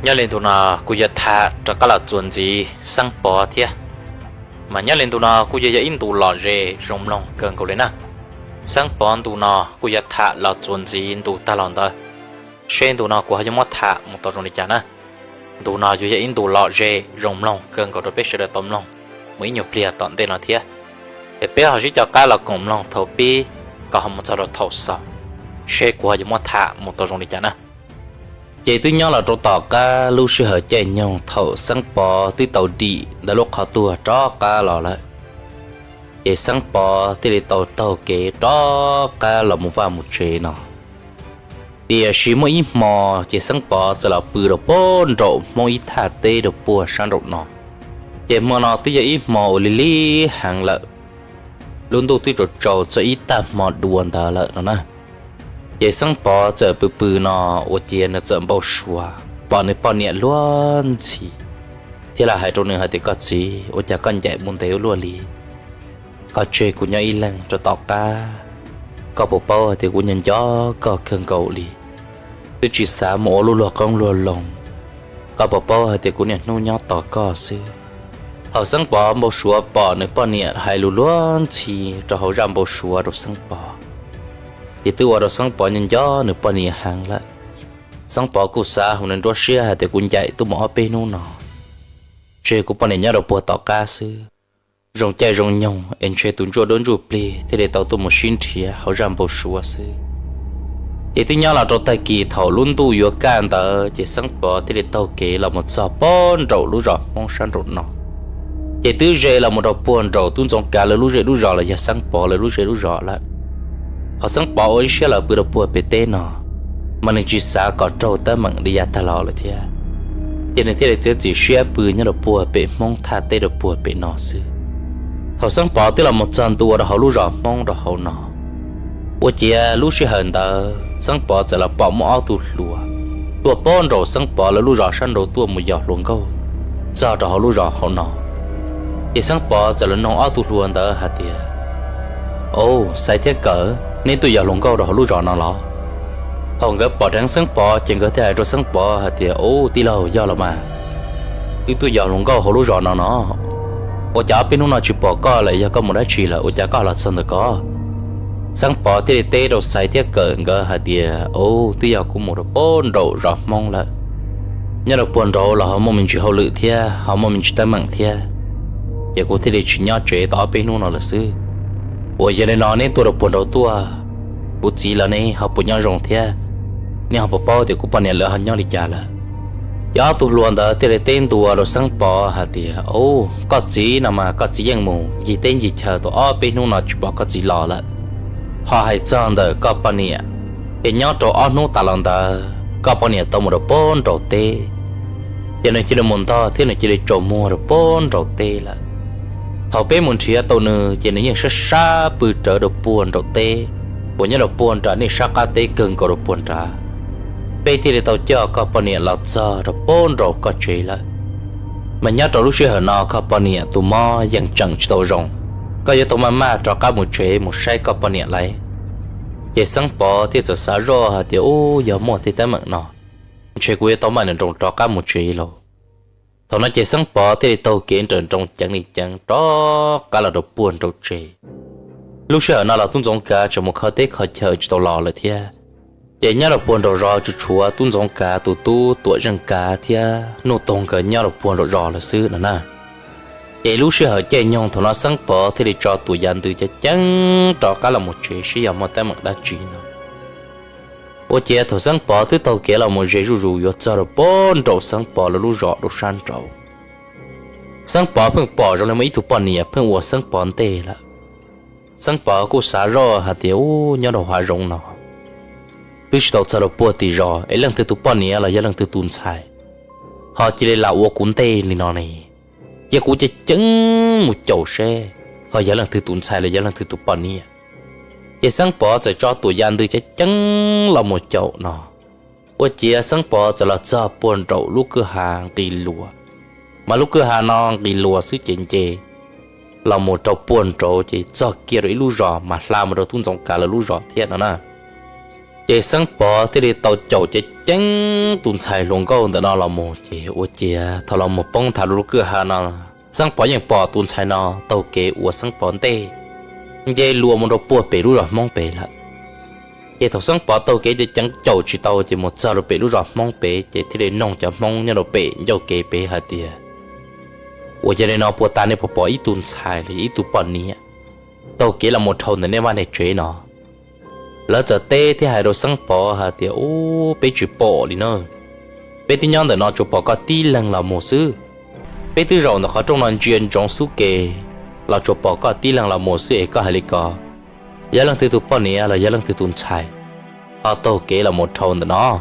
Nyob li ntu no kuj yuav tham rov qab los txuas ntxiv Xeeb Pov thiab. Mas nyob li ntu no kuj yuav yog ib ntu lom zem zoo mloog kawg nkaus li na. Xeeb Pov ntu no kuj yuav tham los txuas ntxiv ntu tag los ntawd, seb ntu no kuv ho yuav muab tham mus tau zoo li cas na. Ntu no yuav yog ib ntu lom zem zoo mloog kawg nkaus rau peb sawv daws tau mloog mus ib nyuag pliag tom ntej no thiab. Es peb ho sib coj qab los koom mloog thaum pib kom ho mus txog rau thaum xaus, seb kuv ho yuav muab tham mus tau zoo li cas na. Ces twb nyob los rau tom qab lub sij hawm caij nyoog thaum Xeeb Pov twb tau dim ntawm lub qhov tuag rov qab los lawm, ces Xeeb Pov thiaj li tau taug kev rov qab los mus vaj mus tsev no. Tiam sis muaj ib hmo ces Xeeb Pov txawm los pw rau puag nraum Hmoob ib thaj teb rau puag sab nraum no. Ces hmo no twb yog ib hmo uas lig lig heev lawm, lub ntuj twb tsaus tsaus txog ib tag hmo dua ntawd lawm no na. Ces Xeeb Pov txawm pw pw no, ua ciav nws txawm npau suav pom nws poj niam luag ntxhi, thiab los hais rau nws hais tias, Koj txiv, ua cas koj ncaim mus ntev ua luaj li? Koj tseg kuv nyob ib leeg rau tom qab, koj puas paub hais tias kuv nco nco koj kawg nkaus li, twb tsis xav mus ua lub luag qoob luag loo. Koj puas paub hais tias kuv niaj hnub nyob tos koj xwb? Thaum Xeeb Pov npau suav pom nws poj niam hais lus luag ntxhi rau hauv zaj npau suav rau Xeeb Pov, ces twb ua rau Xeeb Pov nco nco nws poj niam heev lawm. Xeeb Pov kuj xav hauv nws nruab siab hais tias, Kuv ncaim tuaj mus ob peb hnub no, tseg kuv poj niam nyob rau puag tom qab xwb, zoo caij zoo nyoog es ntshe tus ntsuj duab ntsuj plig thiaj li tau tuaj mus sib nrhiav hauv zaj npau suav xwb. Ces twb nyob los rau tag kis thaum lub ntuj yuav kaj ntawd ces Xeeb Pov thiaj li taug kev los mus txog puag nraum lub zos Hmoob sab nraum no. Ces twb ze los mus rau puag nraum tub ntxoov kav lawv lub zej lub zos los yog Xeeb Pov lawv lub zej lub zos lawm. Qhov Xeeb Pov ua ib siab los pw rau puag pem teb no, mas nws tsis xav kom raug teeb meem li yav tag los lawm thiab. Ces nws thiaj li txiav txim siab pw nyob rau puag pem Hmoob thaj teb rau puag pem no xwb. Thaum Xeeb Pov twb los mus txog ntua rau hauv lub zos Hmoob rau hauv no, ua ciav lub sij hawm ntawd Xeeb Pov txawm los pom muaj ob tug hluas tuaj puag nraum Xeeb Pov lawv lub zos sab nraud tuaj mus yos hluas nkauj txog rau hauv lub zos hauv no. Ces Xeeb Pov txawm los noog ob tug hluas ntawd hais tias, Au, Xaiv thiab Kawm, neb tuaj yos hluas nkauj rau hauv lub zos no los? Thaum nkawd pom dheev Xeeb Pov ces nkawd thiaj hais rau Xeeb Pov hais tias, Au, tij laug, yog los mas, wb tuaj yos hluas nkauj hauv lub zos no no. Ua cas ob peb hnub no tsis pom koj lawm, yog koj mus dab tsi lawm ua cas koj los txog ntawm ko? Xeeb Pov thiaj li teb rau Xaiv thiab Kawm nkawd hais tias, Au, twb yog kuv mus rau puag nraum zos Hmoob lawm, nyob rau puag nraud los ho muaj me ntsis hauj lwm thiab ho muaj me ntsis teeb meem thiab, ces kuv thiaj li tsis nyob tsev tau ob peb hnub no lawm xwb. Uas yog li no neb tuaj rau puag nraud tuaj, kuv txiv lawv ne ho puas nyob zoo thiab? Neb ho puas paub tias kuv poj niam lawv ho nyob li cas lawm? Ces ob tug hluas ntawd thiaj li teb ntua rau Xeeb Pov hais tias, Au, koj txiv no mas koj txiv yeej mus ncig teb ncig chaw tau ob peb hnub no tsis pom koj txiv los lawm. Ho hais txog ntawm koj poj niam, ces nyob rau ob hnub tas los ntawd koj poj niam tau mus rau puag nraum teb, ces nws cia li mus ntog thiab nws cia li tsaus muag rau puag nraum teb lawm. Thaum peb mus nrhiav tau nws ces nws yeej sab sab pw rawv rau puag nraum teb, uas nyob rau puag nram nej sab qab teb kawg nkaus rau puag nrad. Peb thiaj li tau coj koj poj niam los txog rau puag nraum koj tsev lawm. Mas nyob rau lub sij hawm no koj poj niam tus mob yeej tseem tsis tau zoo, koj yuav tau maj maj rov qab mus tsev mus saib koj poj niam lawv. Ces Xeeb Pov thiaj txawm xav zoj hais tias, Ub, yog muaj tej teeb meem no, ntshe kuv yuav tau maj nroos rov qab mus tsev lauj. Thaum no ces Xeeb Pov thiaj li taug kev nrawm nroos ceev li ceev rov qab los rau puag nraum tsev. Lub sij hawm no los tub ntxoov kav tseem mus kho teb kho chaw tsis tau los lawm thiab. Ces nyob rau puag nraum zos tsuas tshuav tub ntxoov kav tus tub Tuam Zeej Kav thiab Nuj Toog nkawd nyob rau puag nraum zos lawm xwb no na. Ces lub sij hawm caij nyoog thaum no Xeeb Pov thiaj li tso tus yav ntws ceev ceev rov qab los mus tsev seb yog muaj teeb meem dab tsi no. Ua ciav thaum Xeeb Pov twb taug kev los mus ze zuj zus yuav txog rau puag nraum Xeeb Pov lawv lub zos rau sab nraud, Xeeb Pov pheej pom zoo li muaj ib tug poj niam pheej ua Xeeb Pov ntej lawm. Xeeb Pov kuj xav zoj hais tias, Ub, nyob rau hav zoov no twb tsis tau txog rau puag tim zos es leej twg tus poj niam los yog leej twg tus ntxhais, ho cia li lam ua kuv ntej li no ne? Cia kuv ceev ceev mus caum seb ho yog leej twg tus ntxhais los yog leej twg tus poj niam. Ces Xeeb Pov txawm tso tus yav ntws ceev ceev los mus caum no. Ua ciav Xeeb Pov txawm los txog puag nraum lub kwj ha nqis luas, mas lub kwj ha no nqis luas xwb ces nce los mus rau puag nraud ces txog kiag rau ib lub zos mas hla mus rau tub ntxoov kav lawv lub zos thiab no na. Ces Xeeb Pov thiaj li tau caum ceev ceev tus ntxhais hluas nkauj ntawm no los mus, ces ua ciav thaum los mus poob nthav rau lub kwj ha no, Xeeb Pov yeej pom tus ntxhais no taug kev uas Xeeb Pov ntej nce luas mus rau puag pem lub zos Hmoob pem lawm. Ces thaum Xeeb Pov taug kev ceev ceev caum tsis tau ces mus txog rau pem lub zos Hmoob pem ces thiaj li noog cov Hmoob nyob rau pem ncauj kev pem hais tias, Ua cas li no puag ta nej puas pom ib tug ntxhais los yog ib tug poj niam taug kev los mus dhau ntawm nej vaj nej tsev no? Lawv txawm teb thiab hais rau Xeeb Pov hais tias, Ub, peb tsis pom li na. Peb twb nyob ntawm no tsuas pom koj tib leeg los mus xwb. Peb twb zaum ntawm qhov rooj no ntsia ntsoov xub ke los tsuas pom koj tib leeg los mus xwb es koj hais li ko, yog leej twg tus poj niam los yog leej twg tus ntxhais ho taug kev los mus dhau ntawm no?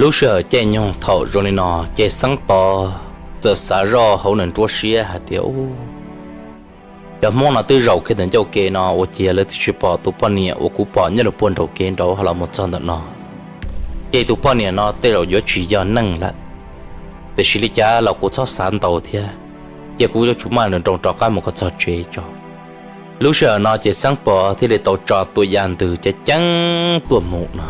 Lub sij hawm caij nyoog thaum zoo li no ces Xeeb Pov txawm xav zoj hauv nws nruab siab hais tias, Ub, cov Hmoob no twb zaum kiag ntawm ncauj kev no ua ciav lawv twb tsis pom tus poj niam uas kuv pom nyob rau puag nraum kev nraud ho los mus txog ntawm no, ces tus poj niam no tej zaum yuav tsis yog neeg lawm. Tiam sis li cas los kuv txhob xav ntau thiab, cia kuv yuav tsum maj nroos rov qab mus kom txog tsev tso. Lub sij hawm no ces Xeeb Pov thiaj li tau tso tua ya ntws ceev ceev tuaj mus no.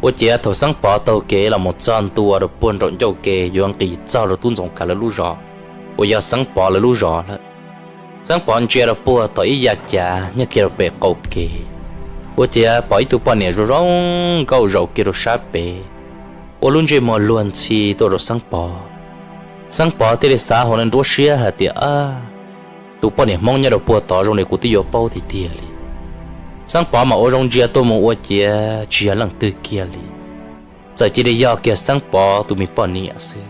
Ua ciav thaum Xeeb Pov taug kev los mus txog ntua rau puag nraum ncauj kev yuav nqis txog rau tub Ntxoov Kav lawv lub zos, uas yog Xeeb Pov lawv lub zos lawm. Xeeb Pov ntsia rau puag tom ib yav cav nyob kiag rau pem qaum kev, ua ciav pom ib tug poj niam zoo zoo nkauj zaum kiag rau sab pem, ua lub ntsej muag luag ntxhi tuaj rau Xeeb Pov. Xeeb Pov thiaj li xav hauv nws nruab siab hais tias, Tus poj niam Hmoob nyob rau puag tod zoo li kuv twb yuav paub tiag tiag li. Xeeb Pov mam ua zoo ntsia tuaj mus ua ciav tsis yog leej twg kiag li, txawm cia li yog kiag Xeeb Pov tus me poj niam xwb.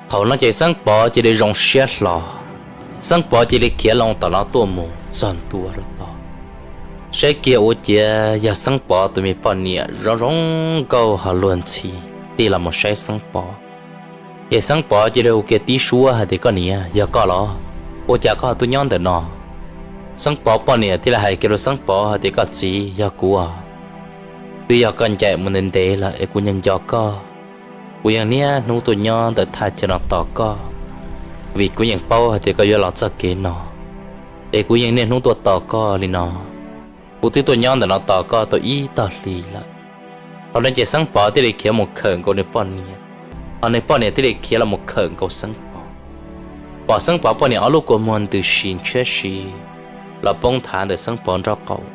Thaum no ces Xeeb Pov cia li zoo siab hlo, Xeeb Pov cia li khiav loo tom no tuaj mus txog ntua rau tod, saib kiag ua ciav yog Xeeb Pov tus me poj niam zoo zoo nkauj ho luag ntxhi tig los mus saib Xeeb Pov. Ces Xeeb Pov cia li hu kiag tib suab hais tias, Koj niam, yog koj los? Ua cas koj twb nyob ntawm no? Xeeb Pov poj niam thiaj li hais kiag rau Xeeb Pov hais tias, Koj txiv, yog kuv os. Twb yog koj ncaim mus ntev ntev lawm es kuv nco nco koj. Kuv yeej niaj hnub tuaj nyob ntawm thaj chaw no tos koj, vim kuv yeej paub hais tias koj yuav los txoj kev no, es kuv yeej niaj hnub tuaj tos koj li no. Kuv twb tuaj nyob ntawm no tos koj tau ib tog hli lawm. Thaum no ces Xeeb Pov thiaj li khiav mus khawm nkaus nws poj niam, ho nws poj niam thiaj li khiav los mus khawm nkaus Xeeb Pov. Pom Xeeb Pov poj niam ob lub kua muag ntws si ntshiab si los poob nthav ntawm Xeeb Pov nraub qaum.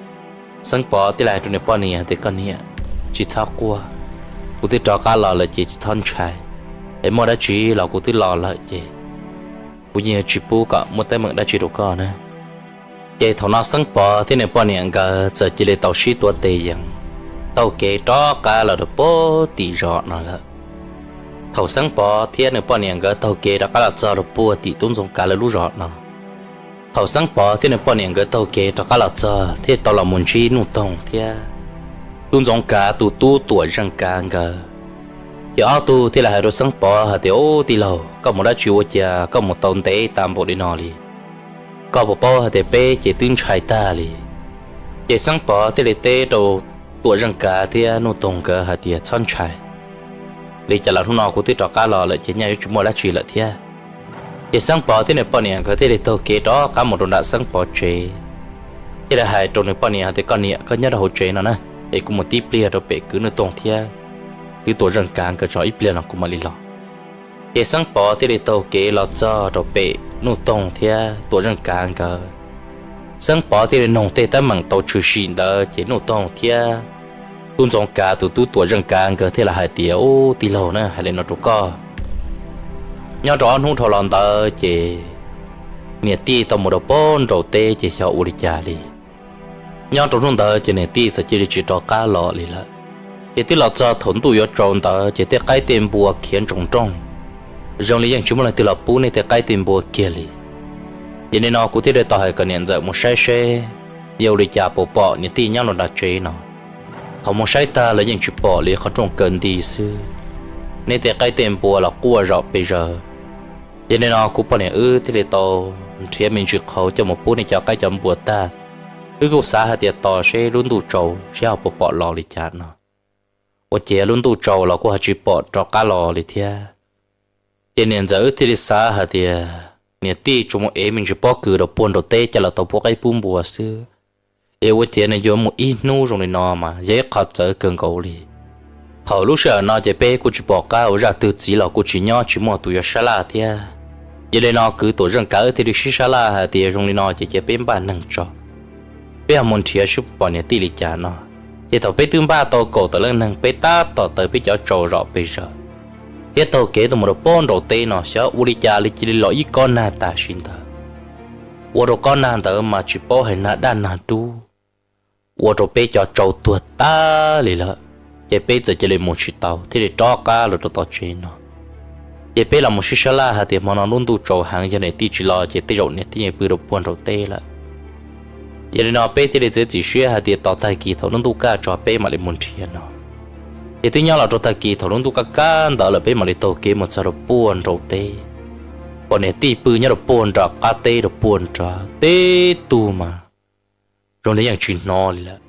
Xeeb Pov thiaj li hais rau nws poj niam tias, Koj niam, tsis txhob quaj, kuv twb rov qab los lawm ces tsis txhob ntshai, es muaj dab tsi los kuv twb los lawm ces kuv yeej yuav tsis pub kom muaj teeb meem dab tsi rau koj na. Ces thaum no Xeeb Pov thiab nws poj niam nkawd txawm cia li tau sib tuav tes yees taug kev rov qab los rau puag tim zos no lawm. Thaum Xeeb Pov thiab nws poj niam nkawd taug kev rov qab los txog rau puag tim tub Ntxoov Kav lawv lub zos no, thaum Xeeb Pov thiab nws poj niam nkawd taug kev rov qab los txog thiaj tau los mus ntsib Nuj Toog thiab tub Ntxoov Kav tus tub Tuam Zeej Kav nkawd. Ces ob tug thiaj li hais rau Xeeb Pov hais tias, Ub tij laug, koj mus dab tsi ua cas koj mus tau ntev tas npaum li no li? Koj puas paub hais tias peb ces twb ntshai tag li. Ces Xeeb Pov thiaj li teb rau Tuam Zeej Kav thiab Nuj Toog nkawd hais tias, Txhob ntshai, li cas los hnub no kuv twb rov qab los lawm ces nyaj yuav tsis muaj dab tsi lawm thiab. Ces Xeeb Pov thiab nws poj niam nkawd thiaj li taug kev rov qab mus rau nram Xeeb Pov tsev, thiaj li hais rau nws poj niam hais tias, Koj niam, koj nyob rau hauv tsev no na, es kuv mus tib pliag rau pem kwv Nuj Toog thiab kwv Tuam Zeej Kav nkawd tso, ib pliag no kuv mam li los. Ces Xeeb Pov thiaj li taug kev los txog rau pem Nuj Toog thiab Tuam Zeej Kav nkawd. Xeeb Pov thiaj li noog tej teeb meem tau tshwm sim ntawd ces Nuj Toog thiab tub Ntxoov Kav tus tub Tuam Zeej Kav nkawd thiaj li hais tias, Ub tij laug na, hais li no rau koj, nyob rau ob hnub dhau los ntawd ces niam tij tau mus rau puag nraum teb ces xyov ua li cas li. Nyob rau hnub ntawd ces niam tij txawm cia li tsis rov qab los li lawm. Ces twb los txog thaum ntuj yuav tsaus ntawd ces tej qaib tej npua khiav ntsoov nrooj, zoo li yeej tsis muaj leej twg los pub nej tej qaib tej npua kiag li. Yog li no kuv thiaj li tau hais kom niam ntxawm mus saib seb yog ua li cas puas pom niam tij nyob rau nram tsev no. Thaum mus saib tag los yeej tsis pom li, qhov rooj kaw nti xwb, nej tej qaib tej npua los quaj zom pes zaws. Yog li no kuv poj niam wb thiaj li tau nrhiav me ntsis qhauv coj mus pub nej cov qaib cov npua tag, wb kuj xav hais tias tos seb lub ntuj tsaus seb ho puas pom los li cas no. Ua ciav lub ntuj tsaus los kuj ho tsis pom rov qab los li thiab. Ces niam ntxawm wb thiaj li xav hais tias niam tij tsuas mus ev me ntsis pob kws rau puag nraum teb coj los tau pub qaib pub npua xwb, Es ua ciav nws yuav mus ib hnub zoo li no mas yog ib qho txawv kawg nkaus li. Thaum lub sij hawm no ces peb kuj tsis pom qab ua zaj twg txiv los kuj tsis nyob tsis muaj tus yuav sab laj thiab. Yog li no kwv Tuam Zeej Kav thiaj li sib sab laj hais tias zoo li no ces cia peb npaj neeg tso, peb ho mus nrhiav seb pom niam tij li cas no. Ces thaum peb twb npaj tau kaum tawm leej neeg peb tab tom taws peb cov tsau zom pes zaws thiab taug kev tuaj mus rau pob nraum teb no xyov ua li cas li cia li los ib kob nag tam sim ntawd. Ua rau kob nag ntawd mas tsis paub hais nag daj nag dub, ua rau peb cov tsau tuag tag li lawm. Ces peb txawm cia li mus tsis tau thiaj li rov qab los rau tom tsev no. Ces peb los mus sib sab laj hais tias hmo no lub ntuj tsaus heev yog niam tij tsis los ces tej zaum niam tij yeej pw rau puag nraum teb lawm. Yog li no peb thiaj li txiav txim siab hais tias tos tag kis thaum lub ntuj kaj tso peb mam li mus nrhiav no. Ces twb nyob los rau tag kis thaum lub ntuj kaj kaj ntawd lawm peb mam li taug kev mus txog rau puag nraum teb. Pom niam tij pw nyob rau puag nram qab teb rau puag nrad teb tug mas zoo li yeej tsis hnov li lawm.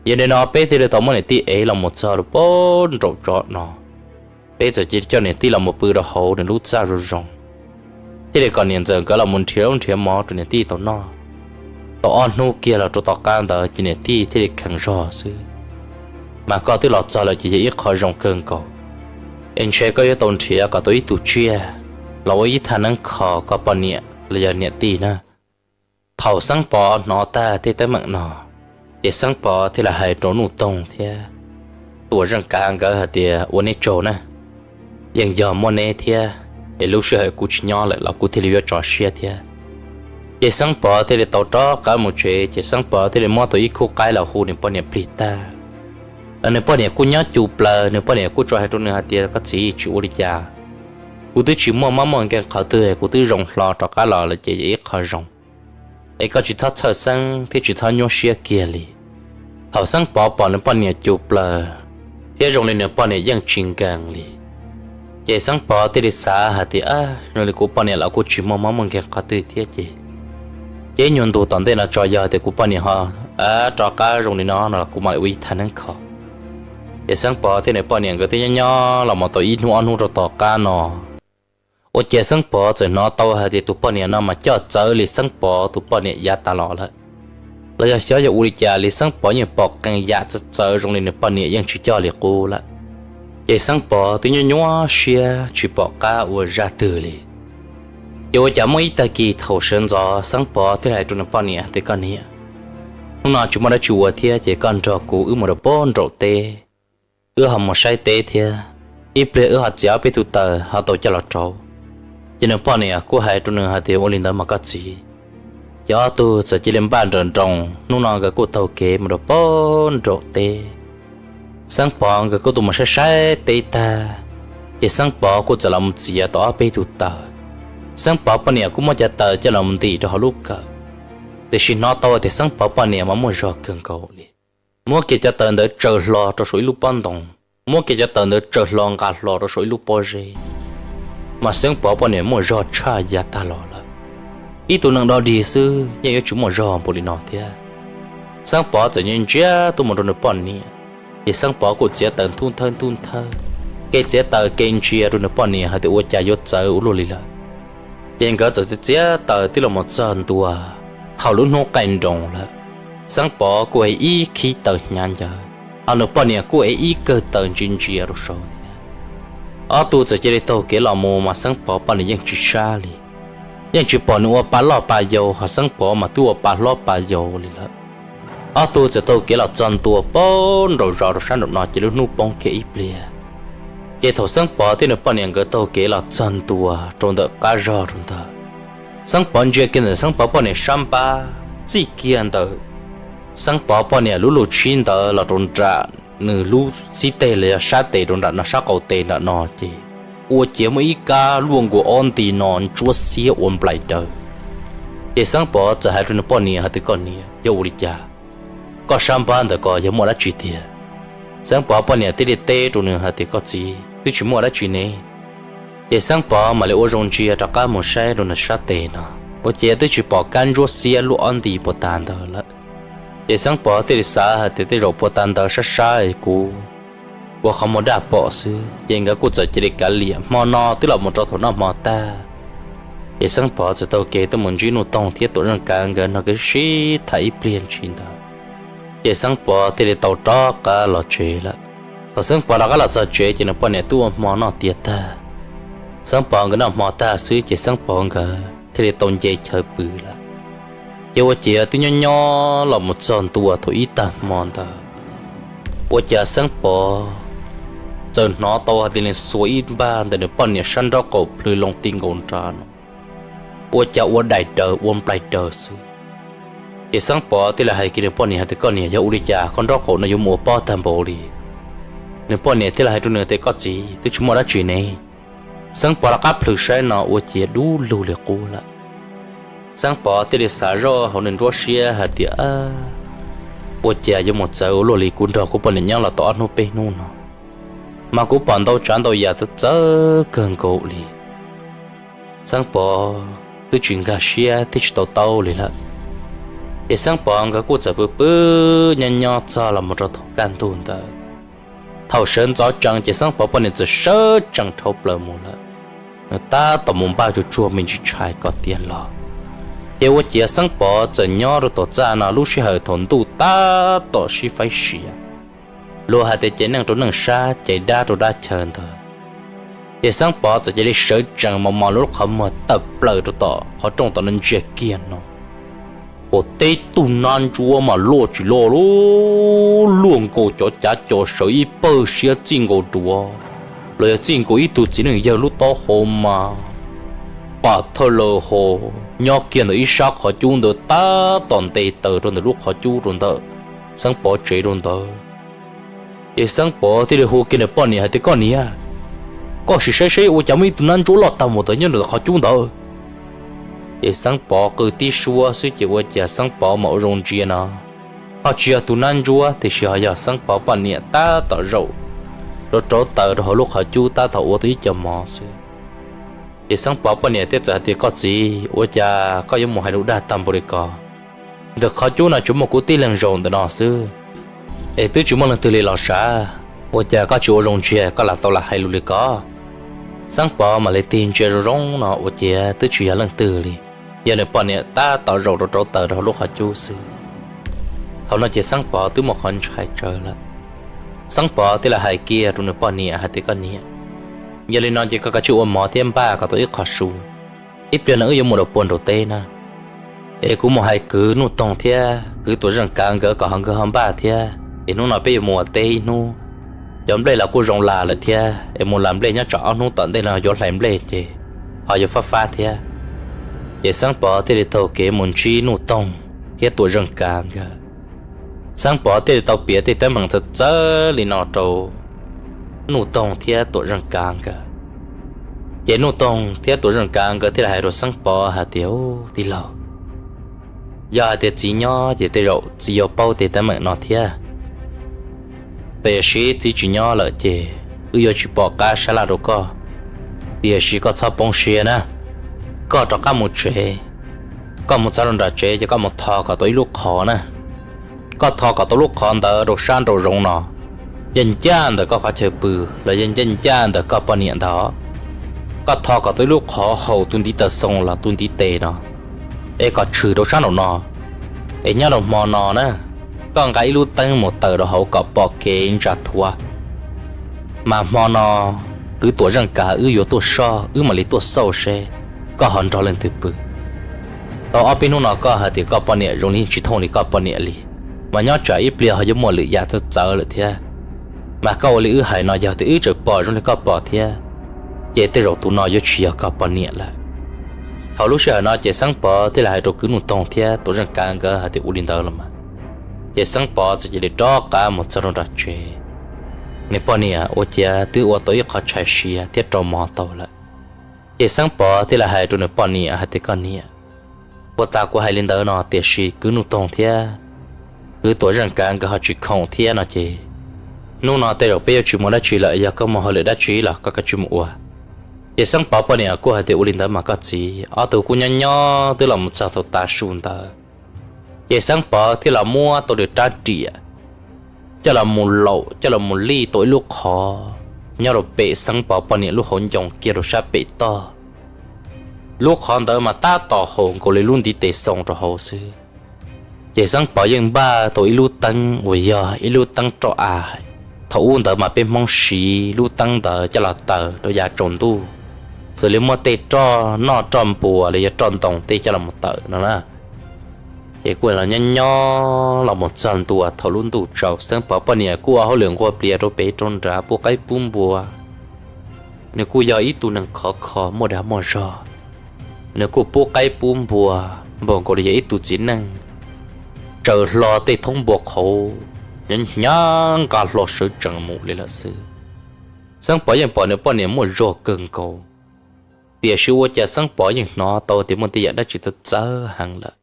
Yog li no peb thiaj li tau muab niam tij ev los mus txog rau puag nraum tso no. Peb txawm cia li coj niam tij los mus pw rau hauv nws lub txaj zoo zoo, thiaj li kom niam ntxawm nkawd los mus nrhiav zaub nrhiav mov rau niam tij tau noj. Tau ob hnub kiag los rau tom qab ntawd ces niam tij thiaj li kheev zog xwb. Mas koj twb los txog lawm ces yog ib qho zoo kawg nkaus, es ntshe koj yuav tau nrhiav kom tau ib tug tsiaj los ua ib thaj neeb kho koj poj niam los yog niam tij na. Thaum Xeeb Pov hnov tag tej teeb meem no, ces Xeeb Pov thiaj li hais rau Nuj Toog thiab Tuam Zeej Kav nkawd hais tias ua neb tsaug na, yeej yog muab neb thiab, es lub sij hawm kuv tsis nyob lawm los kuv thiaj li yuav tso siab thiab. Ces Xeeb Pov thiaj li tau rov qab mus tsev ces Xeeb Pov thiaj li muab tau ib khub qaib los hu nws poj niam plig tag. Nws poj niam kuj nyob cuj plaws, nws poj niam kuj tsuas hais rau nws hais tias koj txiv tsis ua li cas, kuv twb tsis muaj mob muaj nkeeg qhov twg, kuv twb zoo hlo rov qab los lawm ces yog ib qho zoo, es koj tsis txhob txhawj xeeb thiab tsis txhob nyuaj siab kiag li. Thaum Xeeb Pov pom nws poj niam cuj plaws thiab zoo li nws poj niam yeej tsis nkees li, ces Xeeb Pov thiaj li xav hais tias zoo li kuv poj niam los kuj tsis muaj mob muaj nkeeg qhov twg thiab ces, ces nyuag ntu tom ntej no tso yog tias kuv poj niam ho rov qab zoo li no no los kuv mam li ua ib thaj neeb kho. Ces Xeeb Pov thiab nws poj niam nkawd twb nyob nyob los mus tau ib hnub ob hnub rau tom qab no, ua ciav Xeeb Pov txawm hnov tau hais tias tus poj niam no mas coj txawv li Xeeb Pov tus poj niam yav tas los lawm, los yog xyov yog ua li cas li Xeeb Pov yeej pom qee yam txawv txawv zoo li nws poj niam yeej tsis coj li qub lawm. Ces Xeeb Pov twb nyuaj nyuaj siab tsis pom qab ua zaj twg li. Ces ua cas muaj ib tag kis thaum sawv ntxov Xeeb Pov thiaj hais rau nws poj niam tias koj niam, hnub no tsis muaj dab tsi ua thiab ces koj nrog kuv wb mus rau pob nraum teb, wb ho mus saib teb thiab, ib pliag wb ho txiav ob peb tug taws ho tau coj los rauv. Ces nws poj niam kuj hais rau nws hais tias ua li ntawd mas koj txiv. Ces ob tug txawm cia li npaj nrawm nroos, hnub no nkawd kuj taug kev mus rau pob nraum teb. Xeeb Pov nkawd kuj tuaj mus saib saib teb tag, ces Xeeb Pov kuj txawm los mus txiav tau ob peb tug taws. Xeeb Pov poj niam kuj muab cov taws coj los mus ntim rau hauv lub kawm, tiam sis hnov tau tias Xeeb Pov poj niam mas muaj zog kawg nkaus li. Muab kiag cov taws ntawd tsaws hlo rau saum ib lub pob ntoo, muab kiag cov taws ntawd tsaws hlo nqa hlo rau saum ib lub pob zeb, mas Xeeb Pov poj niam muaj zog tshaj yav tag los lawm. Ib tug neeg dog dig xwb yeej yuav tsis muaj zog npaum li no thiab. Xeeb Pov txawm ntsia ntsia tuaj mus rau nws poj niam, ces Xeeb Pov kuj txiav taws ntub nthawb ntub nthawb, kev txiav taws kev ntsia rau nws poj niam hais tias ua cas yuav txawv ua luaj li lawm. Ces nkawd txawm txiav taws twb los mus txog ntua, thaum lub hnub qaij nroos lawm, Xeeb Pov kuj ev ib khib taws hnyav ncawv, ho nws poj niam kuj ev ib kawm taws ntsia ntsia rau saud thiab. Ob tug txawm cia li taug kev los mus mas Xeeb Pov poj niam yeej tsis sab li, yeej tsis pom nws ua pa loj pa yau, ho Xeeb Pov mas twb ua pa hlob pa yau li lawm. Ob tug txawm taug kev los txog ntua pob nraum zos rau sab nraum no ces lub hnub poob kiag ib pliag. Ces thaum Xeeb Pov thiab nws poj niam nkawd taug kev los txog ntua rau ntawm qab zog rau ntawd, Xeeb Pov ntsia kiag ntawm Xeeb Pov poj niam sab npab, txij kiag ntawm Xeeb Pov poj niam lub lub tshib ntawd los rau nram nws lub xib teg los yog sab tes rau nram no sab qaum tes nram no ces ua ciav muaj ib kab luaj nkaus ob nti no ntsuab xiab ua nplaim daws. Ces Xeeb Pov txawm hais rau nws poj niam hais tias koj niam, yog ua li cas koj sab npab ntawm ko yog muaj dab tsi tiag? Xeeb Pov poj niam thiaj li teb rau nws hais tias koj txiv, twb tsis muaj dab tsi ne. Ces Xeeb Pov mam li ua zoo ntsia rov qab mus saib rau nws sab tes no, ua ciav twb tsis pom kab ntsuab xiab luaj ob nti puas tas ntawd lawm. Ces Xeeb Pov thiaj li xav hais tias tej zaum puas tas ntawd sab sab kuv ua qhov muag daj pom xwb, ces nkawd kuj txawm cia li kav liam hmo no twb los mus rau thaum noj hmo tag. Ces Xeeb Pov txawm taug kev tuaj mus ntsib Nuj Toog thiab Tuam Zeej Kav nkawd no nkawd sib tham ib pliag ntsis ntawd, Ces Xeeb Pov thiaj li tau rov qab los tsev lawm. Thaum Xeeb Pov rov qab los txog tsev ces nws poj niam twb ua hmo noj tiav tag. Xeeb Pov nkawd noj hmo tag xwb ces Xeeb Pov nkawd thiaj li tau nce chaw pw lawm. Ces ua ciav twb nyob nyob los mus txog ntua thaum ib tag hmo ntawd, ua cas Xeeb Pov txawm hnov tau hais tias nws xuas ib npag ntawm nws poj niam sab nraub qaum plhws loo ti nkaus nrad no, ua cas ua daim daws ua nplaig daws xwb. Ces Xeeb Pov thiaj li hais kiag nws poj niam hais tias, Koj niam, yog ua li cas koj nraub qaum no yuav mus ua pob tag npaum li? Nws poj niam thiaj li hais rau nws tias, Koj txiv, twb tsis muaj dab tsi ne. Xeeb Pov rov qab plhws saib no ua ciav dub lug li qub lawm. Xeeb Pov thiaj li xav zoj hauv nws nruab siab hais tias, Ua cas yuav mus txawv ua luaj li, kuv nrog kuv poj niam nyob los tau ob hnub peb hnub no, mas kuv pom ntau tsav ntau yam txawv txawv kawg nkaus li. Xeeb Pov twb tsis nkag siab thiab tsis tau taub li lawm. Ces Xeeb Pov nkawd kuj txawm pw pw nyob nyob txog los mus rau thaum kaj ntug ntawd, thaum sawv ntxov tsees ces Xeeb Pov poj niam txawm sawv tsees dhau plaws mus lawm. Nws tab tom mus npaj tsuag tsuag me ntsis tshais kom tiav los. Ces ua ciav Xeeb Pov txawm nyob rau tom txaj no lub sij hawm thaum ntuj tab tom sib faib sia, luag hais tias ces neej rau neej sab ces dab rau dab chaw ntawd. Ces Xeeb Pov txawm cia li sawv tsees mos mos lub qhov muag tawm plaws rau tom qhov rooj tom no ntsia kiag no, ua teb tug nab ntsuab mas loj tsis loj, luaj nkaus cov cav co sawv ib pawg siab txij nkaus duav, los yog txij nkaus ib tug txiv neej yawg lub taub hau mas pam thawj laws ho nyob kiag ntawm ib sab qhov cub ntawd tab tom ntes taws rau ntawm lub qhov cub rau ntawm Xeeb Pov tsev rau ntawd. Ces Xeeb Pov thiaj li hu kiag nws poj niam hais tias, Koj niam, koj sim saib seb ua cas muaj ib tug nab ntsuab loj tag mus ntawd nyob ntawm qhov cub ntawd. Ces Xeeb Pov qw tib suab xwb ces ua cas Xeeb Pov mam ua zoo ntsia no, ho tsis yog tus nab ntsuab tiam sis ho yog Xeeb Pov poj niam tab tom zaum rau rauv taws rau hauv lub qhov cub tab tom ua tau ib co mov xwb. Ces Xeeb Pov poj niam thiaj txawm hais tias, Koj txiv, ua cas koj yuav mus hais lus dag tag npaum li ko? Ntawm qhov cub no tsuas muaj kuv tib leeg zaum ntawm no xwb, es twb tsis muaj leej twg li los sav. Ua cas koj tsis ua zoo ntsia koj lam tau lam hais lus li ko? Xeeb Pov mam li tig ntsia zoo zoo no ua ciav twb tsis yog leej twg li, yog nws poj niam tab tom zaum rau rauv taws rau hauv lub qhov cub xwb. Thaum no ces Xeeb Pov twb muaj qhov ntshai tsawv lawm. Xeeb Pov thiaj li hais kiag rau nws poj niam hais tias, Koj niam, yog li no ces koj kav tsij ua mov thiab npaj kom tau ib qho su, ib pliag no wb yuav mus rau puag nraum teb na. Es kuv mus hais kwv Nuj Toog thiab kwv Tuam Zeej Kav nkawd kom ho nkawd ho npaj thiab, es hnub no peb yuav mus ua teb ib hnub. Cov nplej los kuj zoo las lawm thiab, es mus las nplej nyob tsam ob hnub tom ntej no yuav hlais nplej ces ho yuav fab fab thiab. Ces Xeeb Pov thiaj li taug kev mus ntsib Nuj Toog thiab Tuam Zeej Kav nkawd. Xeeb Pov thiaj li tau piav tej teeb meem txawv txawv li no rau Nuj Toog thiab Tuam Zeej Kav nkawd. Ces Nuj Toog thiab Tuam Zeej Kav nkawd thiaj li hais rau Xeeb Pov hais tias, Ub, tij laug, yog hais tias txiv nyob ces tej zaum txiv yuav paub tej teeb meem no thiab. Tiam sis txiv tsis nyob lawm ces wb yuav tsis pom qab sab laj rau koj. Tiam sis koj txhob poob siab na, koj rov qab mus tsev, koj mus txog rau nram tsev ces koj mus tho kom tau ib lub qhov na. Koj tho kom tau lub qhov ntawd rau sab nraum zoov no, yog ncaj ntawm koj qhov chaw pw los yog ncaj ncaj ntawm koj poj niam ntag. Koj tho kom tau ib lub qhov haum tus ntiv taw xoo los tus ntiv tes no, es kom tshwm rau sab nraum no. Es nyob rau hmo no na, koj nqa ib lub teeb mus taws rau hauv kom pom kev ntsa thuav. Mas hmo no kwv Tuam Zeej Kav wb yuav tuaj soj, wb mam li tuaj xauj seb koj ho nrog leej twg pw. Tau ob peb hnub no koj hais tias koj poj niam zoo li tsis thooj li koj poj niam li, mas nyob tsam ib pliag ho yuav muaj lwm yam txawv txawv lawm thiab. Mas koj ua li wb hais no, yog tias wb tseem pom zoo li koj pom thiab, ces tej zaum tus no yuav tsis yog koj poj niam lawm. Thaum lub sij hawm no ces Xeeb Pov thiaj li hais rau kwv Nuj Toog thiab Tuam Zeej Kav nkawd hais tias ua li ntawd los mas, ces Xeeb Pov txawm cia li rov qab mus txog rau nram tsev. Nws poj niam ua ciav twb ua tau ib qho tshais siav thiab rau mov tau lawm. Ces Xeeb Pov thiaj li hais rau nws poj niam hais tias, Koj niam, puag ta kuv hais li ntawd no tiam sis kwv Nuj Toog thiab kwv Tuam Zeej Kav nkawd ho tsis khoom thiab no ces hnub no tej zaum peb yuav tsis mus dab tsi lawm, yog koj muaj hauj lwm dab tsi los koj kav tsij mus ua. Ces Xeeb Pov poj niam kuj hais tias, Ua li ntawd mas koj txiv. Ob tug kuj nyob nyob twb los mus txog thaum tav su ntawd, ces Xeeb Pov thiaj los muab tau lwm rab riam coj los mus laum coj los mus lij tau ib lub qhov nyob rau pem Xeeb Pov poj niam lub hauv ncoo kiag rau sab pem toj. Lub qhov ntawd mas tab tom haum nkaus li lub ntiv tes xoo rau hauv xwb. Ces Xeeb Pov yeej npaj tau ib lub teeb uas yog ib lub teeb roj av. Thaum ub ntawd mas peb Hmoob siv lub teeb ntawd coj los taws rau yav tsaus ntuj, xws li muaj tej roj noj roj npua los yog roj ntoo tej coj los tawm no na. Ces kuj los nyob nyob los mus txog ntua thaum lub ntuj tsaus, Xeeb Pov poj niam kuj ua hauj lwm nquag plias rau pem rau nrad pub qaib pub npua. Nws kuj yog ib tug neeg khov kho muaj dag muaj zog, nws kuj pub qaib pub npua npaum nkaus li yog ib tug txiv neej tsaws hlo tej thoob npua qhauv, hnyav hnyav nqa hlo sawv tsees mus li lawm xwb. Xeeb Pov yeej pom nws poj niam muaj zog kawg nkaus, tiam sis ua cas Xeeb Pov yeej hnov tau tias muaj tej yam dab tsi txawv txawv heev lawm.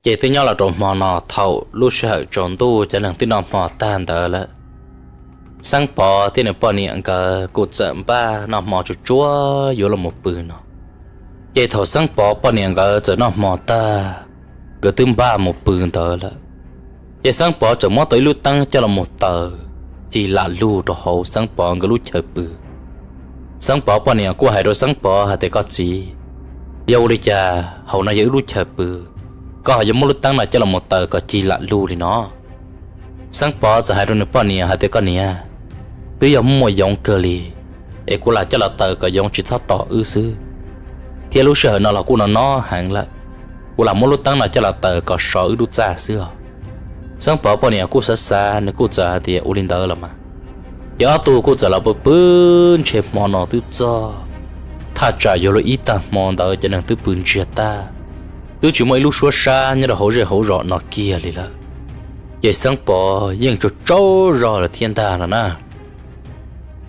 Ces twb nyob los rau hmo no, thaum lub sij hawm tsaus ntuj cov neeg twb noj hmo tag ntawd lawm, Xeeb Pov thiab nws poj niam nkawd kuj txawm npaj noj hmo tsuag tsuag yuav los mus pw no. Ces thaum Xeeb Pov poj niam nkawd txawm noj hmo tag, nkawd twb npaj mus pw ntawd lawm, ces Xeeb Pov txawm muab tau ib lub teeb coj los mus taws cig lam lug rau hauv Xeeb Pov nkawd lub chaw pw. Xeeb Pov poj niam kuj hais rau Xeeb Pov hais tias, koj txiv, yog ua li cas hauv no yog wb lub chaw pw, koj ho yuav muab lub teeb no coj los mus taws kom cig lam lug li no? Xeeb Pov txawm hais rau nws poj niam hais tias, koj niam, twb yog muaj yoov kawg li, es kuv lam coj los taws kom yoov tsis txhob tom wb xwb, thiab lub sij hawm no los kuj no no heev lawm, kuv lam muab lub teeb no coj los taws kom so wb lub txaj xwb os. Xeeb Pov poj niam kuj xav xav, nws kuj txawm hais tias, ua li ntawd los mas. Ces ob tug kuj txawm los pw pw ntshe hmo no twb txog, thaj tsam yuav luag ib tag hmo ntawd cov neeg twb pw ntsiag tag, twb tsis muaj ib lub suab sab nyob rau hauv zej hauv zos no kiag li lawm. Ces Xeeb Pov yeej tsaug tsaug zog lawm thiab ntag no na.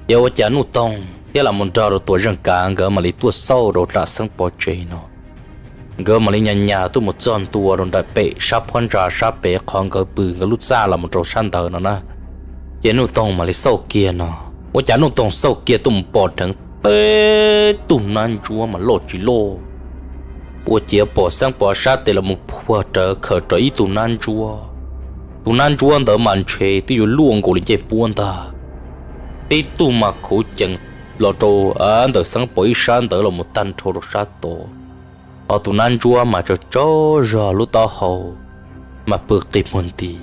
Ces ua cas Nuj Toog thiab los mus nrog rau Tuam Zeej Kav nkawd mam li tuaj xauj rau nram Xeeb Pov tsev no. Nkawd mam li nyas nyas tuaj mus txog ntua rau nram pem sab phab ntsa sab pem qhov nkawd pw nkawd lub txaj los mus rau sab ntawd no na. Ces Nuj Toog mam li xauj kiag no, ua cas Nuj Toog xauj kiag tuaj mus pom dheev teb tug nab ntsuab mas loj tsis loj, ua ciav pom Xeeb Pov sab tes los mus phuag rawv khawm rawv ib tug nab ntsuab. Tus nab ntsuab ntawd mas ntshe twb yuav luaj nkaus li ncej puab ntag. Tib tug mas khuv cees los rau ntawm Xeeb Pov ib sab ntawd los mus tag nrho rau sab tod. Ho tus nab ntsuab mas tsaug tsaug zog lub taub hau mas pw qis muag nti.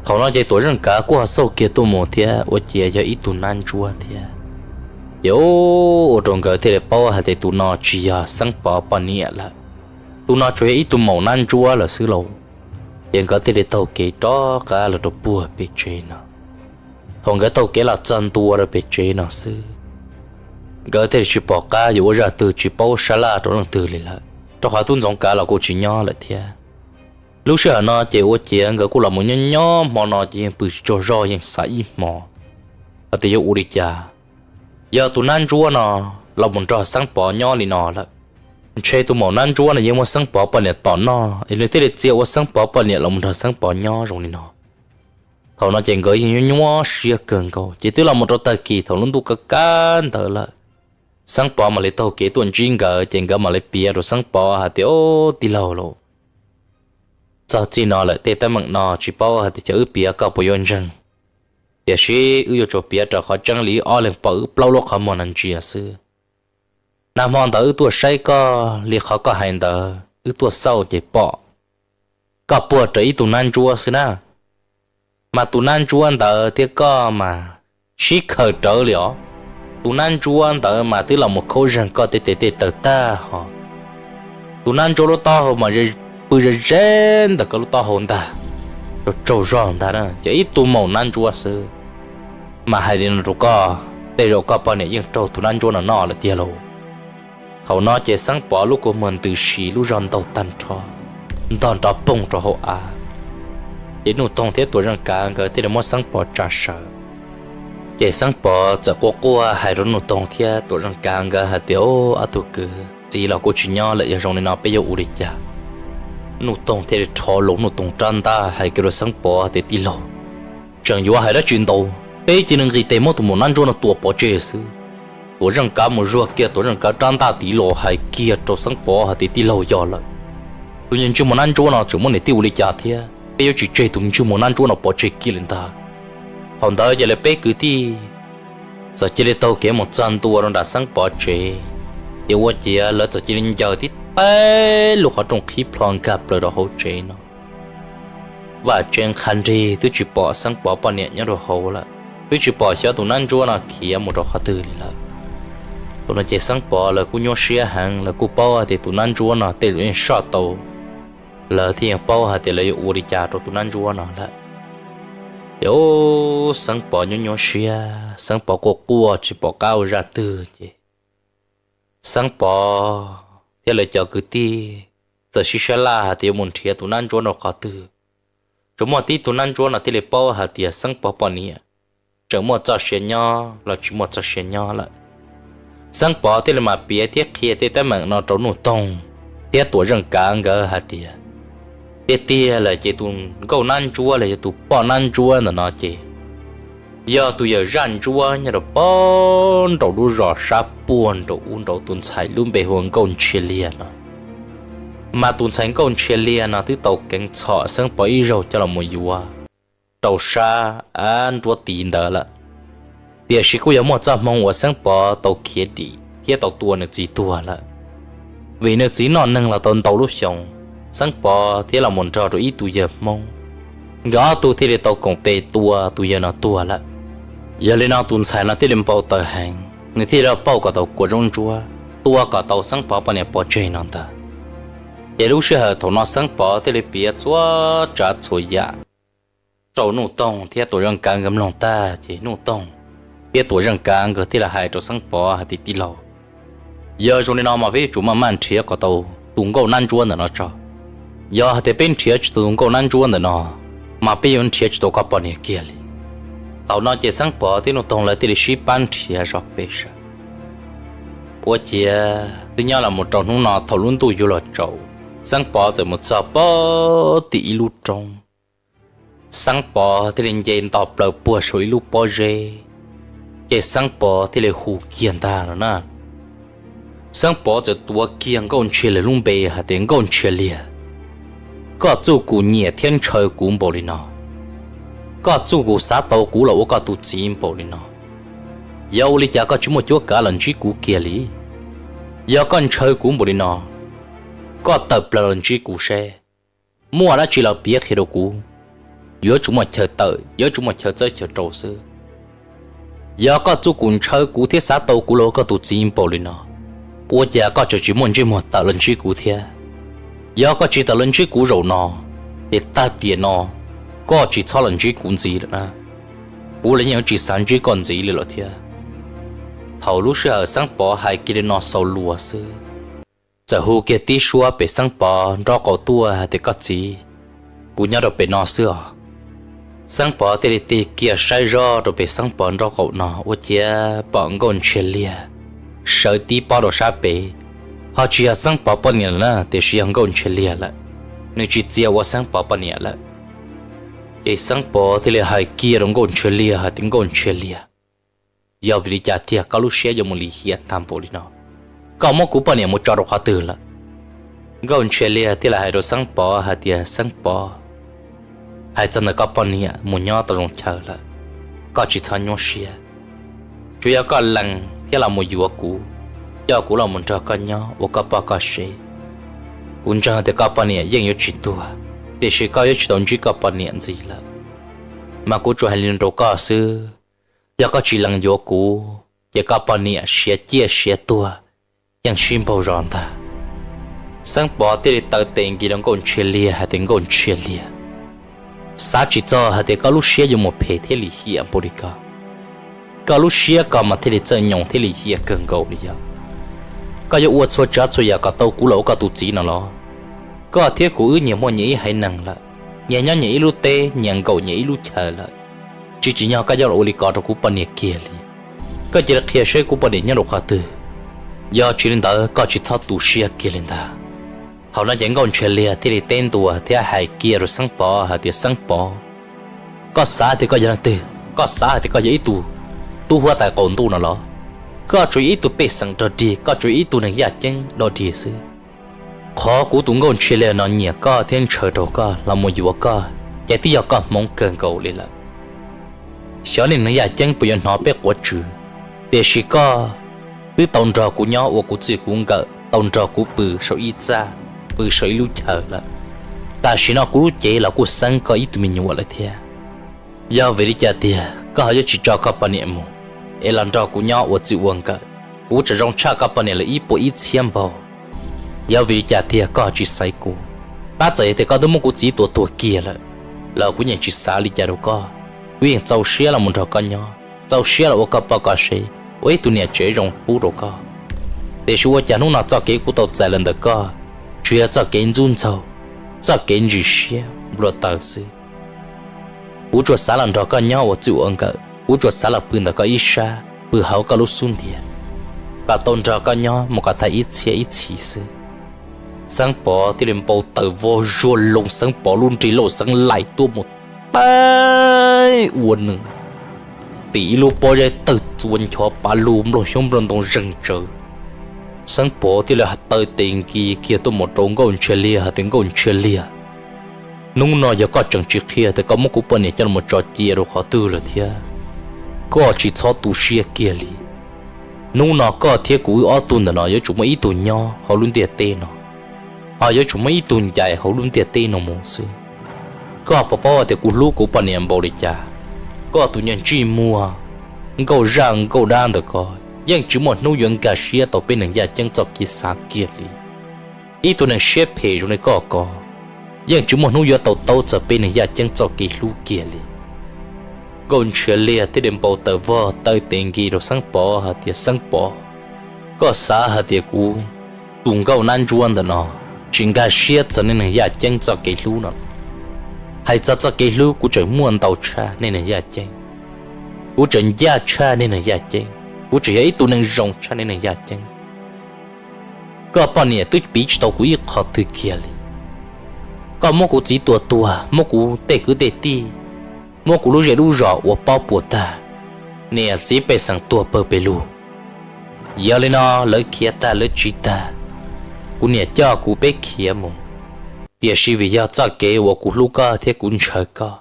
Thaum no ces Tuam Zeej Kav kuj ho xauj kiag tuaj mus thiab ua ciav yog ib tug nab ntsuab thiab. Ces ua rau nkawd thiaj li paub hais tias tus no tsis yog Xeeb Pov poj niam lawm, tus no tsuas yog ib tug maum nab ntsuab lawm xwb lauj. Ces nkawd thiaj li taug kev rov qab los rau puag pem tsev no. Thaum nkawd taug kev los txog ntua rau pem tsev no xwb, nkawd thiaj li tsis pom qab yuav ua zaj twg tsis paub sab laj rau leej twg li lawm, rau qhov tub Ntxoov Kav los kuj tsis nyob lawm thiab. Lub sij hawm no ces ua ciav nkawd kuj los mus nyob nyob hmo no ces yeej pw tsis tsaug zog yeej xav ib hmo hais tias yuav ua li cas. Yog tus nab ntsuab no los mus nrog Xeeb Pov nyob li no lawm, ntshe tus maum nab ntsuab no yeej muab Xeeb Pov poj niam tom noj es nws thiaj li txia ua Xeeb Pov poj niam los mus nrog Xeeb Pov nyob zoo li no. Thaum no ces nkawd yeej nyuaj nyuaj siab kawg nkaus ces twb los mus rau tag kis thaum lub ntuj kaj kab ntawd lawm, Xeeb Pov mam li taug kev tuaj ntsib nkawd ces nkawd mam li piav rau Xeeb Pov hais tias, Au, tij laug lauj, txog txij no lawm tej teeb meem no tsis paub hais tias cov wb piav koj puas yuav ntseeg, tiam sis wb yuav tsum piav raws qhov tseeb li wb ob leeg pom wb plaub lub qhov muag no ntsia xwb. Nag hmo ntawd wb tuaj saib koj li qhov koj hais ntawd, wb tuaj xauj ces pom koj puag rawv ib tug nab ntsuab xwb na. Mas tus nab ntsuab ntawd thiab koj mas sib khaws rawv li os. Tus nab ntsuab ntawd mas twb los mus khaub zeeg koj tej tes tej taw tag hos. Tus nab ntsuab lub taub hau mas pw ze ze ntawm koj lub taub hau ntag, tsaug zog ntag na, ces ib tug maum nab ntsuab xwb. Mas hais li no rau koj, tej zaum koj poj niam yeej raug tus nab ntsuab no noj lawm tiag lauj. Thaum no ces Xeeb Pov lub kua muag ntws si lub zog ntaug tag nrho, ntog nrov poog rau hauv av. Ces Nuj Toog thiab Tuam Zeej Kav nkawd thiaj li muab Xeeb Pov tsa sawv. Ces Xeeb Pov txawm quaj quaj hais rau Nuj Toog thiab Tuam Zeej Kav nkawd hais tias, Au, ob tug kwv, txiv los kuj tsis nyob lawm, yog zoo li no peb yuav ua li cas? Nuj Toog thiaj li rho los Nuj Toog rab ntaj hais kiag rau Xeeb Pov tias, Tij laug, tseem yuav hais dab tsi ntau, peb cia li nqis tes muab tus maum nab ntsuab no tua pov tseg xwb. Tuam Zeej Kav mus zuag kiag Tuam Zeej Kav rab ntaj tid los hais kiag rau Xeeb Pov hais tias, Tij laug, yog lawm, tus niag ntsej muag nab ntsuab no tseem muab niam tij ua li cas thiab, peb yuav tsis tseg tus ntsej muag nab ntsuab no pov tseg kiag li ntag. Thaum ntawd ces lawv peb kwv tij txawm cia li taug kev mus txog ntua rau nram Xeeb Pov tsev, ces ua ciav lawv txawm cia li ncaws tib teg lub qhov rooj qhib plho nkag plaws rau hauv tsev no. Vaj tse qha nrig twb tsis pom Xeeb Pov poj niam nyob rau hauv lawm, twb tsis pom xyov tus nab ntsuab no khiav mus rau qhov twg li lawm. Thaum no ces Xeeb Pov lawv kuj nyuaj siab heev, lawv kuj paub hais tias tus nab ntsuab no tej zaum yeej soj tau, lawv thiaj yeej paub hais tias lawv yuav ua li cas rau tus nab ntsuab no lawm. Ces ub, Xeeb Pov nyuaj nyuaj siab, Xeeb Pov quaj quaj tsis pom qab ua zaj twg ces Xeeb Pov thiab lawv cov kwv tij txawm sib sab laj hais tias yuav mus nrhiav tus nab ntsuab rau qhov twg. Tsuas muaj tib tug nab ntsuab no thiaj li paub hais tias Xeeb Pov poj niam tseem muaj txoj sia nyob los tsis muaj txoj sia nyob lawm. Xeeb Pov thiaj li mam piav thiab qhia tej teeb meem no rau Nuj Toog thiab Tuam Zeej Kav nkawd hais tias, tiag tiag lawm ces tus nkauj nab ntsuab los yog tus poj nab ntsuab ntawm no ces yog tus yawm zaj ntsuab nyob rau pem nraum lub zos sab puag nraud ub nraud, tus ntxhais lub npe hu ua Nkauj Ntshiab Liag no. Mas tus ntxhais Nkauj Ntshiab Liag no twb tau keev txhom Xeeb Pov ib zaug coj los mus yuav rau sab nruab tiv ntawd lawm. Tiam sis kuj yog muaj txoj hmoo uas Xeeb Pov tau khiav dim thiab tau tua nws txiv tuag lawm, vim nws txiv noj neeg los tau ntau lub xyoo. Xeeb Pov thiab los mus nrog rau ib tug yawg Hmoob, nkawd ob tug thiaj li tau koom tes tua tus yawg no tuag lawm. Yog li no tus ntxhais no thiaj li npau taws heev, nws thiaj li pauj kom tau kua zaub ntsuab, tua kom tau Xeeb Pov poj niam pov tseg no ntag. Ces lub sij hawm thaum no Xeeb Pov thiaj li piav txhua tsav txhua yam rau Nuj Toog thiab Tuam Zeej Kav nkawd mloog tag ces Nuj Toog thiab Tuam Zeej Kav nkawd thiaj li hais rau Xeeb Pov hais tias, tij laug, yog zoo li no mas peb yuav tsum maj mam nrhiav kom tau tus nkauj nab ntsuab ntawm no tso. Yog hais tias peb nrhiav tsis tau tus nkauj nab ntsuab ntawm no, mas peb yuav nrhiav tsis tau koj poj niam kiag li. Thaum no ces Xeeb Pov thiab Nuj Toog lawv thiaj li sib pab nrhiav zov peb sawv. Ua ciav twb nyob los mus rau hnub no thaum lub ntuj yuav los tsaus, Xeeb Pov txawm mus txog pem tim ib lub roob. Xeeb Pov thiaj li nce nto plaws puag saum ib lub pob zeb, ces Xeeb Pov thiaj li hu kiag ntag no na. Xeeb Pov txawm tuav kiag Nkauj Ntshiab Liag lub npe hais tias, Nkauj Ntshiab Liag, koj txuj kum nyiam thiab ntshaw kuv npaum li no, koj txuj kum xav tau kuv los ua koj tus txiv npaum li no, yog ua li cas koj tsis muaj cuab kav los ntsib kuv kiag li? Yog koj ntshaw kuv npaum li no, koj tawm plaws los ntsib kuv seb, muaj dab tsi los piav qhia rau kuv, yuav tsum muaj chaw tawm, yuav tsum muaj chaw txawb chaw rau xwb. Yog koj txuj kum ntshaw kuv thiab xav tau kuv los ua koj tus txiv npaum li no, ua cas koj tseem tsis muaj ntsej muag tawm los ntsib kuv thiab? Yog koj tsis tawm los ntsib kuv zaum no, ces tag tiam no koj tsis txhob los ntsib kuv ntxiv lawm na. Kuv los yeej yuav tsis xav ntsib koj ntxiv li lawm thiab. Thaum lub sij hawm Xeeb Pov hais kiag li no xaus luag xwb, txawm hu kiag tib suab pem Xeeb Pov nraub qaum tuaj hais tias, koj txiv, kuv nyob rau pem no xwb os. Xeeb Pov thiaj li tig kiag saib zoj rau pem Xeeb Pov nraub qaum no ua ciav pom Nkauj Ntshiab Liag sawv tib pob rau sab pem. Ho tsis yog Xeeb Pov poj niam lawm na, tiam sis yog Nkauj Ntshiab Liag lawm, nws tsis txia ua Xeeb Pov poj niam lawm. Ces Xeeb Pov thiaj li hais kiag rau Nkauj Ntshiab Liag hais tias, Nkauj Ntshiab Liag, yog vim li cas tiag koj lub siab yuav mus lim hiam tag npaum li no? Koj muab kuv poj niam mus tso rau qhov twg lawm? Nkauj Ntshiab Liag thiaj li hais rau Xeeb Pov hais tias, Xeeb Pov, hais txog ntawm koj poj niam mus nyob tau zoo chaw lawm, koj tsis txhob nyuaj siab. Tsuas yog koj lees thiab los mus yuav kuv, coj kuv los mus nrog koj nyob ua koj poj koj sev. Kuv ntseeg tias koj poj niam yeej yuav tsis tuag, tiam sis koj yuav tsis tau ntsib koj poj niam ntxiv lawm. Mas kuv tsuas hais li no rau koj xwb, yog koj tsis lees yuav kuv, ces koj poj niam siav ciaj siav tuag yeej sib npaug zos ntag. Xeeb Pov thiaj li taw tes nkig rau Nkauj Ntshiab Liag hais tias, Nkauj Ntshiab Liag, xav tsis txog hais tias koj lub siab yuav mus phem thiab lim hiam npaum li ko. Koj lub siab ko mas thiaj li txawj nyoos thiab lim hiam kawg nkaus li yog. Koj yuav ua txhua tsav txhua yam kom tau kuv los ua koj tus txiv no los? Koj thiab kuv wb nyias muaj nyias ib haiv neeg lawm, nyias nyob nyias ib lub teb, nyias nkaum nyias ib lub chaw lawm, tsis tsim nyog koj yuav los ua li ko rau kuv poj niam kiag li. Koj cia li qhia seb kuv poj niam nyob rau qhov twg, yog tsis li ntawd koj tsis txhob tu siab kiag li ntag. Thaum no ces Nkauj Ntshiab Liag thiaj li teb ntua thiab hais kiag rau Xeeb Pov hais tias, Xeeb Pov, koj xav tias koj yog leej twg? Koj xav hais tias koj yog ib tug tub huab tais qaum ntuj no los? Koj tsuas yog ib tug pej xeem dog dig, koj tsuas yog ib tug neeg yaj ceeb dog dig xwb. Qhov kuv tus Nkauj Ntshiab Liag no nyiam koj thiab ntshaw rau koj los mus yuav koj, ces twb yog koj hmoov kawg nkaus li lawm. Xyov nej neeg yaj ceeb puas yuav hnov peb quav tsw, tiam sis koj twb tau nrog kuv nyob ua kuv txij kuv nkawm, tau nrog kuv pw saum ib txaj, pw saum ib lub chaw lawm. Tam sim no kuv lub cev los kuj xeeb koj ib tug me nyuam lawm thiab. Yog vim li cas tiag koj ho yuav tsis tso koj poj niam mus, es los nrog kuv nyob ua txij ua nkawm? Kuv tseem zoo tshaj koj poj niam lawm ib puas ib txhiab npaug. Yog vim li cas tiag koj tsis xaiv kuv? Tab txawm tias koj twb muab kuv txiv tua tuag kiag lawm, los kuv yeej tsis xav li cas rau koj. Kuv yeej txaus siab los mus nrog koj nyob, txaus siab los ua koj poj koj sev, ua ib tug niam tsev zoo pub rau koj. Tiam sis ua cas hnub no txoj kev kuv tau txais los ntawm koj, tsuas yog txoj kev ntxub ntxaug, txoj kev ntsis siab nplua taws xwb. Kuv tsuas xav los nrog koj nyob ua txij ua nkawm, kuv tsuas xav los pw ntawm koj ib sab, pw hauv koj lub xub ntiag, kom tau nrog koj nyob mus kom tag ib txhiab ib txhis xwb. Xeeb Pov thiaj li npau taws vog zuag loo, Xeeb Pov lub nrig lauj xeeb laim tuaj mus teb ua nws tim ib lub pob zeb tawg txua nchov pav lug nplooj xyoob nplooj ntoo zeeg tsawv. Xeeb Pov thiaj li taw tes nkis kiag tuaj mus rau Nkauj Ntshiab Liag hais tias, Nkauj Ntshiab Liag, hnub no yog koj tseem tsis qhia tias koj muab kuv poj niam coj los tso cia rau qhov twg lawm thiab, koj tsis txhob tu siab kiag li. Hnub no koj thiab kuv wb ob tug ntawm no yuav tsum muaj ib tug nyob hauv lub ntiaj teb no, ho yuav tsum muaj ib tug ncaim hauv lub ntiaj teb no mus xwb. Koj puas paub tias kuv hlub kuv poj niam npaum li cas? Koj tus niag ntsej muag nkauj zaj nkauj dab ntawm ko yeej tsis muaj hnub yuav nkag siab tau peb neeg yaj ceeb txoj kev xav kiag li. Ib tug neeg siab phem zoo li koj ko yeej tsis muaj hnub yuav tau taub txog peb neeg yaj ceeb txoj kev hlub kiag li. Nkauj Ntshiab Liag thiaj li npau taws vog taw tes nkis rau Xeeb Pov hais tias, Xeeb Pov, koj xav hais tias kuv tus nkauj nab ntsuab ntawm no tsis nkag siab txog nej neeg yaj ceeb txoj kev hlub no? Hais txog txoj kev hlub kuv tseem muaj ntau tshaj nej neeg yaj ceeb. Kuv tseem ncaj tshaj nej neeg yaj ceeb, kuv tseem yog ib tug neeg zoo tshaj nej neeg yaj ceeb. Koj poj niam twb piv tsis tau kuv ib qho twg kiag li. Koj muab kuv txiv tua tuag, muab kuv tej kwv tej tij, muab kuv lub zej lub zos ua pob puas tag, niam txiv pej xeem tuag pawg pes lug. Yog li no lawv khiav tag lawv tsiv tag, kuv niam coj kuv peb khiav mus. Tiam sis vim yog txoj kev uas kuv hlub koj thiab kuv ntshaw koj,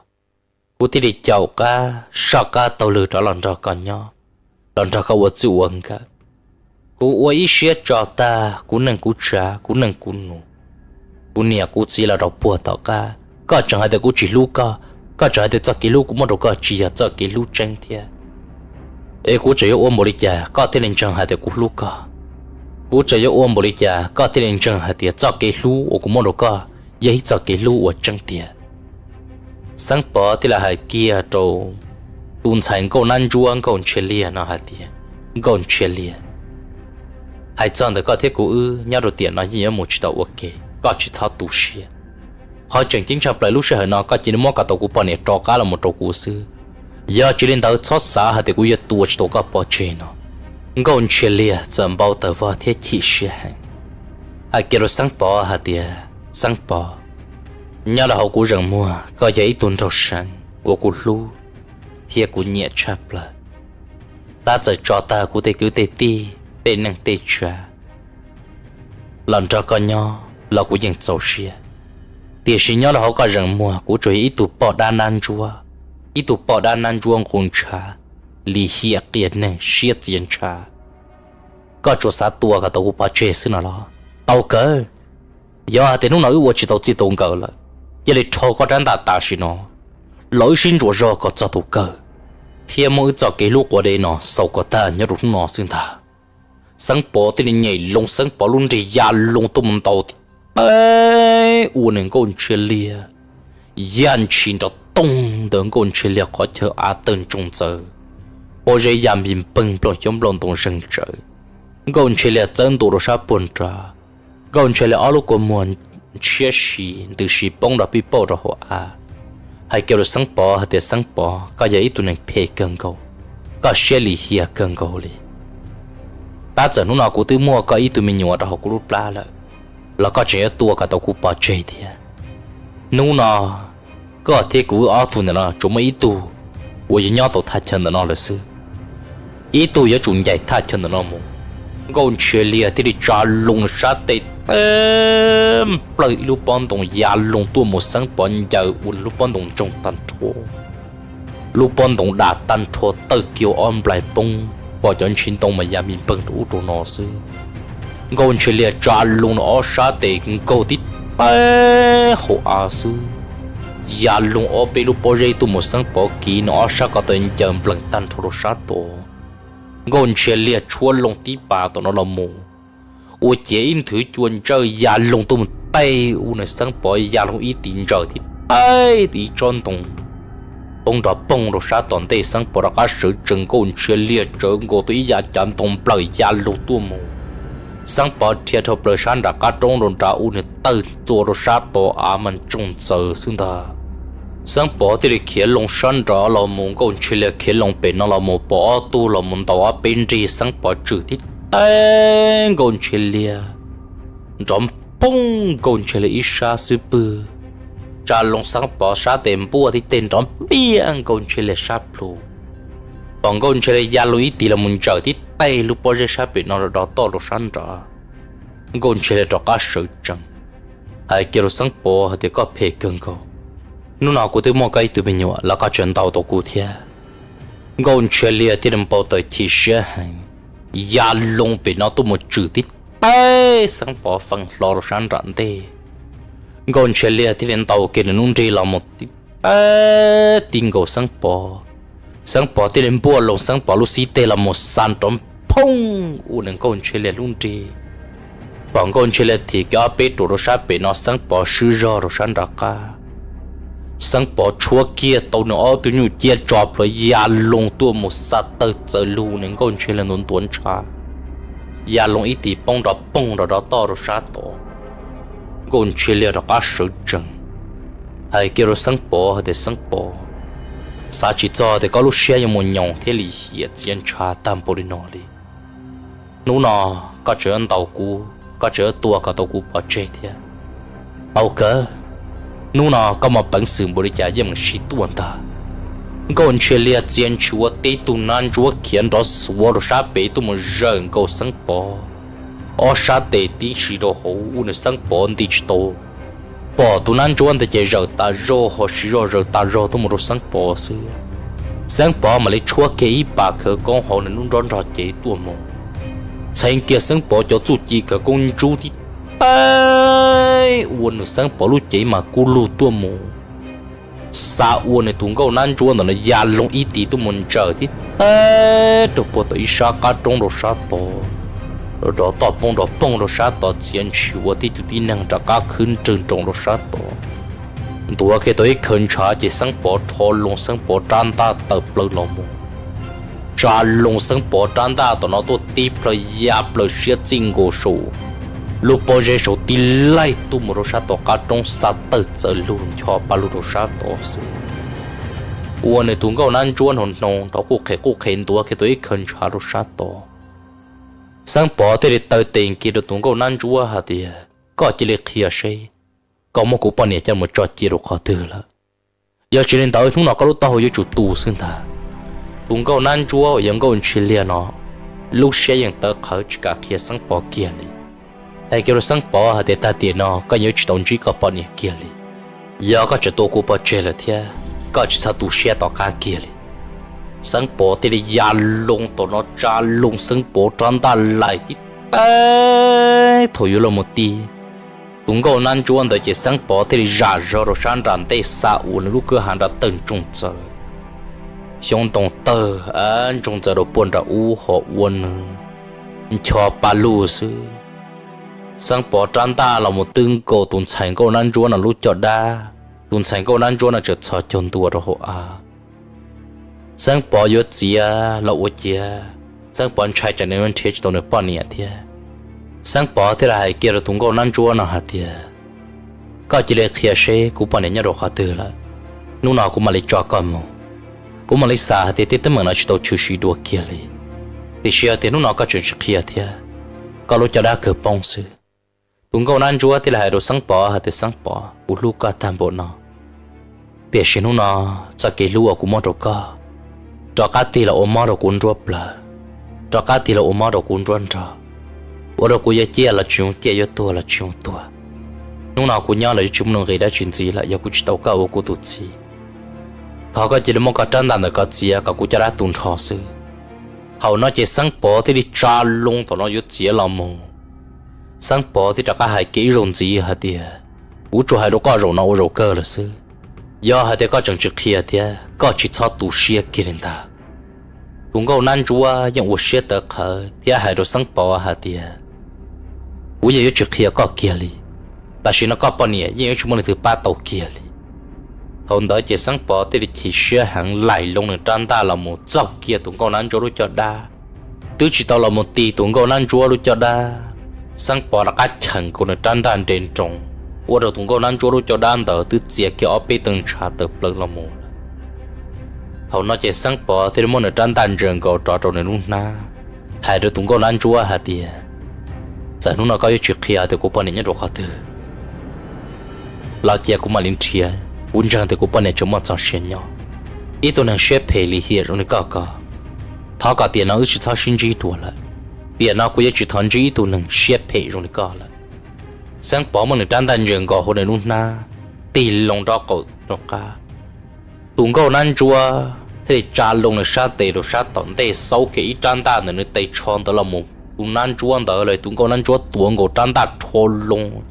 kuv thiaj li caum qab soj qab taug lw rov los nrog koj nyob, los nrog koj ua txij ua nkawm. Kuv ua ib siab tso tag kuv neej kuv tsav, kuv neej kuv nus, kuv niam kuv txiv los rau puag tom qab. Koj tseem hais tias kuv tsis hlub koj, koj tseem hais tias txoj kev hlub kuv muab rau koj tsis yog txoj kev hlub tseeb thiab. Es kuv tseem yuav ua npaum li cas koj thiaj li ntseeg hais tias kuv hlub koj? Kuv tseem yuav ua npaum li cas koj thiaj li ntseeg hais tias txoj kev hlub uas kuv muab rau koj yog ib txoj kev hlub uas tseeb tiag? Xeeb Pov thiaj li hais kiag rau tus ntxhais nkauj nab ntsuab Nkauj Ntshiab Liag no hais tias, Nkauj Ntshiab Liag, hais txog ntawm koj thiab kuv wb nyob rau tiam no yeej yuav mus tsis tau ua ke, koj tsis txhob tu siab. Qhov tseem ceeb tshaj plaws lub sij hawm no koj cia li muab kom tau kuv poj niam rov qab los mus rau kuv xwb. Yog tsis li ntawd txhob xav hais tias kuv yuav tua tsis tau koj pov tseg no. Nkauj Ntshiab Liag txawm npau taws vog thiab chim siab heev, hais kiag rau Xeeb Pov hais tias, Xeeb Pov, nyob rau hauv kuv zeem muag koj yog ib tug nraug seev uas kuv hlub thiab kuv nyiam tshaj plaws. Tab txawm tso tag kuv tej kwv tej tij, tej neej tej tsav los nrog koj nyob los kuv yeej txaus siab. Tiam sis nyob rau hauv koj zeem muag kuv tsuas yog ib tug poj dab nab ntsuab, ib tug poj dab nab ntsuab nqus ntshav, lim hiam qias neeg siab txias ntshav. Koj tsuas xav tua kom tau kuv pov tseg xwb no los? Tau kawg. Yog hais tias hnub no wb ua tsis tau txij tau nkawm lawm, cia li rho koj rab ntaj tam sim no los wb sib ntsuas zog kom txog tus kawg, thiab muab wb txoj kev hlub quav dev no xaus kom tag nyob rau hnub no xwb ntag. Xeeb Pov thiaj li nyem loo, Xeeb Pov lub nrig ya loo tuaj mus ntaus tib teg ua nws Nkauj Ntshiab Liag ya ntshis nrov toog ntawm Nkauj Ntshiab Liag qhov chaw av tawg ntsoog ntxaws, pob zeb ya npis npeeg nplooj xyoob nplooj ntoo zeeg tsawv. Nkauj Ntshiab Liag txawb ntua rau sab puag nrad, Nkauj Ntshiab Liag ob lub kua muag ntshiab si ntws si poob nrov pij pauj rau hauv av, hais kiag rau Xeeb Pov hais tias, Xeeb Pov, koj yog ib tug neeg phem kawg nkaus, koj siab lim hiam kawg nkaus li. Tab txawm hnub no kuv twb muaj koj ib tug me nyuam rau hauv kuv lub plab lawm, los koj tseem yuav tua kom tau kuv pov tseg thiab. Hnub no koj thiab kuv wb ob tug ntawm no tsuas muaj ib tug uas yuav nyob tau thaj chaw ntawm no lawm xwb. Ib tug yuav tsum ncaim thaj chaw ntawm no mus. Nkauj Ntshiab Liag thiaj li tsa loo nws sab tes, nplawm ib lub pob ntoo ya loo tuaj mus, Xeeb Pov ncaws ua lub pob ntoo ntsoog tag nrho. Lub pob ntoo dam tag nrho, tawg kiag ob nplais poob, pom cov ntshis ntoo mas ya npis npeeg rau ub rau no xwb. Nkauj Ntshiab Liag tsa loo nws ob sab tes nkaug tib teb hauv av xwb. Ya loo ob peb lub pob zeb tuaj mus, Xeeb Pov kiv nws ob sab ko taw ncaws nplees tag nrho rau sab tod. Nkauj Ntshiab Liag tshuab loo tib pas tom no los mus, ua ciav ib nthwv cua ntsawj ya loo tuaj mus teb ua nws Xeeb Pov ya loo ib tis ntsaws tib teb ib tsob ntoo poob nrov poog rau sab tom ntej. Xeeb Pov rov qab sawv tsees, Nkauj Ntshiab Liag tsawv nkaus tau ib yav cav ntoo nplawm ya loo tuaj mus. Xeeb Pov rhia dhau plaws sab nram qab roob rau nrad ua nws tawg txua rau sab tod av mas ntsoog ntxaws xwb ntag. Xeeb Pov thiaj li khiav loo sab nrad los mus, Nkauj Ntshiab Liag khiav loo pem no los mus, pom ob tug los mus ntaus ob peb nrig, Xeeb Pov tswm tib teb Nkauj Ntshiab Liag nrov poog, Nkauj Ntshiab Liag ib sab xub pwg tsa loo, Xeeb Pov sab tes npuaj tib teg nrov npiaj Nkauj Ntshiab Liag sab plhu. Pom Nkauj Ntshiab Liag ya loo ib tis los mus ntsaws tib teg lub pob zeb sab pem no rau dov toj rau sab nrad, Nkauj Ntshiab Liag rov qab sawv tsees, hais kiag rau Xeeb Pov hais tias, koj phem kawg nkaus, hnub no kuv twb muaj koj ib tug me nyuam los koj tseem ntaus tau kuv thiab. Nkauj Ntshiab Liag thiaj li npau taws chim siab heev, ya loo pem no tuaj mus tswm tib teb Xeeb Pov feem hlo rau sab nram ntej. Nkauj Ntshiab Liag thiaj li ntaus kiag nws lub nrig los mus tib teb tib nkaus Xeeb Pov. Xeeb Pov thiaj li npuaj loo Xeeb Pov lub xib teg los mus xa nrov poog ua nws Nkauj Ntshiab Liag lub nrig. Pom Nkauj Ntshiab Liag thim kiag ob peb ruam rau sab pem no, Xeeb Pov swb zog rau sab nram qab. Xeeb Pov tshuab kiag tau nws ob tug nyuj ciab tso plhuav ya loo tuaj mus xa tawg txawv lug nws Nkauj Ntshiab Liag ntuav ntuav ntshav, ya loo ib tis poob nrov poog rau dov toj rau sab tod. Nkauj Ntshiab Liag rov qab sawv tsees, hais kiag rau Xeeb Pov hais tias, Xeeb Pov, xav tsis txog tias koj lub siab yuav mus nyoos thiab lim hiam txiav ntshav tag npaum li no li. Hnub no koj tseem yuav ntaus kuv, koj tseem yuav tua kom tau kuv pov tseg thiab. Tau kawg, hnub no koj muaj peev xwm npaum li cas yeej meem sib tuaj ntag. Nkauj Ntshiab Liag txia ntshis ua tib tug nab ntsuab khiav nrov xuav rau sab pem tuaj mus zawm nkaus Xeeb Pov, ob sab tes tib si rau hauv ua nws Xeeb Pov nti tsis tau. Pom tus nab ntsuab ntawd ces zawm tas zog ho siv zog zawm tas zog tuaj mus rau Xeeb Pov xwb. Xeeb Pov mam li tshuab kiag ib pas khawv koob hauv nws lub nrob nrog cev tuaj mus, txheev kiag Xeeb Pov cov txuj ci khawv koob ntsub tib teb ua nws Xeeb Pov lub cev mas kub lug tuaj mus, xa ua nws tus nkauj nab ntsuab ntawm no ya loo ib tis tuaj mus ntsaws tib teb rau puag tom ib sab qab roob rau sab tod. Rov toj poob rov poog rau sab tod, txia ntshis ua tib tug tib neeg rov qab khwb nrwg nroos rau sab tod. Ntuav kiag tau ib khaws ntshav ces Xeeb Pov rho loo Xeeb Pov rab ntaj tawm plaws los mus, tsa loo Xeeb Pov rab ntaj tom no tuaj tib plhaw ya plaws siab txij nkaus saum lub pob zeb saum tib laij tuaj mus rau sab tod qab roob xa tawg txawv lug ncho pa lug rau sab tod xwb. Ua nws tus nkauj nab ntsuab hnoos hnoos rov quj qhev quj qhev ntuav kiag tau ib khaws ntshav rau sab tod. Xeeb Pov thiaj li taw tes kiag rau tus nkauj nab ntsuab hais tias, koj cia li qhia seb koj muab kuv poj niam coj mus tso cia rau qhov twg lawm. Yog tsis li ntawd hnub no koj lub taub hau yuav tsum tu xwb ntag. Tus nkauj nab ntsuab uas yog Nkauj Ntshiab Liag no lub siab yeej tawv qhawv tsis kam qhia Xeeb Pov kiag li. Hais kiag rau Xeeb Pov hais tias, tag tiam no koj yuav tsis tau ntsib koj poj niam kiag li. Yog koj tseem tua kuv pov tseg lawm thiab, koj tsis txhob tu siab tom qab kiag li. Xeeb Pov thiaj li ya loo tom no tsa loo Xeeb Pov rab ntaj lais tib teb thaum yuav los mus ti tus nkauj nab ntsuab ntawd ces Xeeb Pov thiaj li zam zog rau sab nram ntej xa ua nws lub kwj ha nrad tawg ntsoog txawv. Xyoob ntoo tawg ntsoog txawv rau puag nram ub ho ua nws ncho pa lug xwb. Xeeb Pov rab ntaj los mus twb nkaus tus ntxhais nkauj nab ntsuab no lub caj dab. Tus ntxhais nkauj nab ntsuab no tseem txhos caug ntua rau hauv av. Xeeb Pov yuav txiav los ua ciav Xeeb Pov ntshai tsam nws nrhiav tsis tau nws poj niam thiab. Xeeb Pov thiaj li hais kiag rau tus nkauj nab ntsuab no hais tias, koj cia li qhia seb kuv poj niam nyob rau qhov twg lawm, hnub no kuv mam li tso koj mus. Kuv mam li xav hais tias tej teeb meem no tsis tau tshwm sim dua kiag li, tiam sis yog tias hnub no koj tseem tsis qhia thiab, koj lub caj dab kawg poob xwb. Tus nkauj nab ntsuab thiaj li hais rau Xeeb Pov hais tias, Xeeb Pov, kuv hlub koj tag npaum no, tiam sis hnub no txoj kev hlub uas kuv muab rau koj, rov qab tig los ua mob rau kuv nruab plawv, rov qab tig los ua mob rau kuv nruab nrog, ua rau kuv yuav ciaj los tsis zoo ciaj, yuav tuag los tsis zoo tuag. Hnub no kuv nyob los yuav tsis muaj nuj nqis dab tsi ntxiv lawm yog kuv tsis tau koj ua kuv tus txiv. Thov koj cia li muab koj rab ntaj ntawm ko txiav kom kuv caj dab tu nrho xwb. Thaum no ces Xeeb Pov thiaj li tsa loo tom no yuav txiav los mus. Xeeb Pov thiaj rov qab hais kiag ib zaug ntxiv hais tias, Kuv tsuas hais rau koj zaum no ua zaum kawg lawm xwb. Yog hais tias koj tseem tsis qhia thiab koj tsis txhob tu siab kiag li ntag. Tus nkauj nab ntsuab yeej ua siab tawv qhawv thiab hais rau Xeeb Pov hais tias, kuv yeej yuav tsis qhia koj kiag li, tam sim no koj poj niam yeej yuav tsis muaj leej twg pab tau kiag li. Thaum ntawd ces Xeeb Pov thiaj li chim siab heev laim loo nws rab ntaj los mus txog kiag tus nkauj nab ntsuab lub caj dab. Twb tsis tau los mus ti tus nkauj nab ntsuab lub caj dab, Xeeb Pov rov qab cheem nkaus nws rab ntaj nres nroos, ua rau tus nkauj nab ntsuab lub caj dab ntawd twb txias kiag ob peb tee ntshav tawm plaws los mus lawm. Thaum no ces Xeeb Pov thiaj li muab nws rab ntaj ntsia nkaus rov rau nws lub hnab, hais rau tus nkauj nab ntsuab hais tias, txawm hnub no koj yuav tsis qhia tias kuv poj niam nyob rau qhov twg los cia kuv mam li nrhiav, kuv ntseeg tias kuv poj niam tseem muaj txoj sia nyob. Ib tug neeg siab phem lim hiam zoo li koj ko, thov kom tiam no wb tsis txhob sib ntsib dua lawm. Tiam no kuv yuav tsis thov ntsib ib tug neeg siab phem zoo li koj lawm. Xeeb Pov muab nws rab ntaj ntsia nkaus hauv nws lub hnab, tig loo nraub qaum rov qab. Tus nkauj nab ntsuab thiaj li tsa loo nws sab tes rau sab tom ntej xaub kiag ib rab ntaj ntawm nws tes tsho ntawd los mus, tus nab ntsuab ntawd los tus nkauj nab ntsuab tuav nkaus rab ntaj rho loo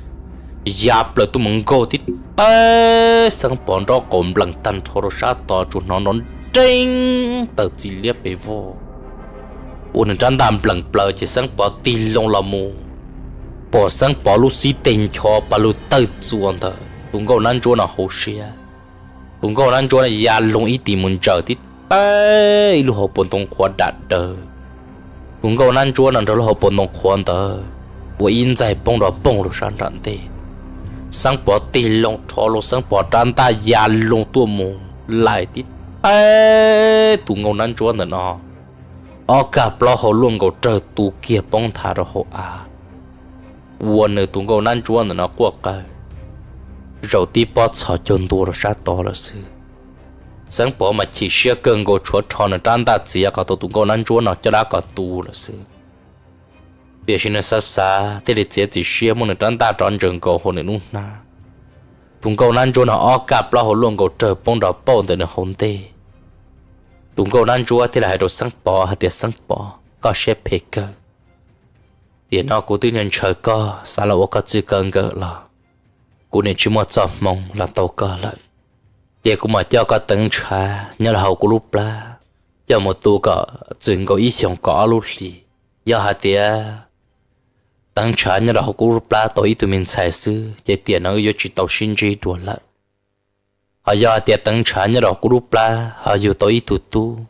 ya plaws tuaj mus nkaug tib teb Xeeb Pov nraub qaum nplees tag nrho rau sab tod tsuas hnov nrov nreeb taws txi liab pes vog. Ua nws rab ntaj nplees plaws ces Xeeb Pov tig loo los mus, pom Xeeb Pov lub xib teg ncho pa lug tawg txuas ntawm tus nkauj nab ntsuab no hauv siab. Tus nkauj nab ntsuab no ya loo ib tis mus ntsaws tib teb ib lub hauv paus ntoo qhuav dam daws. Tus nkauj nab ntsuab no nrog lub hauv paus ntoo qhuav ntawd ua ib ntxaig poob nrov poog rau sab nram ntej. Xeeb Pov tig loo rho loo Xeeb Pov rab ntaj ya loo tuaj mus laim tib teb tus nkauj nab ntsuab ntawm no ob kag plaub hau luaj nkaus rawg tu kiag poob nthav rau hauv av, ua nws tus nkauj nab ntsuab ntawm no quaj qw zaum tib pob txhos caug ntua rau sab tod lawm xwb. Xeeb Pov mas chim siab kawg nkaus tshuav rho nws rab ntaj txiav kom tau tus nkauj nab ntsuab no caj dab kom tu lawm xwb. Tiam sis nws xav xav thiaj li txiav txim siab muab nws rab ntaj rov ntsaws nkaus hauv nws lub hnab. Tus nkauj nab ntsuab no ob kag plaub hau luaj nkaus rawg poob nrov pauj ntawm nws hauv ntej. Tus nkauj nab ntsuab thiaj li hais rau Xeeb Pov hais tias, Xeeb Pov, koj siab phem kawg. Tiam no kuv twb ntshaw koj xav los ua koj txij koj nkawm los kuv nim tsis muaj txoj hmoo los tau koj lawm. Ces kuv mam coj koj teev ntshav nyob rau hauv kuv lub plab, coj mus tu kom txwm nkaus ib xyoos kom ob lub hlis. Yog hais tias teev ntshav nyob rau hauv kuv lub plab tau ib tug me ntxhais xwb ces tiam no wb yuav tsis tau sib ntsib dua lawm. Ho yog hais tias teev ntshav nyob rau hauv kuv lub plab ho yug tau ib tug tub,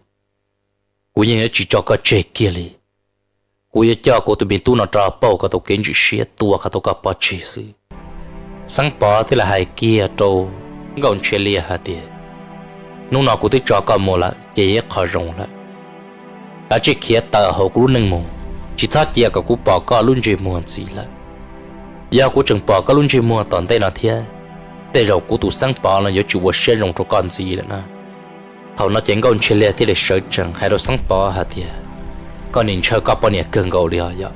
kuv yeej yuav tsis tso koj tseg kiag li. Kuv yuav coj kuv tus me tub no rov pauj kom tau kev ntsim siab tua kom tau koj pov tseg xwb. Xeeb Pov thiaj li hais kiag rau Nkauj Ntshiab Liag hais tias, hnub no kuv twb tso koj mus lawm ces yog ib qho zoo lawm. Kav tsij khiav tawm hauv kuv lub neej mus, tsis txhob cia kom kuv pom koj lub ntsej muag ntxiv lawm. Yog kuv tseem pom koj lub ntsej muag tom ntej no thiab, tej zaum kuv tus Xeeb Pov no yuav tsis ua siab zoo rau koj ntxiv lawm na. Thaum no ces Nkauj Ntshiab Liag thiaj li sawv tsees hais rau Xeeb Pov hais tias, koj nim ntshaw koj poj niam kawg nkaus li os yom.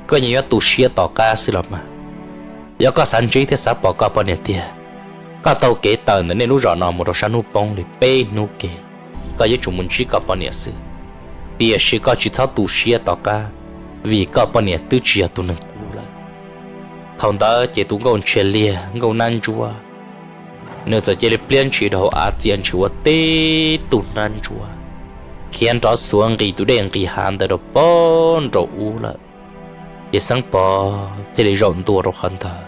Koj yeej yuav tu siab tom qab xwb los mas. Yog koj xav ntsib thiab xav pom koj poj niam tiag, koj taug kev tawm ntawm nej lub zos no mus rau sab hnub poob li peb hnub ke, koj yuav tsum mus ntsib koj poj niam xwb. Tiam sis koj tsis txhob tu siab tom qab, vim koj poj niam twb tsis yog tus neeg qub lawm. Thaum ntawd ces tus Nkauj Ntshiab Liag, Nkauj Nab Ntsuab, nws txawm cia li pliab ntshis rau hauv av txia ntshis ua tib tug nab ntsuab, khiav nrov xuav nqis tus dej nqis hav ntawd rau pem nraum ub lawm. Ces Xeeb Pov thiaj li zaum ntua rau qhov ntawd,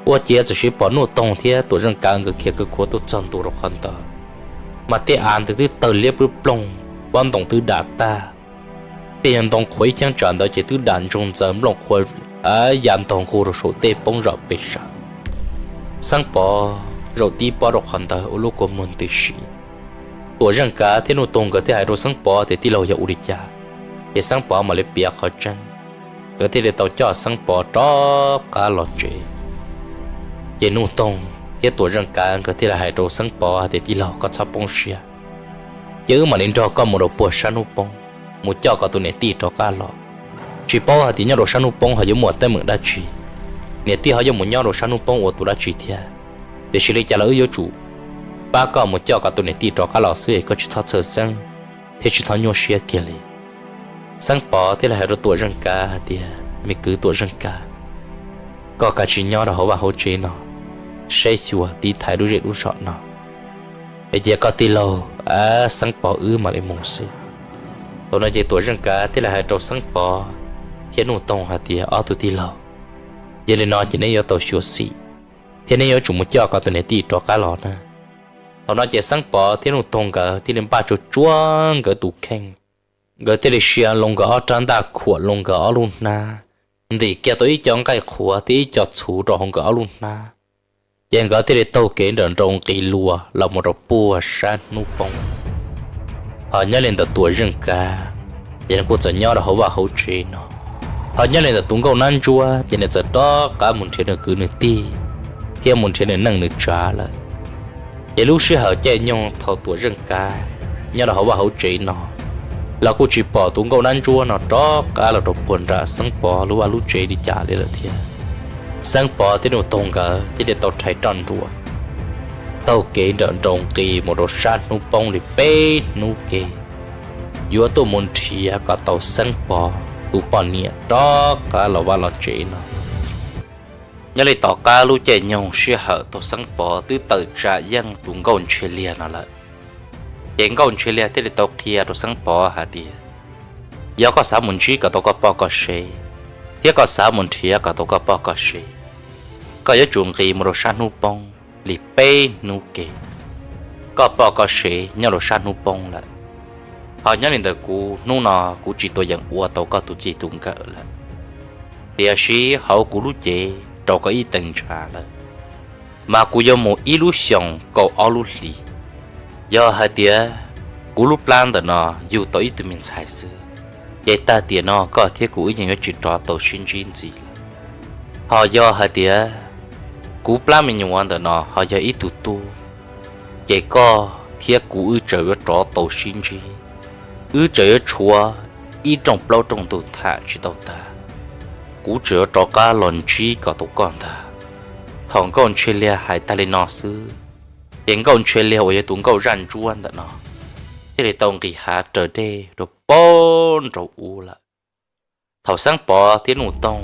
ua ciav txawm sis pom Nuj Toog thiab Tuam Zeej Kav nkawd khiav khwv khuav tuaj txog ntua rau qhov ntawd, mas tej av ntawd twb tawg liab ploog ploog, pob ntoo twb dam tag. Tej nyuag ntoo qhuav ib cheeb tsam ntawd ces twb dam ntsoog ntxaws nplooj qhuav ya ntog nqug rau saum tej poob zom pes sav. Xeeb Pov zaum tib pob rau qhov ntawd ua lub kua muag ntws si. Tuam Zeej Kav thiab Nuj Toog nkawd thiaj hais rau Xeeb Pov tias, tij laug, yog ua li cas? Ces Xeeb Pov mam li piav qhov tseeb, nkawd thiaj li tau coj Xeeb Pov rov qab los tsev. Ces Nuj Toog thiab Tuam Zeej Kav nkawd thiaj li hais rau Xeeb Pov hais tias, tij laug, koj txhob poob siab, ces wb mam li nrog koj mus rau puag sab hnub poob, mus coj koj tus niam tij rov qab los. Tsis paub hais tias nyob rau sab hnub poob ho yuav muaj teeb meem dab tsi, niam tij ho yuav mus nyob rau sab hnub poob ua tus dab tsi thiab. Tiam sis li cas los wb yuav tsum pab koj mus coj koj tus niam tij rov qab los xwb es koj tsis txhob txhawj xeeb thiab tsis txhob nyuaj siab kiag li. Xeeb Pov thiaj li hais rau Tuam Zeej Kav hais tias, me kwv Tuam Zeej Kav, koj kav tsij nyob rau hauv vaj hauv tsev no, saib xyuas tiv thaiv lub zej lub zos no, es cia koj tij laug Xeeb Pov wb mam li mus xwb. Thaum no ces Tuam Zeej Kav thiaj li hais rau Xeeb Pov thiab Nuj Toog hais tias, Ob tug tij laug, yog li no ces neb yuav tau xyuam xim thiab neb yuav tsum mus coj kom tus niam tij rov qab los na. Thaum no ces Xeeb Pov thiab Nuj Toog nkawd thiaj li npaj tsuag tsuag nkawd tus kheej, nkawd thiaj li sia loo nkawd ob rab ntaj khuam loo nkawd ob lub hnab, ntim kiag tau ib co nqaij qhuav thiab ib co txhuv rau hauv nkawd ob lub hnab, ces nkawd thiaj li taug kev nrawm nroos nqis luas los mus rau puag sab hnub poob. Ho nyob li ntawm Tuam Zeej Kav, ces nws kuj txawm nyob rau hauv vaj hauv tsev no. Ho nyob li ntawm tus nkauj nab ntsuab ces nws txawm rov qab mus nrhiav nws kwv nws tij thiab mus nrhiav nws neej nws tsav lawm. Ces lub sij hawm caij nyoog thaum Tuam Zeej Kav nyob rau hauv vaj hauv tsev no los kuj tsis pom tus nkauj nab ntsuab no rov qab los rau puag nram Xeeb Pov lub vaj lub tsev li cas li lawm thiab. Xeeb Pov thiab Nuj Toog nkawd thiaj li tau rhais roj nruas taug kev nrawm nroos nqis mus rau sab hnub poob li peb hnub ke, yuav tuaj mus nrhiav kom tau Xeeb Pov tus poj niam rov qab los vaj los tsev no. Nyob li tom qab lub caij nyoog sij hawm thaum Xeeb Pov twb tawm tsam yeej tus nkauj Ntshiab Liag no lawm, ces nkauj Ntshiab Liag thiaj li tau qhia rau Xeeb Pov hais tias, Yog koj xav mus ntsib kom tau koj poj koj sev, thiab koj xav mus nrhiav kom tau koj poj koj sev, koj yuav tsum nqis mus rau sab hnub poob li peb hnub ke. Koj poj koj sev nyob rau sab hnub poob lawm, ho nyob li ntawm kuv hnub no kuv tsis tuaj yeem ua tau koj tus txij tus nkawm lawm. Tiam sis hauv kuv lub cev rau koj ib teev ntshav lawm, mas kuv yuav mus ib lub xyoos kaum ob lub hlis. Yog hais tias kuv lub plab ntawm no yug tau ib tug me ntxhais xwb, ces tag tiam no koj thiab kuv wb yeej yuav tsis rov tau sib ntsib ntxiv lawm. Ho yog hais tias kuv plab me nyuam ntawm no ho yog ib tug tub, ces koj thiab kuv wb tseem yuav rov tau sib ntsib, wb tseem yuav tshuav ib rooj plaub rooj ntug tham tsis tau tag, kuv tseem yuav rov qab los ntsib kom tau koj ntag. Thaum nkauj Ntshiab Liag hais tag li no xwb, ces nkauj Ntshiab Liag uas yog tus nkauj zaj ntsuab ntawm no thiaj li tau nqis hav raws dej rau poob nraum ub lawm. Thaum Xeeb Pov thiab Nuj Toog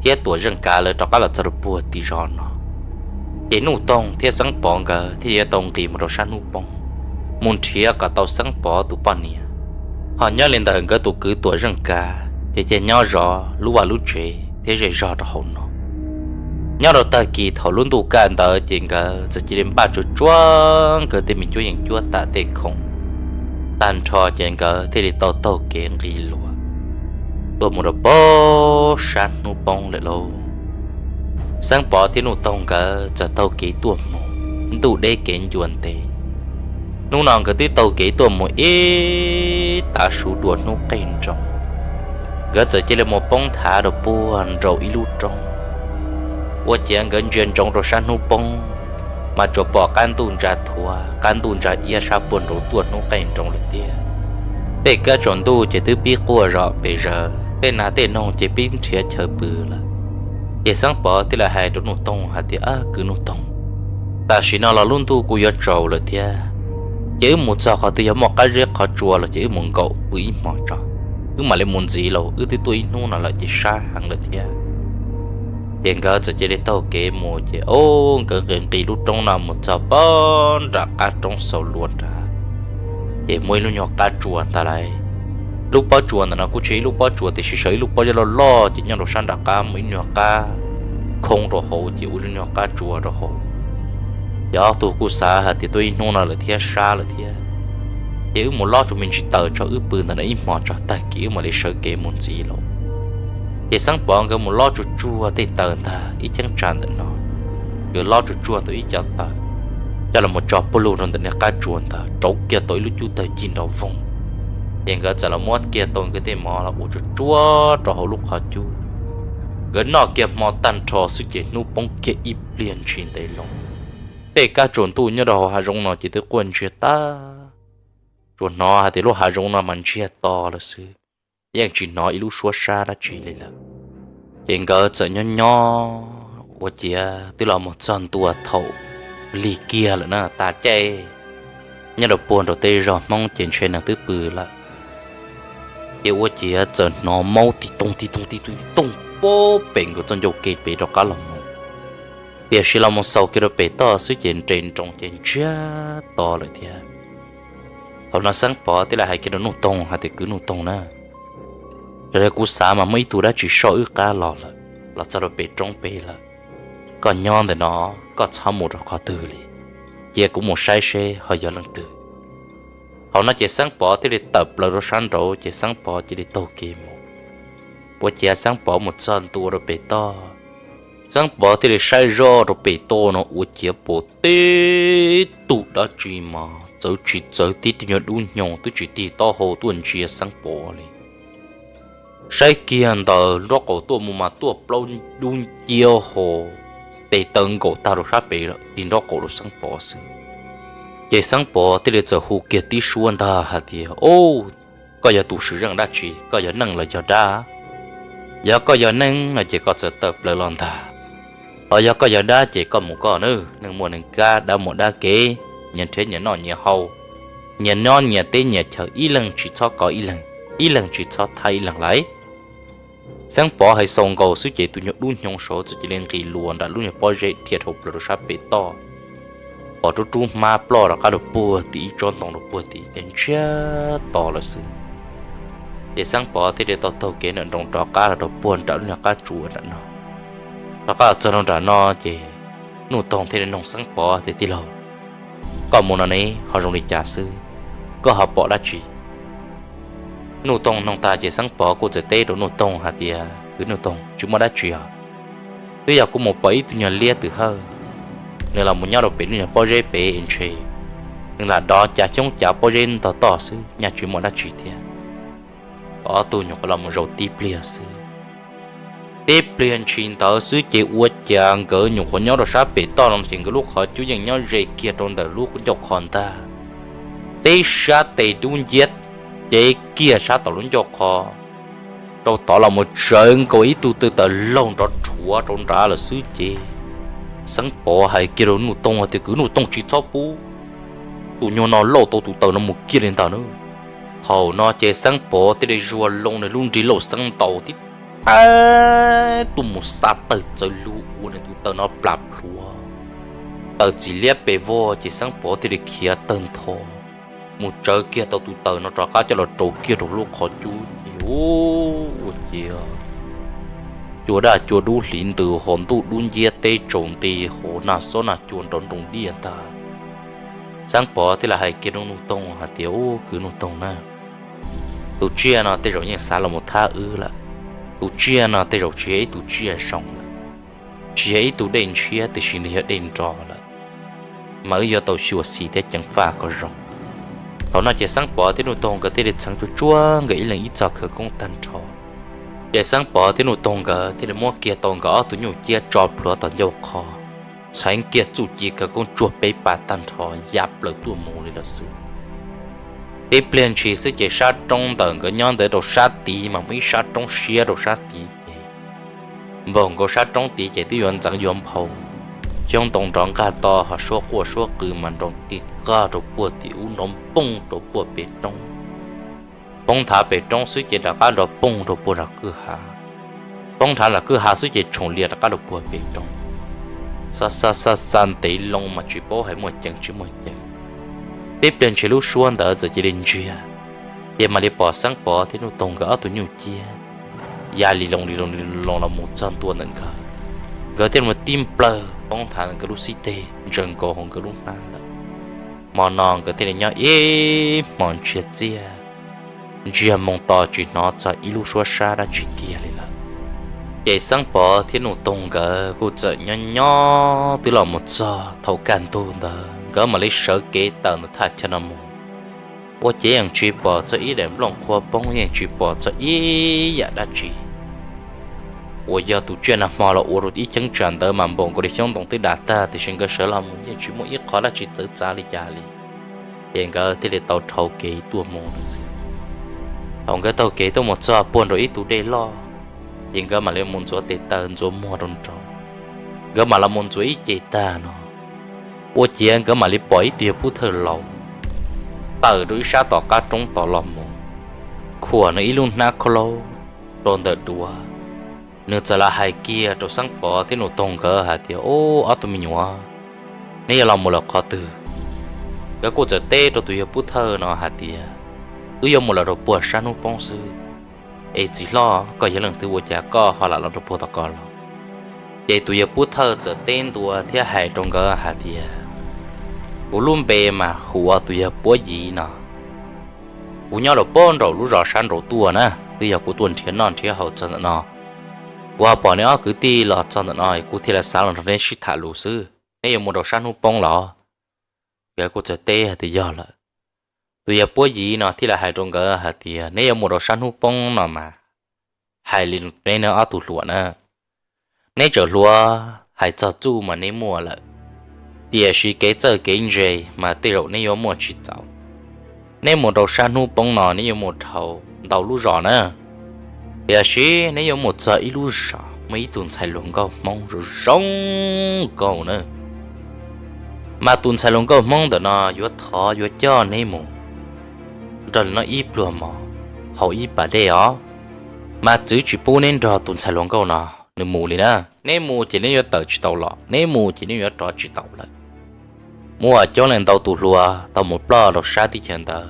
thiab Tuam Zeej Kav lawv rov qab los txog rau puag tim zos no, ces Nuj Toog thiab Xeeb Pov nkawd thiaj yuav tau nqis mus rau sab hnub poob, mus nrhiav kom tau Xeeb Pov tus poj niam. Ho nyob li ntawm nkawd tus kwv Tuam Zeej Kav ces cia nyob zov lub vaj lub tsev thiab zej zog rau hauv no. Nyob rau tag kis thaum lub ntuj kaj ntawd ces nkawd txawm cia li npaj tsuag tsuag nkawd tej me cuab yees cuab tam tej khoom, tag nrho ces nkawd thiaj li tau taug kev nqis luas tuaj mus rau poob sab hnub poob lawm lauj. Xeeb Pov thiab Nuj Toog nkawd txawm taug kev tuaj mus, ntuj deb kev ncua ntev. Hnub no nkawd twb taug kev tuaj mus ib tav su dua hnub qij nroos, nkawd txawm cia li mus poob thav rau puag nraum ib lub roob. Ua ciav nkawd ntsia ntsoov rau sab hnub poob, mas tsuas pom qab ntuj ntsa thuav qab ntuj ntsa iab sab puag nraud tuaj hnub qij nroos lawm tiag. Tej kab tsaus ntuj ces twb pib quaj zom pes zaws, tej nas tej noog ces pib nrhiav chaw pw lawm. Ces Xeeb Pov thiaj li hais rau Nuj Toog hais tias, Kwv Nuj Toog, tam sim no los lub ntuj kuj yuav tsaus lawm thiab, ces wb mus txog qhov twg yog muaj qab zeb qhov tsua los ces wb mus nkaum pw ib hmos tso, wb mam li mus ntxiv lauj, wb twb tuaj ib hnub no lawm ces sab heev lawm thiab. Ces nkawd txawm cia li taug kev mus ces o, nkawd nqis nqis lub roob no mus txog poob nram qab roob xaus luas nrad, ces muaj ib lub nyuag qab tsua ntag lauj. Lub pob tsuas ntawm no kuj tsis yog ib lub pob tsuas tiam sis sawv ib lub pob zeb loj loj ces nyob rau sab nram qab muaj ib nyuag qab khoob rau hauv ces ua ib lub nyuag qab tsua rau hauv. Ces ob tug kuj xav hais tias tuaj ib hnub no lawm thiab sab lawm thiab, ces wb mus lob tsuas me ntsis taws tso wb pw ntawm no ib hmos tso tag kis wb mam li sawv kev mus ntxiv lauj. Ces Xeeb Pov nkawd mus lob tsuag tsuag tej taws ntag ib cheeb tsam ntawm no, nkawd lob tsuag tsuag tau ib co taws coj los mus tso pug lug rau ntawm niag qab tsua ntawd rauv kiag tau ib lub cub tawg cig nrov voog. Ces nkawd txawm los muab kiag tau nkawd tej mov los ua tsuag tsuag rau hauv lub qhov cub. Nkawd noj kiag hmo tag nrho xwb ces hnub poob kiag ib pliag ntshis ntev loo. Tej kab tsaus ntuj nyob rau hauv hav zoov no ces twb quaj ntsiag tag, tsuas hnov hais tias lub hav zoov no mas ntsiag to lawm xwb, yeej tsis hnov ib lub suab sab dab tsi li lawm. Ces nkawd txawm nyob nyob ua ciav twb los mus txog ntua thaum lig kiag lawm na, tas caij nyob rau puag nraum tej zog Hmoob ces ntshe neeg twb pw lawm. Ces ua ciav txawm hnov maub ti tooj ti tooj ti tooj ti tooj puag pem nkawd txoj ncauj ke pem rov qab los mus. Tiam sis los mus xaus kiag rau pem toj xwb ces nres nroos ces ntsiag to lawm thiab. Thaum no Xeeb Pov thiaj li hais kiag rau Nuj Toog hais tias, Kwv Nuj Toog na, raws li kuv xav mas muaj ib tug dab tsi soj wb qab los lawm, los txog rau pem roob pem lawm. Koj nyob ntawm no, koj txhob mus rau qhov twg li, cia kuv mus saib seb ho yog leej twg. Thaum no ces Xeeb Pov thiaj li tawm plaws rau sab nraud ces Xeeb Pov cia li taug kev mus. Ua ciav Xeeb Pov mus txog ntua rau pem toj, Xeeb Pov thiaj li saib zoj rau pem toj no ua ciav pom tib tug dab tsi mas txawv tsis txawv tib tug nyuag dub hnyoo twb tsis tig taub hau tuaj ntsia Xeeb Pov li. Saib kiag ntawm nraub qaum tuaj mus mas tuaj plaub dub nciab ho tes taw nkaum tag rau sab pem tig nraub qaum rau Xeeb Pov xwb. Ces Xeeb Pov thiaj li txawm hu kiag tib suab ntag hais tias, Au, koj yog tus swm zeej dab tsi, koj yog neeg los yog dab? Yog koj yog neeg no ces koj txawm tawm plaws los ntag. Ho yog koj yog dab ces koj mus koj nawb, neeg muaj neeg kab, dab muaj dab kev, nyias nrhiav nyias noj nyias haus, nyias nyob nyias teb nyias chaw, ib leeg tsis txhob kov ib leeg, ib leeg tsis txhob thab ib leeg lauj. Xeeb Pov hais xaus nkaus xwb ces tus nyuag dub hnyoo saud txawm cia li nqis luas nram lub nyuag pob zeb dhia dhau plaws rau sab pem toj, pom rub rub hmab ploj rov qab rau puag tim ib tsob ntoo rau puag tim ces ntsiag to lawm xwb. Ces Xeeb Pov thiaj li tau taug kev nram nroos rov qab los rau puag nram lub nyuag qab tsua nram no. Rov qab txog rau nram no ces Nuj Toog thiaj li noog Xeeb Pov tias, Tij laug, koj mus no ne ho zoo li cas xwb, koj ho pom dab tsi? Nuj Toog noog tag ces Xeeb Pov kuj txawm teb rau Nuj Toog hais tias, Kwv Nuj Toog, tsis muaj dab tsi os. Twb yog kuv mus pom ib tug nyuag liab twm hawj, nws los mus nyob rau pem lub nyuag pob zeb pem ntshe nws lam dov cav xyoob cav pob zeb ntog toj xwb, nyaj tsis muaj dab tsi thiab. Ob tug nyuam qhuav los mus zaum tib pliag xwb. Tib pliag ntshis ntawd xwb ces ua cas nkawd nyuam qhuav nyob rau sab pem toj no ces nkawd lub qhov cub yeej nyob ze kiag rau ntawm lub ncauj qhov ntag. Tib sab tes dub nciab cev kiag sab tom lub ncauj qhov, rau tod los mus tsawv nkaus ib tug taw taws laug nrov rhuav rau nrad lawm xwb ces Xeeb Pov hais kiag rau Nuj Toog tias, Kwv Nuj Toog, tsis txhob pub tus nyuag no lauj tau tus taws no mus kiag li ntag na. Thaum no ces Xeeb Pov thiaj li zuag loo nws lub nrig lauj xeeb ntaus tib tag tuaj mus xa tawg txawv lug ua nws tus taws no plam plhuav, taws txim liab pes vog ces Xeeb Pov thiaj li khiav tawg ntho mus tsawv kiag tau tus taws no rov qab coj los rau kiag rau lub qhov cub ces ua ciav cua daj cua dub hliv ntws hos ntuj dub nciab teb tsaus nti hos nag xob nag cua nrov nroos diaj ntag. Xeeb Pov thiaj li hais kiag rau Nuj Toog hais tias, Ub, kwv Nuj Toog na, tus tsiaj no tej zaum yeej xav los mus thab wb lawm. Tus tsiaj no tej zaum tsis yog ib tug tsiaj zoo lawm, tsis yog ib tug dej ntshiab tiam sis nws yog dej nro lawm, mas wb yuav tau xyuam xim thiab ceev faj kom zoo. Thaum no ces Xeeb Pov thiab Nuj Toog nkawd thiaj li txheev tsuag tsuag nkawd ib leeg ib txoj khawv koob tag nrho. Ces Xeeb Pov thiab Nuj Toog nkawd thiaj li muab kiag tau nkawd ob tug nyuj ciab tso plhuav tom ncauj qhov, txheev kiag txuj ci khawv koob tsuag peb pas tag nrho ya plaws tuaj mus li lawm xwb. Tib pliag ntshis xwb ces sab roob ntawm nkawd nyob ntawd rau sab tid mas muaj ib sab roob siab rau sab tid ces npaum nkaus sab roob tid ces twb yuav ntxeev yuav nphau, xyoob ntoo nrov nqaj to ho suab quaj suab qw mas nrov nqis qaj rau puag tim ub nrov npooj rau puag pem roob. Poob nthav pem roob xwb ces rov qab nrov poog rau puag nram kwj ha. Poob nthav nram kwj ha xwb ces tshoom lias rov qab rau puag pem roob. Xa xa xa xa ntev loo mas tsis paub hais muaj ceev tsis muaj ceev. Tib pliag ntshis lub suab ntawd txawm cia li ntsiag, ces mam li pom Xeeb Pov thiab Nuj Toog nkawd ob tug nyuj ciab ya li loo li loo li loo los mus txog ntua ntawm nkawd. Nkawd thiaj mus tib nplawg poob nthav nkawd lub xib teg ntsaws nkaus hauv nkawd lub hnab lawm. Hmo no nkawd thiaj li nyob ib hmos ntsiag txiaj, ntsiag moo to tsis hnov txog ib lub suab sab dab tsi kiag li lawm. Ces Xeeb Pov thiab Nuj Toog nkawd kuj txawm nyob nyob twb los mus txog thaum kaj ntug ntawd nkawd mam li sawv kev tawm ntawm thaj chaw no mus. Ua ciav yeej tsis pom txog ib daim nplooj qhuav poob, yeej tsis pom txog ib yam dab tsi uas yog tus tsiaj nag hmo los ua rau ib cheeb tsam ntawd mas npaum nkaus li xyoob ntoo twb dam tag, tiam sis nkawd sawv los mus yeej tsis muaj ib qho dab tsi txawv txav li cas li. Ces nkawd thiaj li tau dhau kev tuaj mus lawm xwb. Thaum nkawd taug kev tuaj mus txog puag nram ib tug dej loj, ces nkawd mam li mus ntxuav tes taw ntxuav muag rau nraud. Nkawd mam los mus ntxuav ib ce tag no, ua ciav nkawd mam li pom ib tug yawg pub thawj laus tawm rau ib sab tom qab roob tod los mus, khuam nws ib lub hnab khaub hlaub rau ntawm duav. nws txawm los hais kiag rau Xeeb Pov thiab Nus Toog nkawd hais tias, Ub, ob tug me nyuam, neb yuav los mus lawm qhov twg? Nkawd kuj txawm teb rau tus yawg Pub Thawj no hais tias, Wb yuav mus lawm rau puag sab hnub poob xwb. Es txiv hlob, koj yog leej twg ua cas koj ho lam los rau puag tom ko los? Ces tus yawg Pub Thawj txawm teb ntua thiab hais rau nkawd hais tias, Kuv lub npe mas hu ua tus yawg Puab Yiv no. Kuv nyob rau puag nraum lub zos sab nraud tuaj na, twb yog kuv tuaj nrhiav noj nrhiav haus txog ntawm no. Kuv ho pom neb ob kwv tij los txog ntawm no, kuv thiaj li xav los nrog neb sib tham lus xwb. Neb yuav mus rau sab hnub poob los? Nkawd kuj txawm teb hais tias yog lawm. Tus yawg Puab Yiv no thiaj li hais rau nkawd hais tias, Neb yuav mus rau sab hnub poob no mas, hais li neb ob tug hluas na, neb txawm hluas hais txog txuj mas neb muaj lawm, tiam sis kev txawj kev ntse mas tej zaum neb yuav muaj tsis txaus. Neb mus rau sab hnub poob no neb yuav mus dhau ntau lub zos na, tiam sis neb yuav mus txog ib lub zos muaj ib tug ntxhais hluas nkauj Hmoob zoo zoo nkauj na. Mas tus ntxhais hluas nkauj Hmoob ntawm no yuav thov yuav coj neb mus nrog nws noj ib pluag mov, haus ib pas dej os. Mas txwv tsis pub neb nrog tus ntxhais hluas nkauj no nws mus li na. Neb mus ces neb yuav tawm tsis tau los, neb mus ces neb yuav rov tsis tau lawm. Muaj coob leej ntau tus hluas tau mus ploj rau sab teb chaws ntawd,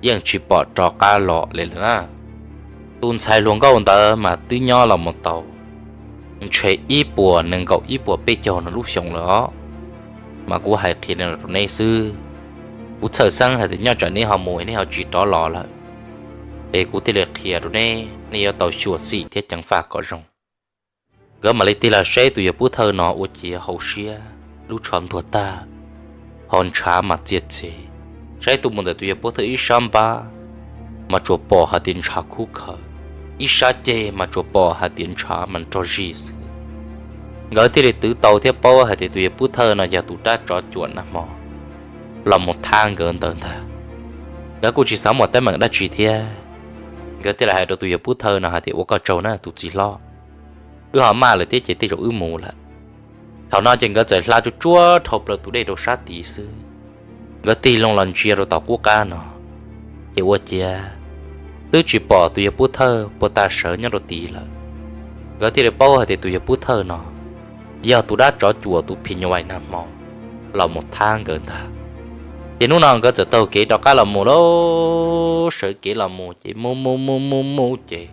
yeej tsis pom rov qab los li lawm na. Tus ntxhais hluas nkauj ntawd mas twb nyob los mus tau ntshe ib puas nees nkaum ib puas peb caug no lub xyoo lawm os. Mas kuv hais qhia rau neb xwb, kuv txhawj xeeb hais tias nyob tsam neb ho mus neb ho tsis rov los lawm, es kuv thiaj li qhia rau neb, neb yuav tau xyuam xim thiab ceev faj kom zoo. Nkawd mam li tig los saib tus yawg Pub Thawj no ua ciav hauv siab, lub tsho ntuag tag, ho ntshav mas txias txev. Saib tuaj mus ntawm tus yawg Pub Thawj ib sab npab mas tsuas pom hais tias ntshav kub khawv, ib sab ceg mas tsuas pom hais tias ntshav mas nrog zig xwb. Nkawd thiaj li twv tau thiab paub hais tias tus yawg Pub Thawj no yog tus dab tsov cuam nag hmo los mus thab nkawd ntawd ntag. Nkawd kuj tsis xav muaj teeb meem dab tsi thiab, nkawd thiaj li hais rau tus yawg Pub Thawj no hais tias, Ua koj tsaug na tus txiv hlob, wb ho maj lawm thiab ces tej zaum wb mus lawm. Thaum no ces nkawd txawm hla tsuj tsuab dhau plaws tus dej rau sab tid xwb. Nkawd tig loo los ntsia rau tom qub qab no, ces ua ciav twb tsis pom tus yawg Pub Thawj puag ta sawv nyob rau tid lawm. Nkawd thiaj li paub hais tias tus yawg Pub Thawj no yog tus dab tsov cuam tus phim nyuj vais nag hmo los mus thab nkawd ntag. Ces hnub no nkawd txawm taug kev rov qab los mus lauj, sawv kev los mus ces mus mus mus mus mus ces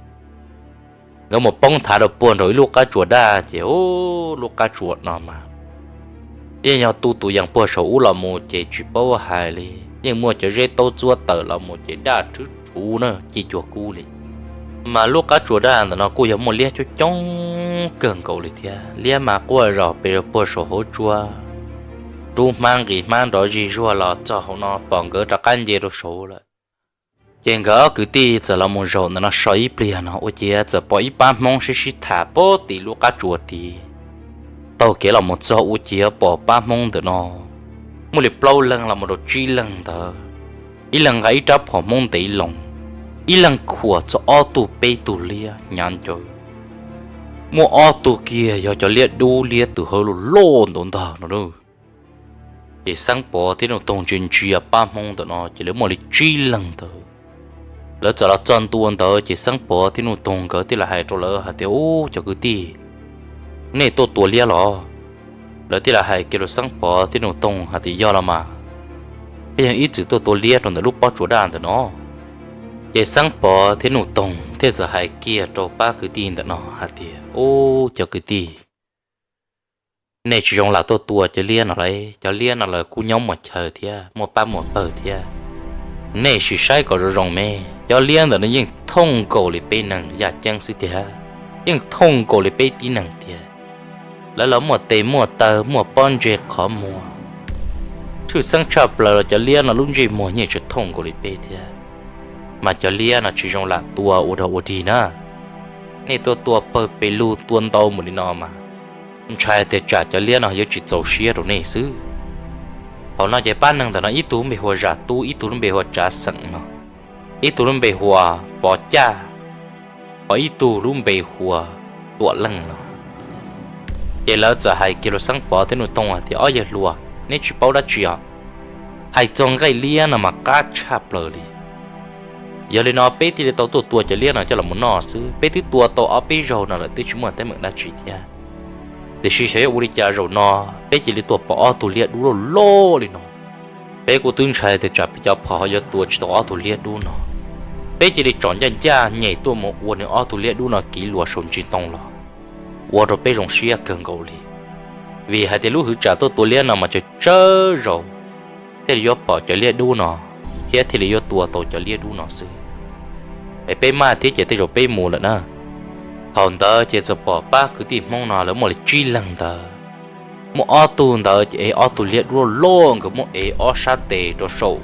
nkawd mus poob thav rau puag nraum ib lub qab tsuas daj ces, ub, lub qab tsuas no mas yeej yog tu tus yees puag saum ub los mus ces tsis paub hais li, yeej muaj cov zeb taub txuab tawm los mus ces daj rhwv rhuv na ci cuag kub li. Mas lub qab tsuas daj ntawm no kuj yog muaj liab coob coob kawg nkaus li thiab, liab mas quaj zom pes rau puag saum hauv tsua, rub hmab nqis hmab nrov zig zuag los txog hauv no pom nkawd rov qab nce rau saud lawm. Ces nkawd ob kwv tij txawm los mus zaum ntawm no so ib pliag no ua ciav txawm pom ib pab Hmoob sib sib tham puag tim lub qab tsuas tid. Taug kev los mus txog ua ciav pom pab Hmoob ntawm no muaj li plaub leeg los mus rau tsib leeg ntawd, ib leeg nqa ib rab phom Hmoob ntev loo, ib leeg khuam txog ob tug peb tug liab hnyav ncaws, muaj ob tug kiag yog cov liab dub liab tws hawb loj loj ntawd ntag no. Ces Xeeb Pov thiab Nuj Toog ntsia ntsia pab Hmoob ntawm no ces lawv muaj li tsib leeg ntawd. Lawv txawm los txog ntua ntawd ces Xeeb Pov thiab Nuj Toog nkawd thiaj li hais rau lawv hais tias, Ub, cov kwv tij, nej tuaj tua liab los? Lawv thiaj li hais kiag rau Xeeb Pov thiab Nuj Toog hais tias, Yog los mas, peb yog ib txwm tuaj tua liab rau ntawm lub pob tsuas daj ntawm no. Ces Xeeb Pov thiab Nuj Toog thiaj txawm hais kiag rau pab kwv tij ntawm no hais tias, Ub, cov kwv tij, nej tsis zoo lam tuaj tua cov liab no lauj, cov liab no lawv kuj nyob muaj chaw thiab muaj pab muaj pawg thiab. Nej sim saib kom zoo zoo me, cov liab ntawm no yeej thooj nkaus li peb neeg yaj ceeb xwb tiag, yeej thooj nkaus li peb tib neeg tiag. Lawv los muaj tes muaj taw muaj pob ntseg qhov muag, tshwj xeeb tshaj plaws los cov liab no lub ntsej muag yeej tseem thooj nkaus li peb thiab. Mas cov liab no tsis zoo lam tua ua dog ua dig na. Nej tuaj tua pawg pes lug tua ntau mus li no mas ntshai tias tsam cov liab no yuav tsis txaus siab rau nej xwb. Thaum no ces pab neeg ntawm no ib tug lub npe hu ua Zam Tub, ib tug lub npe hu ua Tsav Xeem no, ib tug lub npe hu ua Pov Caj, ho ib tug lub npe hu ua Tuam Leej no. Ces lawv txawm hais kiag rau Xeeb Pov thiab Nuj Toog hais tias, Ob yawg hluas, neb tsis paub dab tsi os? Hais txog nqaij liab no mas qab tshaj plaws li. Yog li no peb thiaj li tau tuaj tua cov liab no coj los mus noj xwb. Peb twb tua tau ob peb zaug no lawm twb tsis muaj teeb meem dab tsi thiab. Tiam sis xyov yuav ua li cas zaum no peb cia li tuaj pom ob tug liab dub loj loj li no. Peb kuj twb ntshai tias tsam peb cov phom ho yuav tua tsis tau ob tug liab dub no. Peb cia li tsom ncaj ncaj nyem tuaj mus ua nws ob tug liab dub no kiv luas saum ntsis ntoo los, ua rau peb zoo siab kawg nkaus li. Vim hais tias lub hwv tsam tuaj tua liab no mas tsawg tsawg zaus thiaj li yuav pom cov liab dub no thiab thiaj li yuav tua tau cov liab dub no xwb. Es peb maj thiab ces tej zaum peb mus lawm na. Thaum ntawd ces txawm pom pab kwv tij Hmoob no lawv muaj li tsib leeg ntawd. Muaj ob tug ntawd ces ev ob tug liab dub loj loj, nkawd muab ev ob sab tes rau saum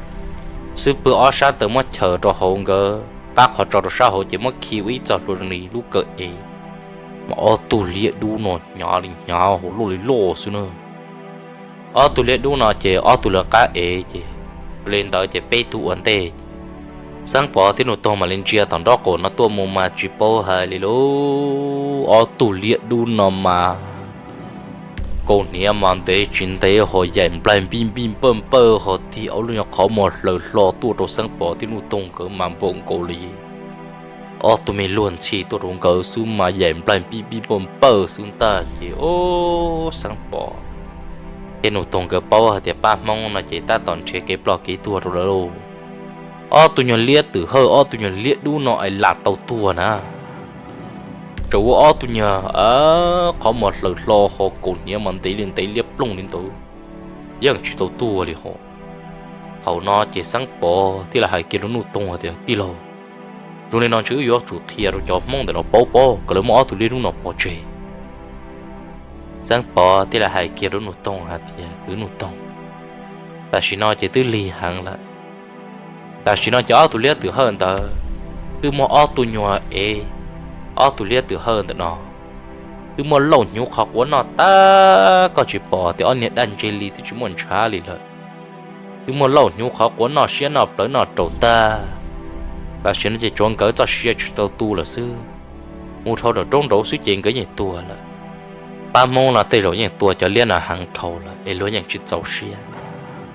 xub pwg, ob sab taw muab chaws rau hauv nkawd qab qhov tso rau sab hauv ces muab khi ua ib txoj hlua zoo li lub kaw ev. Mas ob tug liab dub no hnyav li hnyav hauv loj li loj xwb na. Ob tug liab dub no ces ob tug lawv qab ev ces, li ntawd ces peb tug ua ntej ces Xeeb Pov thiab Nuj Toog mam li ntsia tom nraub qaum no tuaj mus mas tsis paub hais li lub ob tug liab dub no mas kaus hniav mas ntev tsis ntev ho yaim nplaig npij npij npawj npawj ho tig ob lub nyuag qhov muag hlaws hlo tuaj rau Xeeb Pov thiab Nuj Toog nkawd mas npaum nkaus li ob tug me luag ntxhi tuaj rau nkawd xwb mas yaim nplaig npij npij npawj npawj xwb ntag ces o, Xeeb Pov thiab Nuj Toog nkawd paub hais tias pab Hmoob no ces tab tom nrhiav kev ploj kev tuag rau lawv lauj. Ob tug nyuag liab twm hawj ob tug nyuag liab dub no es lam tau tuag na. Tseem ua ob tug nyuag qhov muag hlaws hlo ho kaus hniav mas ntev li ntev liab ploog li ntawd yeej tsis tau tuag li ho. Thaum no ces Xeeb Pov thiaj li hais kiag rau Nuj Toog hais tias tij laug, zoo li no ntshe wb yuav tsum qhia rau cov Hmoob ntawm no paub paub kom lawv muab ob tug liab dub no pov tseg. Xeeb Pov thiaj li hais kiag rau Nuj Toog hais tias kwv Nuj Toog, tam sim no ces twb lig heev lawm. Tam sim no ces ob tug liab twm hawj ntawd twb muaj ob tug nyuag ev ob tug liab twm hawj ntawm no twb muaj lauj hnyuv qhov quav noj tag, koj tsis pom tias ob niag daj ntseg li twb tsis muaj ntshav li lawm. Twb muaj lauj hnyuv qhov quav noj siab noj plawv noj raus tag. Tam sim no ces tsuav nkawd txoj sia tsis tau tu lawm xwb. Mus dhau nraum roob nraud xwb ces nkawd yeej tuag lawm. Pab Hmoob no tej zaum yeej tua cov liab no heev dhau lawm es luag yeej tsis txaus siab.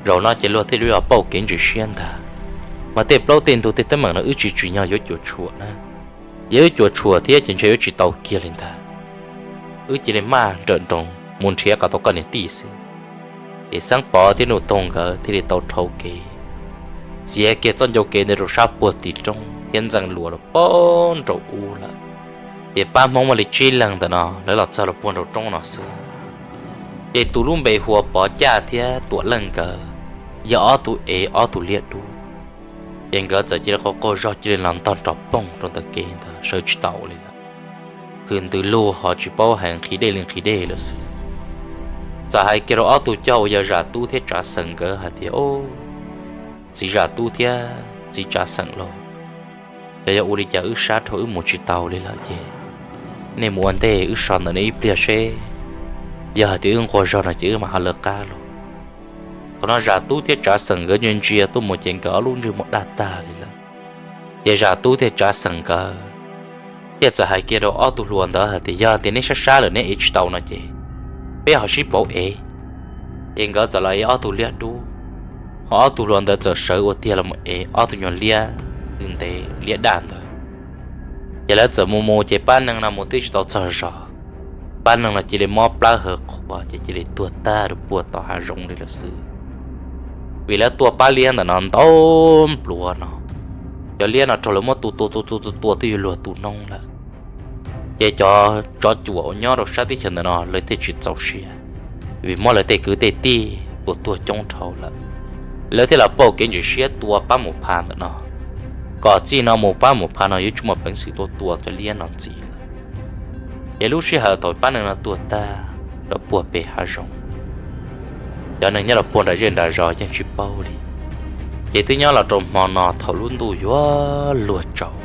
Zaum no ces luag thiaj li los pauj kev ntsis siab ntag. Mas tej plaub tej ntug tej teeb meem no wb tsis tsim nyog yuav cuam tshuam na. Yog wb cuam tshuam thiab ces ntshe yuav tsis tau kiag li ntag. Wb cia li maj nrawm nroos mus nrhiav kom tau koj niam tij xwb. Ces Xeeb Pov thiab Nuj Toog nkawd thiaj li tau dhau kev txiav kiag txoj ncauj kev ntawd rau sab puag tim roob thiab ntxeev luas rau pem nraum ub lawm. Ces pab Hmoob muaj li tsib leeg ntawm no lawv los txog rau puag nraum roob no xwb. Ces tus lub npe hu ua Pov Caj thiab Tuam Leej nkawd yog ob tug ev ob tug liab dub. Ces nkawd txawm cia li qaug qaug zog cia li los ntog nrov poog rau ntawm kev ntawd sawv tsis tau li lawm. Hwm ntws lug ho tsis paub hais nqhis dej li nqhis dej lawm xwb. Txawm hais kiag rau ob tug coj uas yog Zam Tub thiab Tsav Xeem nkawd hais tias, Txiv Zam Tub thiab txiv Tsav Xeem lauj, yog, yog ua li cas wb sab dhau wb mus tsis tau li lawm ces nej mus ua ntej wb so ntawm no ib pliag seb, yog hais tias wb nquag zog no ces wb mam ho lawv qab lauj. Thaum no Zam Tub thiab Tsav Xeem nkawd ntsia ntsia tuaj mus ces nkawd ob lub ntsej muag daj tag li lawm. Ces Zam Tub thiab Tsav Xeem nkawd thiaj txawm hais kiag rau ob tug hluas ntawd hais tias, Yog tias neb sab sab lawm neb ev tsis tau no ces peb ho sib pauv ev. Ces nkawd txawm los ev ob tug liab dub, ho ob tug hluas ntawd txawm sawv ua tiag los mus ev ob tug nyuag liab tw ntev liab daj ntawd. Ces lawv txawm mus mus ces pab neeg no mus twb tsis tau txog zos, pab neeg no cia li mob plab haw qhuav ces cia li tuag tag rau puag tom hav zoov li lawm xwb. Vim lawv tua pab liab ntawm no ntau npluav no, cov liab no raug lawv muab tua tua tua tua tua tua twb yuav luag tu noob lawm. Ces cov tsov cuam uas nyob rau sab teb chaws ntawm no lawv thiaj tsis txaus siab, vim muab lawv tej kwv tej tij tua tuag coob dhau lawm. Lawv thiaj los pauj kev ntsis siab tua pab Mus Pha ntawm no, kom txij no mus pab Mus Pha no yuav tsis muaj peev xwm tuaj tua cov liab no ntxiv lawm. Ces lub sij hawm thaum pab neeg no tuag tag rau puag pem hav zoov, cov neeg nyob rau puag nram zej nram zos yeej tsis paub li. Ces twb nyob los rau hmo no thaum lub ntuj yuav luag tsaus,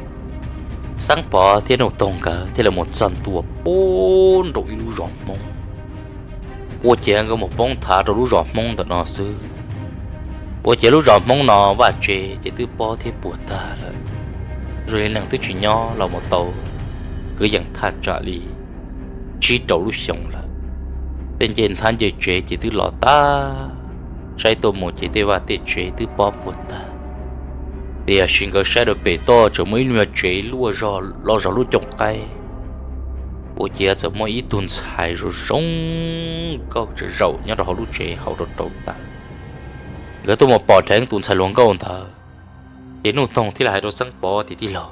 Xeeb Pov thiab Nuj Toog nkawd thiaj li mus txog ntua puag nraum ib lub zos Hmoob. Ua ciav nkawd mus poob thav rau lub zos Hmoob ntawm no xwb. Ua ciav lub zos Hmoob no vaj tse ces twb pob thiab puas tag lawm, zoo li neeg twb tsis nyob los mus tau kwv yees thaj tsam li tsib rau lub xyoos lawm. Tej ncej nthab ncej tsev ces twb los tag, saib tuaj mus ces tej vaj tej tsev twb pob puas tag. Tiam sis nkawd saib rau pem toj tseem muaj ib lub nyuag tsev luaj zog loj zog lub cooj qaib, ua ciav txawm muaj ib tug ntxhais zoo zoo nkauj tseem zaum nyob rau hauv lub tsev hauv rau rau taws. Nkawd tuaj mus pom dheev tus ntxhais hluas nkauj ntawd, ces Nuj Toog thiaj li hais rau Xeeb Pov tias, Tij laug,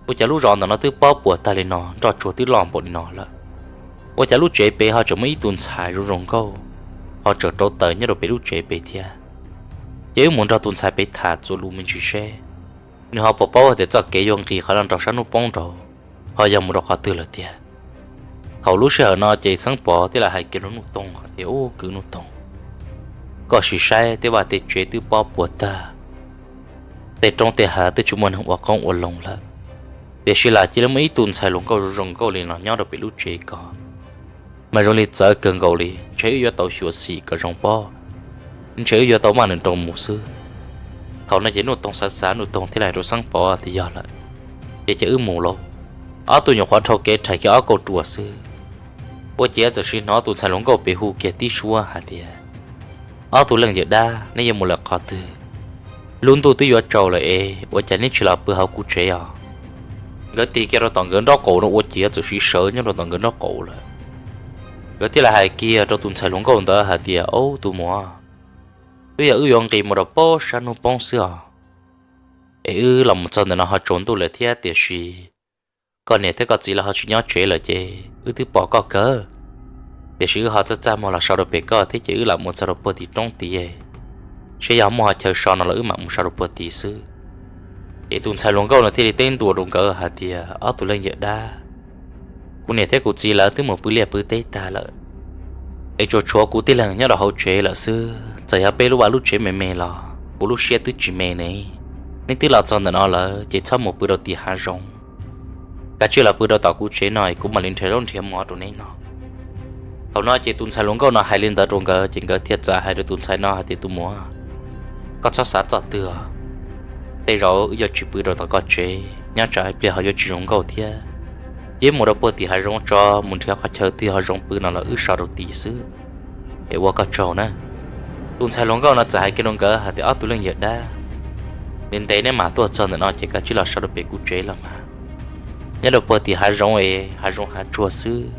ua cas lub zos ntawm no twb pob puas tag li no, nroj tsuag twb loj npaum li no lawm, ua cas lub tsev pem ho tseem muaj ib tug ntxhais zoo zoo nkauj ho tseem rau taws nyob rau pem lub tsev pem thiab? Ces wb mus nrog tus ntxhais pem tham txuas lus me ntsis seb nws ho puas paub tias txoj kev yuav nqis qhov no rau sab hnub poob nraud ho yog mus rau qhov twg lawm tiag. Thaum lub sij hawm no ces Xeeb Pov thiaj li hais kiag rau Nuj Toog hais tias, Ub, kwv Nuj Toog, koj sim saib tej vaj tej tsev twb pob puas tag, tej roob tej hav twb tsis muaj neeg ua qoob ua loo lawm, tiam sis lam cia li muaj ib tug ntxhais hluas nkauj zoo zoo nkauj li no nyob rau pem lub tsev ko, mas zoo li txawv kawg nkaus li, ntshe wb yuav tau xyuam xim kom zoo pob, ntshe wb yuav tau maj nws nroo mus xwb. Thaum no ces Nuj Toog xav xav, Nuj Toog thiaj li hais rau Xeeb Pov tias, Yog lawm, ces cia wb mus lauj. Ob tug nyuam qhuav dhau kev rhais kiag ob kauj ruam xwb, ua ciav txawm sim hnov tus ntxhais hluas nkauj pem hu kiag tib suab hais tias, Ob tug leej yawm dab, neb yuav mus lawm qhov twg? Lub ntuj twb yuav tsaus lawm es ua cas neb tsis los pw hauv kuv tsev os? Nkawd tig kiag rau tom nkawd nraub qaum no ua ciav txawm sim sawv nyob rau tom nkawd nraub qaum lawm. Nkawd thiaj li hais kiag rau tus ntxhais hluas nkauj ntawd hais tias, Aub, tus muam, twb yog wb yuav nqis mus rau pob sab hnub poob xwb os, es wb los mus txog ntawm no ho tsaus ntuj lawm thiab, tiam sis koj niam thiab koj txiv lawv ho tsis nyob tsev lawm ces wb twb pom koj kawg, tiam sis wb ho txaj txaj muag los so rau pem koj thiab ces wb lam mus txog rau puag tim roob tid, seb yog muaj qhov chaw so no los wb mam mus so rau puag tid xwb. Ces tus ntxhais hluas nkauj no thiaj li teb ntua rau nkawd hais tias, Ob tug leej yawm dab, kuv niam thiab kuv txiv lawv twb mus pw liaj pw teb tag lawm, es tsuas tshuav kuv tib leeg nyob rau hauv tsev lawm xwb. Txawm yog peb lub vaj lub tsev me me los kuv lub siab twb tsis me ne. Neb twb los txog ntawm no lawm ces txhob mus pw rau tim hav zoov, kav tsij los pw rau tom kuv tsev no es kuv mam li nrhiav zaub nrhiav mov rau neb noj. Thaum no ces tus ntxhais hluas nkauj no hais li ntawd rau nkawd ces nkawd thiaj txawm hais rau tus ntxhais no hais tias, Tus muam, koj txhob xav txoj twg os, tej zaum wb yuav tsis pw rau tom koj tsev, nyob tsam ib pliag ho yuav tsis zoo nkauj thiab. Cia wb mus rau puag tim hav zoov tso, mus nrhiav qhov chaw twg ho zoo pw no los wb so rau tid xwb, es ua koj tsaug na. Tus ntxhais hluas nkauj no txawm hais kiag rau nkawd hais tias, Ob tug leej yawm dab, ntev ntev neb mam tuaj txog ntawm no ces kav tsij los so rau pem kuv tsev los mas. Nyob rau puag tim hav zoov es hav zoov hav tsuag xwb,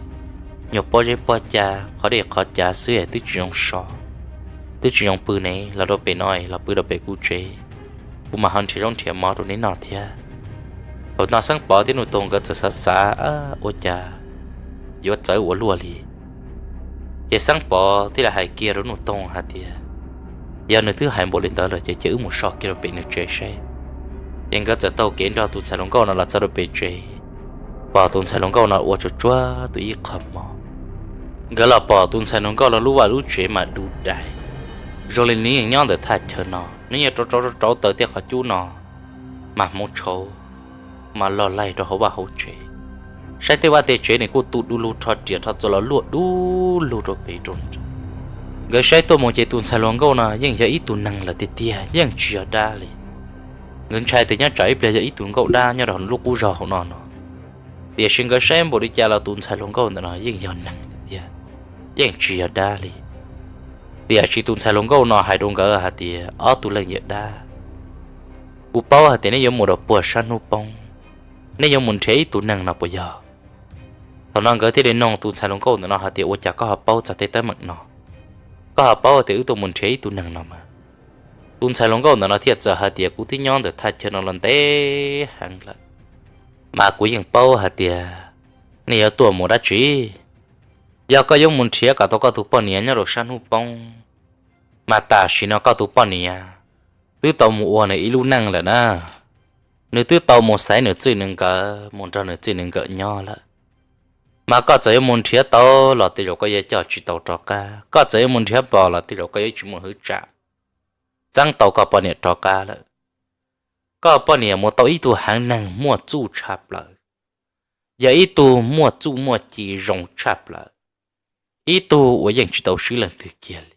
nyuag pob zeb pob cav, qhov dej qhov cav xwb es twb tsis zoo so, twb tsis zoo pw ne. Los rau pem no es los pw rau pem kuv tsev, kuv mam ho nrhiav zaub nrhiav mov rau neb noj thiab. Thaum no Xeeb Pov thiab Nuj Toog nkawd txawm xav xav, Ua cas yuav txawv ua luaj li? Ces Xeeb Pov thiaj li hais kiag rau Nuj Toog hais tias, Yog nws twb hais npaum li ntawd lawm ces cia wb mus so kiag rau pem nws tsev seb. Ces nkawd txawm taug kev nrog tus ntxhais hluas nkauj no los txog rau pem tsev, pom tus ntxhais hluas nkauj no ua tsuag tsuag tus ib qho mov. Nkawd los pom tus ntxhais hluas nkauj no lub vaj lub tsev mas du dais, zoo li nws yeej nyob ntawm thaj chaw no, nws yeej rauv rauv rauv taws tej qhov cub no, mas hmoov tshauv mas log laig rau hauv vaj hauv tsev. Saib tej vaj tej tsev nws kuj tu du lug rho riam rho txuas los luaj du lug rau pem rau. Nkawd saib tuaj mus ces tus ntxhais hluas nkauj no yeej yog ib tug neeg lawm tiag tiag, yeej tsis yog dab li. Nkawd ntshai tias nyob tsam ib pliag yog ib tug nkauj dab nyob rau lub qub zog hauv no no. Tiam sis nkawd saib npaum li cas los tus ntxhais hluas nkauj ntawm no yeej yog neeg tiag tiag, yeej tsis yog dab li. Tiam sis tus ntxhais hluas nkauj no hais rau nkawd hais tias, Ob tug leej yawm dab, kuv paub hais tias neb yuav mus rau puag sab hnub poob, neb yuav mus nrhiav ib tug neeg no puas yog? Thaum no nkawd thiaj li nug tus ntxhais hluas nkauj ntawm no hais tias, Ua cas koj ho paub txog tej teeb meem no? Koj ho paub tias wb tuaj mus nrhiav ib tug neeg no mas? Tus ntxhais hluas nkauj ntawm no thiaj txawm hais tias, Kuv twb nyob ntawm thaj chaw no los ntev heev lawm, mas kuv yeej paub hais tias nej yuav tuaj mus dab tsi. Yog koj yuav mus nrhiav kom tau koj tus poj niam nyob rau sab hnub poob, mas tam sim no koj tus poj niam twb tau mus ua nws ib lub neej lawm na. Nws twb tau mus xaiv nws txij nws nkawm, mus nrog nws txij nws nkawm nyob lawm. Mas koj txawm yuav mus nrhiav tau los tej zaum koj yuav coj tsis tau rov qab, koj txawm yuav mus nrhiav npog los tej zaum koj yuav tsis muaj hwv tsam txeeb tau koj poj niam rov qab lawm. Koj poj niam mus tau ib tug haiv neeg muaj txuj tshaj plaws, yog ib tug muaj txuj muaj ci zoo tshaj plaws, ib tug uas yeej tsis tau swb leej twg kiag li.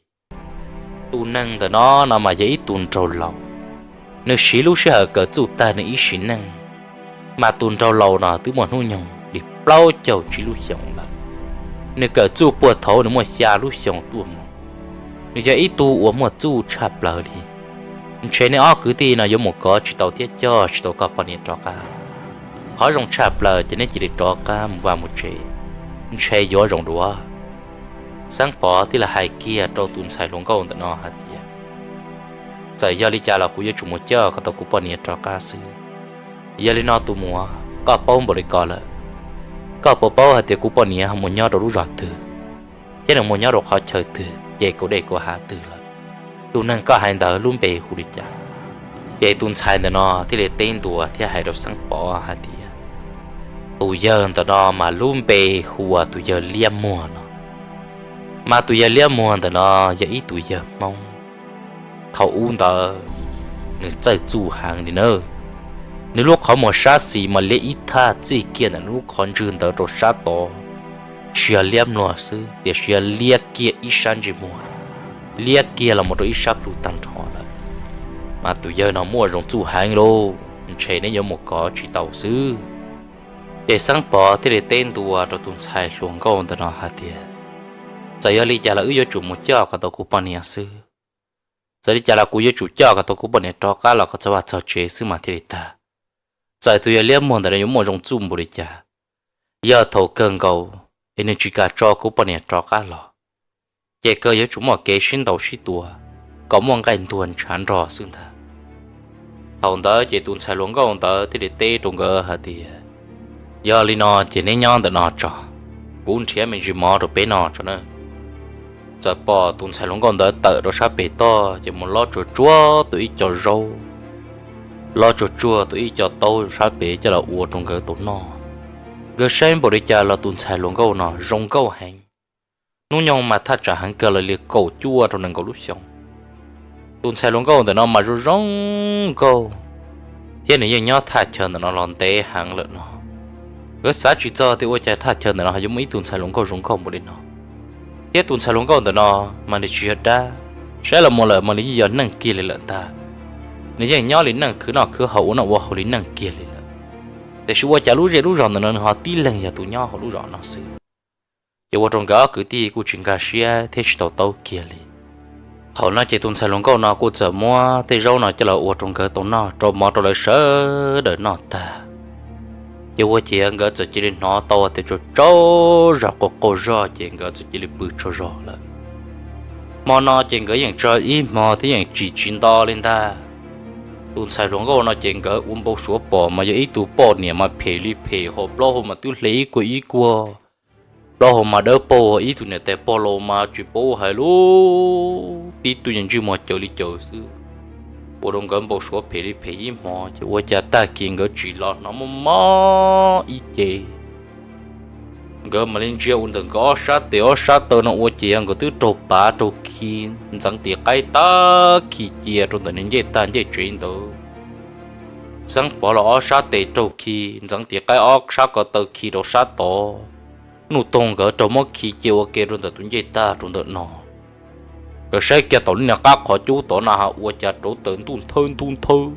Tus neeg ntawm no no mas yog ib tug nraug laus, nws siv lub sij hawm kawm txuj tag nws ib sim neej, mas tus nraug laus no twb muaj hnub nyoog li plaub caug tsib lub xyoos lawm. Nws kawm txuj puag thaum nws muaj xya lub xyoos tuaj mus. Nws yog ib tug uas muaj txuj tshaj plaws li, Ntshe nej ob kwv tij no yuav mus kov tsis tau thiab coj tsis tau koj poj niam rov qab. Qhov zoo tshaj plaws ces neb cia li rov qab mus vaj mus tsev, ntshe yuav zoo dua. Xeeb Pov thiaj li hais kiag rau tus ntxhais hluas nkauj ntawm no hais tias, txawm yog li cas los kuv yuav tsum mus coj kom tau kuv poj niam rov qab xwb. Yog li no tus muam, koj paub npaum li ko lawm, koj puas paub hais tias kuv poj niam ho mus nyob rau lub zos twg, thiab nws mus nyob rau qhov chaw twg, ces kaum dej kaum hav twg lawm? Tus neeg koj hais ntawd lub npe hu li cas? Ces tus ntxhais ntawm no thiaj li teb ntua thiab hais rau Xeeb Pov hais tias, tus yawg ntawm no mas lub npe hu ua tus yawg Liab Muag no, mas tus yawg Liab Muag ntawm no yog ib tus yawg Hmoob. Thaum ub ntawd nws txawj txuj heev li na. Nws lub qhov muag sab xis mas liab ib thaj, txij kiag ntawm nws lub qhov ntswg ntawd rau sab tod, tsis yog liab mluag xwb tiam sis yog liab kiag ib sab ntsej muag, liab kiag los mus rau ib sab plhu tag nrho lawm. Mas tus yawg no muaj zoo txuj heev lauj, ntshe neb yuav mus kov tsis tau xwb. Ces Xeeb Pov thiaj li teb ntua rau tus ntxhais hluas nkauj ntawm no hais tias, txawm yog li cas los wb yuav tsum mus coj kom tau kuv poj niam xwb. Txawm li cas los kuv yuav tsum coj kom tau kuv poj niam rov qab los kom txog vaj txog tsev xwb mas thiaj li tag. Txawm tus yawg Liab Muag ntawm no yuav muaj zoo txuj npaum li cas, yog thaum kawg nkaus es nws tsis kam tso kuv poj niam rov qab los, ces kawg yuav tsum muaj kev sib ntaus sib tua kom muaj nqaij ntuag ntshav nrog xwb ntag. Thaum ntawd ces tus ntxhais hluas nkauj ntawd thiaj li teb rau nkawd hais tias, yog li no ces neb nyob ntawm no tso, kuv nrhiav me ntsis mov rau peb noj tso na. Txawm pom tus ntxhais hluas nkauj ntawd tawm rau sab pem toj ces mus lob tsuag tsuag tau ib co zaub, lob tsuag tsuag tau ib co taub sab pem coj los ua rau nkawd tau noj. Nkawd saib npaum li cas los tus ntxhais hluas nkauj no zoo nkauj heev. Hnub nyoog mas thaj tsam heev kawg los li kaum cuaj rau nees nkaum lub xyoo. Tus ntxhais hluas nkauj ntawm no mas zoo zoo nkauj, thiab nws yeej nyob thaj chaw ntawm no los ntev heev lawm no. Nkawd xav tsis txog tias ua cas thaj chaw ntawm no yuav muaj ib tug ntxhais hluas nkauj zoo nkauj npaum li no, thiab tus ntxhais hluas nkauj ntawm no mas nws tsis yog dab, saib los mus lawm mas nws yeej yog neeg kiag li lawm ntag. Nws yeej nyob li neeg khwv noj khwv haus ua noj ua haus li neeg kiag li lawm, tiam sis ua cas lub zej lub zos ntawm no nws ho tib leeg yog tus nyob hauv lub zos no xwb. Ces ua rau nkawd ob kwv tij kuj tsis nkag siab thiab tsis tau taub kiag li. Thaum no ces tus ntxhais hluas nkauj no kuj txawm muab tej zaub no coj los ua rau nkawd tau noj, rau mov rau lawv sawv daws noj tag, ces ua ciav nkawd txawm cia li hnov tau tias tsaug tsaug zog qaug qaug zog ces nkawd txawm cia li pw tsaug zog lawm. Hmo no ces nkawd yeej tso ib hmo thiab yeej tsis tsis nto li ntag. Tus ntxhais hluas nkauj no ces nkawd ua npau suav pom mas yog ib tug poj niam mas phem li phem, hos plaub hau mas twb hle ib kuag ib kuag, plaub hau mas dawb paug, ib tug niam tais pog laus mas tsis paub hais lus, tib tug nyuag ntsej muag caws li caws xwb. Ua rau nkawd npau suav phem li phem ib hmo ces ua cas tag kis nkawd tsim los hnov mob mob ib ce. Nkawd mam li ntsia ua ntawm nkawd ob sab tes ob sab taw no ua ces yog nkawd twb raug pav raug khi ntxeev tis qaib tag khi cia rau ntawm nws ncej tag ncej tsev ntawd. Xeeb Pov los ob sab tes raug khi ntxeev tis qaib, ob sab ko taw khi rau sab tod. Nuj Toog nkawd raug muab khi cia ua ke rau ntawm tus ncej tag rau ntawm no. Nkawd saib kiag tom lub niag qab qhov cub tod na has ua cas rauv taws ntuj nthawb ntuj nthawb.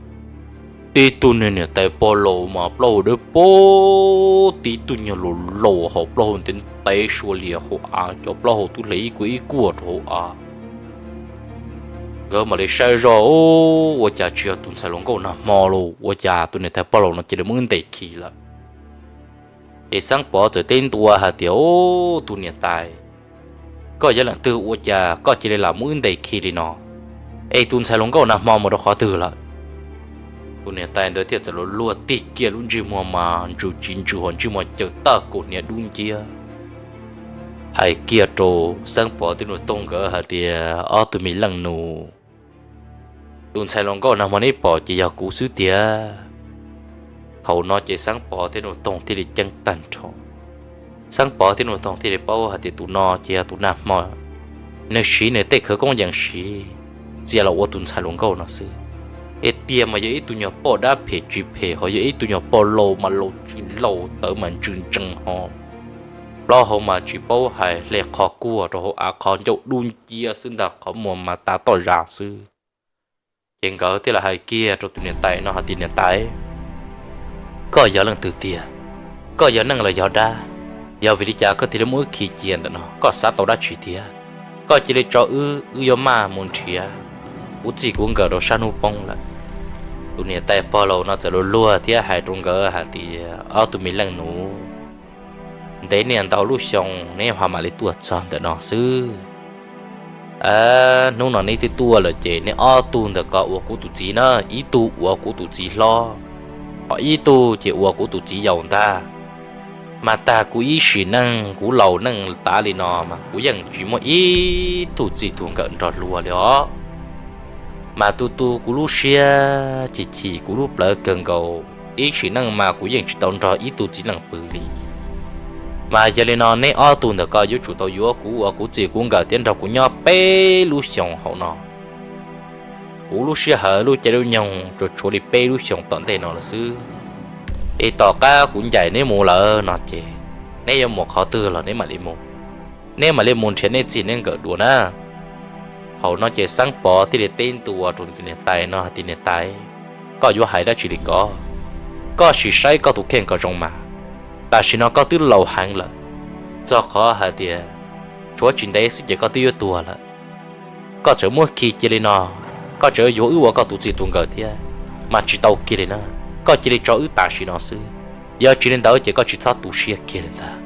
Tib tug niag niam tais pog laus mas plaub hau dawb paug, tib tug nyuag laus laus hos plaub hau ntev ntev sua lias hauv av, cov plaub hau twb hle ib kuag ib kuag rau hauv av. Nkawd mam li saib zoj, ua cas tsis yog tus ntxhais hluas nkauj nag hmo los, ua cas tus niam tais pog laus no cia li muab wb ntes khi lawm. Ces Xeeb Pov txawm teb ntua hais tias, Ub, tus niam tais, koj yog leej twg ua cas koj cia li lam muab wb ntes khi li no? Es tus ntxhais hluas nkauj nag hmo mus rau qhov twg lawm? Tus niam tais ntawd thiaj txawm luag luag tig kiag lub ntsej muag mas ntsws tsis ntsws hos ntsej muag caws tag kaus hniav dub nciab, hais kiag rau Xeeb Pov thiab Nuj Toog nkawd hais tias, Ob tug me leej nus, tus ntxhais hluas nkauj nag hmo neb pom ces yog kuv xwb tiag. Thaum no ces Xeeb Pov thiab Nuj Toog thiaj li ceeb tag nrho. Xeeb Pov thiab Nuj Toog thiaj li paub hais tias tus no ces yog tus nag hmo nws siv nws tej khawv koob yees siv txia los ua tus ntxhais hluas nkauj no xwb. Es tiag mas yog ib tug nyuag poj dab phem tsis phem, hos yog ib tug nyuag poj laus mas laus tsis laus, tawv mas ntsws ntsees hos plaub hau mas tsis paub hais, hle qhov kuag rau hauv av qhov ncauj dub nciab xwb ntag, qhov muag mas tav toj zas xwb. Ces nkawd thiaj li hais kiag rau tus niam tais no hais tias, Niam tais, koj yog leej twg tiag? Koj yog neeg los yog dab? Yog vim li cas koj thiaj li muab wb khi cia ntawm no? Koj xav tau dab tsi tiag? Koj cia li tso wb, wb yuav maj mus nrhiav kuv txij kuv nkawm rau sab hnub poob lawm. Tus niam tais pog laus no txawm luag luag thiab hais rau nkawd hais tias, Ob tug me leej nus, ntev niaj ntau lub xyoo neb ho mam li tuaj txog ntawm no xwb. Hnub no neb twb tuaj lawm ces neb ob tug ntawm ko ua kuv tus txiv na, ib tug ua kuv tus txiv hlob, ho ib tug ces ua kuv tus txiv yau ntag. Mas tag kuv ib sim neej kuv laus neej tav li no mas kuv yeej tsis muaj ib tug txij tug nkawm nrog luag li os. Mas tu tu kuv lub siab, chim chim kuv lub plawv kawg nkaus, ib sim neej mas kuv yeej tsis tau nrog ib tug txiv neej pw li. Mas yog li no neb ob tug ntawm ko yuav tsum tau yuav kuv ua kuv txij kuv nkawm thiab nrog kuv nyob peb lub xyoos hauv no. Kuv lub sij hawm lub caij lub nyoog tsuas tshuav li peb lub xyoos tom ntej no lawm xwb. Es tom qab kuv ncaim neb mus lawm no ces neb yuav mus qhov twg los neb mam li mus, neb mam li mus nrhiav neb txij neb nkawm dua na. Thaum no ces Xeeb Pov thiaj li teb ntua rau tus niam tais no hais tias, Niam tais, koj yuav hais dab tsi li ko? Koj sim saib koj tus kheej kom zoo mas. Tam sim no koj twb laus heev lawm, txog qhov hais tias tshuav tsis ntev xwb ces koj twb yuav tuag lawm. Koj tseem muab khi cia li no, koj tseem yuav yuav wb ua koj tus txij tus nkawm thiab mas tsis tau kiag li na. Koj cia li tso wb tam sim no xwb, yog tsis li ntawd ces koj tsis txhob tu siab kiag li ntag.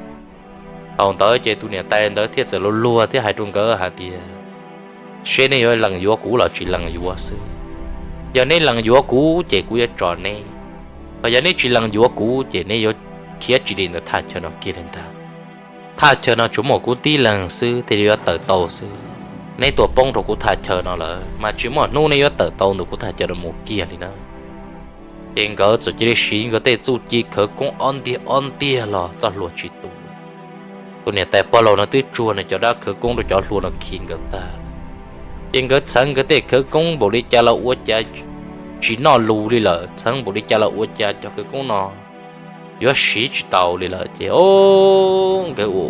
Thaum ntawd ces tus niam tais ntawd thiaj txawm luag luag thiab hais rau nkawd hais tias, Seb neb yuav lees yuav kuv los tsis lees yuav xwb. Yog neb lees yuav kuv ces kuv yuav tso neb, ho yog neb tsis lees yuav kuv ces neb yuav khiav tsis li ntawm thaj chaw no kiag li ntag. Thaj chaw no tsuas muaj kuv tib leeg xwb thiaj li yuav tawm tau xwb. Neb tuaj poob rau kuv thaj chaw no lawm mas tsis muaj hnub neb yuav tawm tau ntawm kuv thaj chaw no mus kiag li na. Ces nkawd txawm cia li siv nkawd tej txuj ci khawv koob ob ntiag ob ntiag los txoj hlua tsis tu. Tus niam tais pog laus no twb tsuag nws cov dab khawv koob rau cov hlua no khi nkawd tag. Ces nkawd txheev nkawd tej khawv koob npaum li cas los ua cas tsis noj lus li lawm, txheev npaum li cas los ua cas cov khawv koob no yuav siv tsis tau li lawm ces o, nkawd ua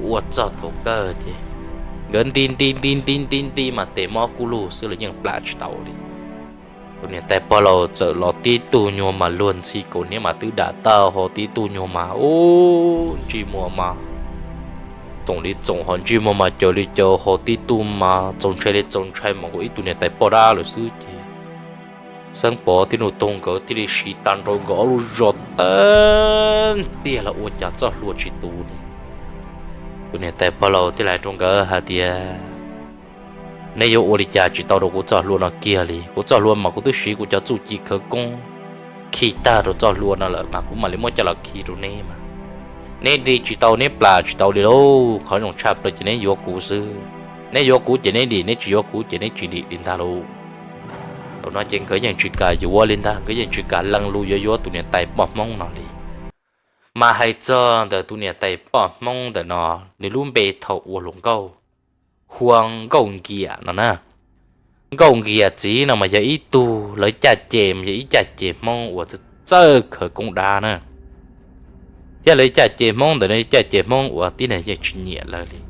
ua txog thaum kawg ces nkawd nti nti nti nti nti nti mas tes mob kub lug xwb los yeej plam tsis tau li. Tus niam tais pog laus txawm los tib tug nyuag mas luag ntxhi kaus hniav mas twb dam tag ho tib tug nyuag mas u ntsej muag mas txoom li txoom ho ntsej muag mas caws li caws ho tib tug mas txaus ntshai li txaus ntshai mas nkaus ib tug niam tais poj dab lawm xwb ces Xeeb Pov thiab Nuj Toog nkawd thiaj li siv tag nrho nkawd ob lub zog tag ntiag los ua cas txoj hlua tsis tu li. Tus niam tais pog laus thiaj li hais rau nkawd hais tias, Neb yuav ua li cas tsis tau rau kuv txoj hlua no kiag li. Kuv txoj hlua mas kuv twb siv kuv cov txuj ci khawv koob khi tag rau txoj hlua no lawm mas kuv mam li muab coj los khi rau neb mas. Neb dim tsis tau, neb plam tsis tau li lauj. Qhov zoo tshaj plaws ces neb yuav kuv xwb. Neb yuav kuv ces neb dim, neb tsis yuav kuv ces neb tsis dim li ntag lauj. Thaum no ces nkawd yeej tsis kam yuav li ntag, nkawd yeej tsis kam lees lus yuav yuav tus niam tais poj Hmoob no li. Mas hais txog ntawm tus niam tais poj Hmoob ntawm no, nws lub npe thaum ua hluas nkauj hu ua Nkauj Nkiam no na. Nkauj Nkiam txiv no mas yog ib tug lawv caj ces mas yog ib caj ces Hmoob uas txawj khawv koob dab na. Thiab lawv caj ces Hmoob ntawm no caj ces Hmoob uas tib neeg yeej tsis nyiam lawv li.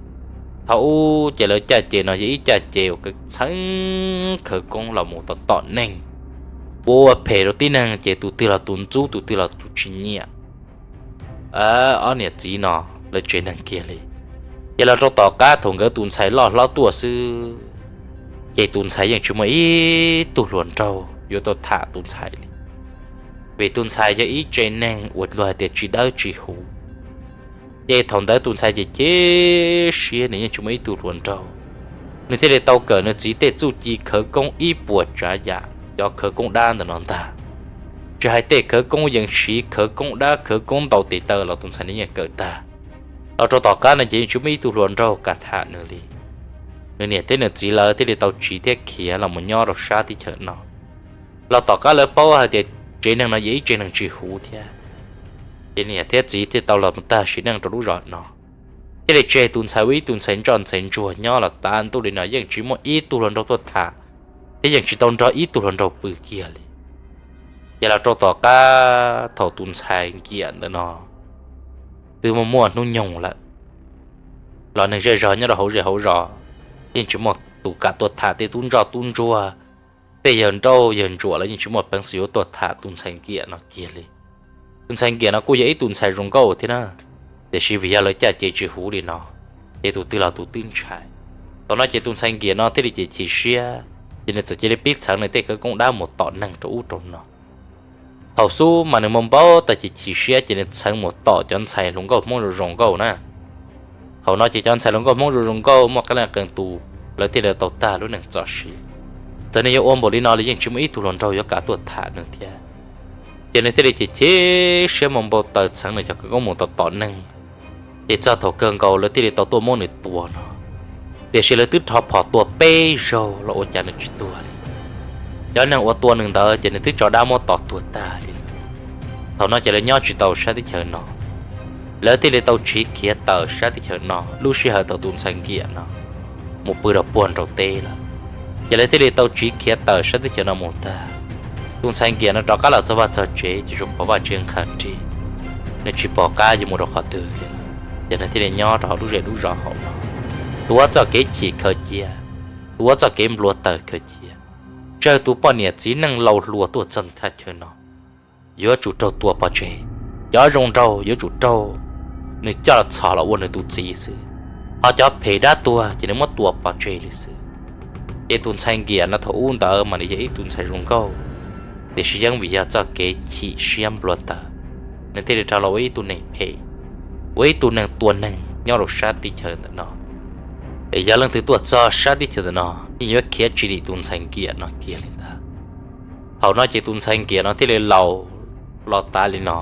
Thaum ub ces lawv caj ces no yog ib caj ces uas txheeb khawv koob los mus tom tom neeg, ua ua phem rau tib neeg ces tus twg los tus ntxub tus twg los tus tsis nyiam. Ob niam txiv no lawv tsev neeg kiag li. Ces los rau tom qab thaum nkawd tus ntxhais loj hlob tuaj xwb, ces tus ntxhais yeej tsis muaj ib tug hluas nraug yuav tuaj tham tus ntxhais li, vim tus ntxhais yog ib tsev neeg uas luag hais tias tsis dawb tsis huv. Ces thaum ntawd tus ntxhais ces chim siab, nws yeej tsis muaj ib tug hluas nraug. Nws thiaj li tau kawm nws txiv tej txuj ci khawv koob ib puas tsav yam cov khawv koob dab ntawm no ntag. Tsis hais tej khawv koob yees siv, khawv koob dab, khawv koob ntaus tes taw los tus ntxhais nws yeej kawm tag. Los rau tom qab no ces yeej tsis muaj ib tug hluas nraug kam tham nws li. Nws niam thiab nws txiv lawv thiaj li tau tsiv thiab khiav los mus nyob rau sab teb chaws no. Los tom qab lawv paub hais tias tsev neeg no yog ib tsev neeg tsis huv thiab, ces niam thiab txiv thiaj tau los tag sim neej rau lub zos no. Thiaj li tseg tus ntxhais ua ib tug ntxhais ntsoj ntxhais ntsuag nyob los tav ntuj li no yeej tsis muaj ib tug hluas nraug tuaj tham, thiab yeej tsis tau nrog ib tug hluas nraug pw kiag li. Ces los rau tom qab thaum tus ntxhais Nkiam ntawm no twb muaj muaj hnub nyoog lawm, los neeg zej zog nyob rau hauv zej hauv zos yeej tsis muaj tus kam tuaj tham, tej tub ntsoj tub ntsuag, tej yawg nrauj yawg ntsuam los yeej tsis muaj peev xwm yuav tuaj tham tus ntxhais Nkiam no kiag li. Tus ntxhais Nkiam no kuj yog ib tug ntxhais zoo nkauj thiab na, tiam sis vim yog lawv caj ces tsis huv li no, ces tus twg los tus twb ntshai. Thaum no ces tus ntxhais Nkiam no thiaj li ces chim siab, Ces nws txawm cia li pib txheev nws tej khawv koob dab mus tom neeg rau ub rau no. Thaum xub mas nws mus npau taws chim chim siab ces nws txheev mus tom cov ntxhais hluas nkauj Hmoob zoo zoo nkauj na. Thaum no ces cov ntxhais hluas nkauj Hmoob zoo zoo nkauj muaj qee leej qee tus, lawv thiaj li tau tag lub neej txoj sia. Txawm nws yuav ua npaum li no los yeej tsis muaj ib tug hluas nraug yuav kam tuaj tham nws thiab. Ces nws thiaj li chim chim siab mus npau taws txheev nws cov khawv koob mus tom tom neeg. Ces txog thaum kawg nkaus lawv thiaj li tau tuaj muab nws tua no. Tiam sis lawv twb rho phom tua peb zaug los ua cas nws tsis tuag li. Cov neeg uas tua nws ntawd ces nws twb tso dab muab tom tuag tag li. Thaum no ces lawv nyob tsis tau sab teb chaws no, lawv thiaj li tau tsiv khiav tawm sab teb chaws no. Lub sij hawm thaum tus ntxhais Nkiam no mus pw rau puag nraum teb lawm, ces lawv thiaj li tau tsiv khiav tawm sab teb chaws no mus tag. Tus ntxhais Nkiam no rov qab los txog vaj txog tsev ces zoo pom vaj tsev nqha rig, nws tsis pom qab yuav mus rau qhov twg li. Ces nws thiaj li nyob rau hauv lub zej lub zos hauv no, tuav txoj kev chim khaws cia, tuav txoj kev nplua taws khaws cia, tsawg tus poj niam txiv neej laus hluas tuaj txog thaj chaw no yuav tsum raug tua pov tseg. Cov zoo nraug yuav tsum raug nws coj los txhom los ua nws tus txiv xwb, ho cov phem dab tuag ces nws muab tua pov tseg li xwb. Ces tus ntxhais Nkiam no thaum ub ntawd mas nws yog ib tug ntxhais zoo nkauj, tiam sis yeej vim yog txoj kev chim siab nplua taws, nws thiaj li rov los ua ib tug neeg phem, ua ib tug neeg tua neeg nyob rau sab teb chaws ntawm no. Es yog leej twg tuaj txog sab teb chaws ntawm no yeej yuav khiav tsis dim tus ntxhais Nkiam no kiag li ntag. Thaum no ces tus ntxhais Nkiam no thiaj li laus los tas li no,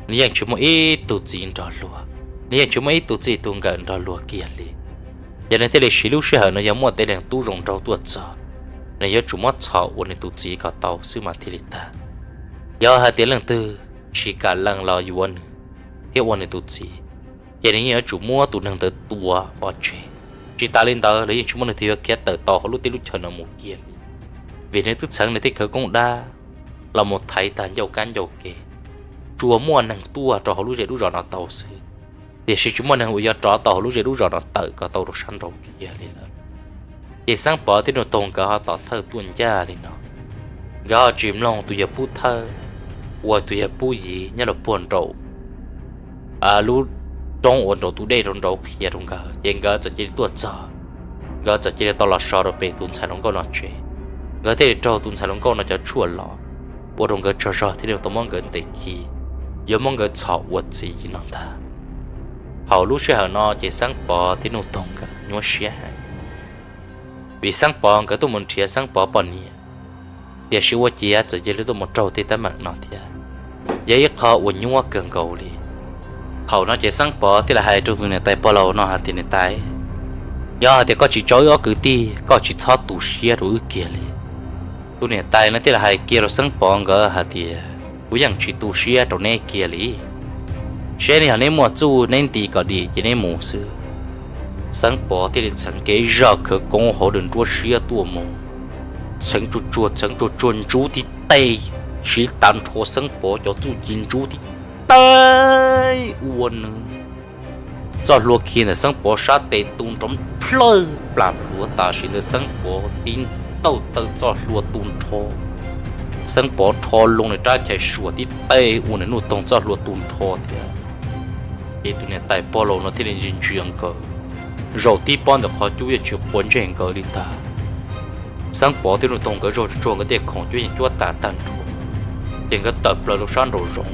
nws yeej tsis muaj ib tug txiv nrog luag, nws yeej tsis muaj ib tug txij tug nkawm nrog luag kiag li. Ces nws thiaj li siv lub sij hawm no yog muaj tej leeg tub zoo nraug tuaj txog, nws yuav tsum muab txhom ua nws tus txiv kom tau xwb mas thiaj li tag. Yog hais tias leej twg tsis kam lees los yuav nws thiab ua nws tus txiv, ces nws yeej yuav tsum muab tus neeg ntawd tua pov tseg. Tsis tas li ntawd los yeej tsis muaj leej twg yuav khiav tawm tau hauv lub teb lub chaw no mus kiag li, vim nws twb txheev nws tej khawv koob dab los mus thaiv tag ncauj kab ncauj kev, tsuas muaj neeg tuaj rau hauv lub zej lub zos no tau xwb, tiam sis tsis muaj neeg uas yuav rov tau hauv lub zej lub zos no tawm kom tau rau sab nraud kiag li lawm. Ces Xeeb Pov thiab Nuj Toog nkawd ho tom thawj tuaj ncaj li no, nkawd ho tsis mloog tus yawg Pub Thawj uas tus yawg Pub Yiv nyob rau puag nraum lub roob uas nraum tus dej rau nraud qhia rau nkawd, ces nkawd txawm cia li tuaj txog. Nkawd txawm cia li tau los so rau pem tus ntxhais hluas nkauj no tsev. Nkawd thiaj li raug tus ntxhais hluas nkauj no cov tshuaj los, ua rau nkawd tsaug zog thiaj li tau muab nkawd ntes khi, yuav muab nkawd txhom ua txiv no ntag. Thaum lub sij hawm no ces Xeeb Pov thiab Nuj Toog nkawd nyuaj siab heev, vim Xeeb Pov nkawd tuaj mus nrhiav Xeeb Pov poj niam, tiam sis ua ciav txawm cia li tuaj mus raug tej teeb meem no thiab, yog ib qho uas nyuaj kawg nkaus li. Thaum no ces Xeeb Pov thiaj li hais rau tus niam tais pog laus no hais tias, niam tais, yog hais tias koj tsis tso wb ob kwv tij, koj tsis txhob tu siab rau wb kiag li. Tus niam tais no thiaj li hais kiag rau Xeeb Pov nkawd hais tias, kuv yeej tsis tu siab rau neb kiag li. Seb yog neb muaj txuj neb nti kom dim ces neb mus xwb. Xeeb Pov thiaj li txheev kiag ib zaj khawv koob hauv daim nruab siab tuaj mus, txheev tsuag tsuag txheev tsuag tsuag ntsub tib teg, siv tav nrho Xeeb Pov cov txuj ci ntsub tib teg ua nws txoj hlua khi ntawm Xeeb Pov sab tes tu nrov plawg plam hluav tam sim ntawd Xeeb Pov tib ntaug taw txoj hlua tu nrho. Xeeb Pov rho loo nws rab chais suas tib teg ua nws Nuj Toog txoj hlua tu nrho thiab. Ces tus niam tais pog laus no thiaj li ntsia ntsia nkawd, zaum tib pob ntawm qhov cub yeej tsis quav ntsej nkawd li ntag. Xeeb Pov thiab Nuj Toog nkawd zog tsuag nkawd tej khoom cuab yeej cuab tas tag nrho, ces nkawd tawm plaws rau sab nraum zoov.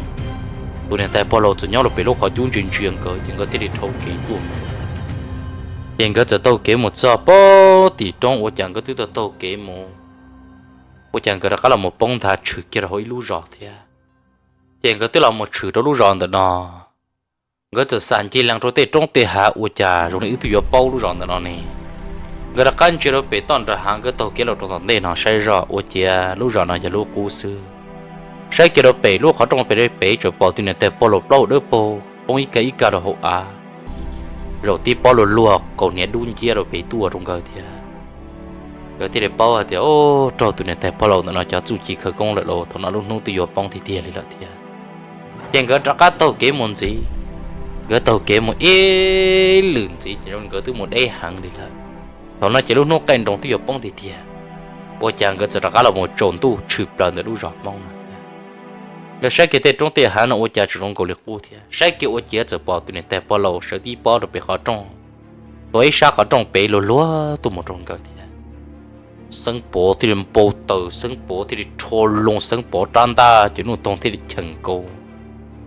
Tus niam tais pog laus txawm nyob rau pem lub qhov cub ntsia ntsia nkawd ces nkawd thiaj li dhau kev tuaj mus. Ces nkawd txawm taug kev mus txog pob tim roob ua cas nkawd twb taug taug kev mus, ua cas nkawd rov qab los mus poob nthav tshwm kiag rau hauv ib lub zos thiab. Ces nkawd twb los mus tshwm rau lub zos ntawm no, nkawd txawm xam ncig lees rau tej roob tej hav ua cas zoo li wb twb yuav paub lub zos ntawm no ne. Nkawd rov qab ntsia rau pem toj nram hav, nkawd taug kev los rau tom ntej no saib zoj ua ciav lub zos no yog lub qub xwb. Saib kiag rau pem lub qhov rooj pem pem tseem pom tus niam tais pog laus plaub dawb paug poob ib kag ib kag rau hauv av, zaum tib pob luag luag kaus hniav dub nciab rau pem tuaj rau nkawd thiab. Nkawd thiaj li paub hais tias, o, raug tus niam tais pog laus ntawm no cov txuj ci khawv koob lawm lauj, thaum no lub hnub twb yuav poob tiag tiag li lawm thiab. Ces nkawd rov qab taug kev mus ntxiv. Nkawd taug kev mus ib lwm ntxiv ces nkawd twb mus deb heev li lawm. Thaum no ces lub hnub qaij nroos twb yuav poob tiag tiag, ua cas nkawd txawm rov qab los mus tsaus ntuj tshwm plaws ntawm lub zos Hmoob no thiab. Nkawd saib kiag tej roob tej hav no ua cas tseem zoo nkaus li qub thiab, saib kiag ua ciav txawm pom tus niam tais pog laus sawv tib pob rau pem qhov rooj, tuav ib sab qhov rooj pem luag luag tuaj mus rau nkawd thiab. Xeeb Pov thiaj li npau taws, Xeeb Pov thiaj li rho loo Xeeb Pov rab ntaj, ces Nuj Toog thiaj li cheem nkaus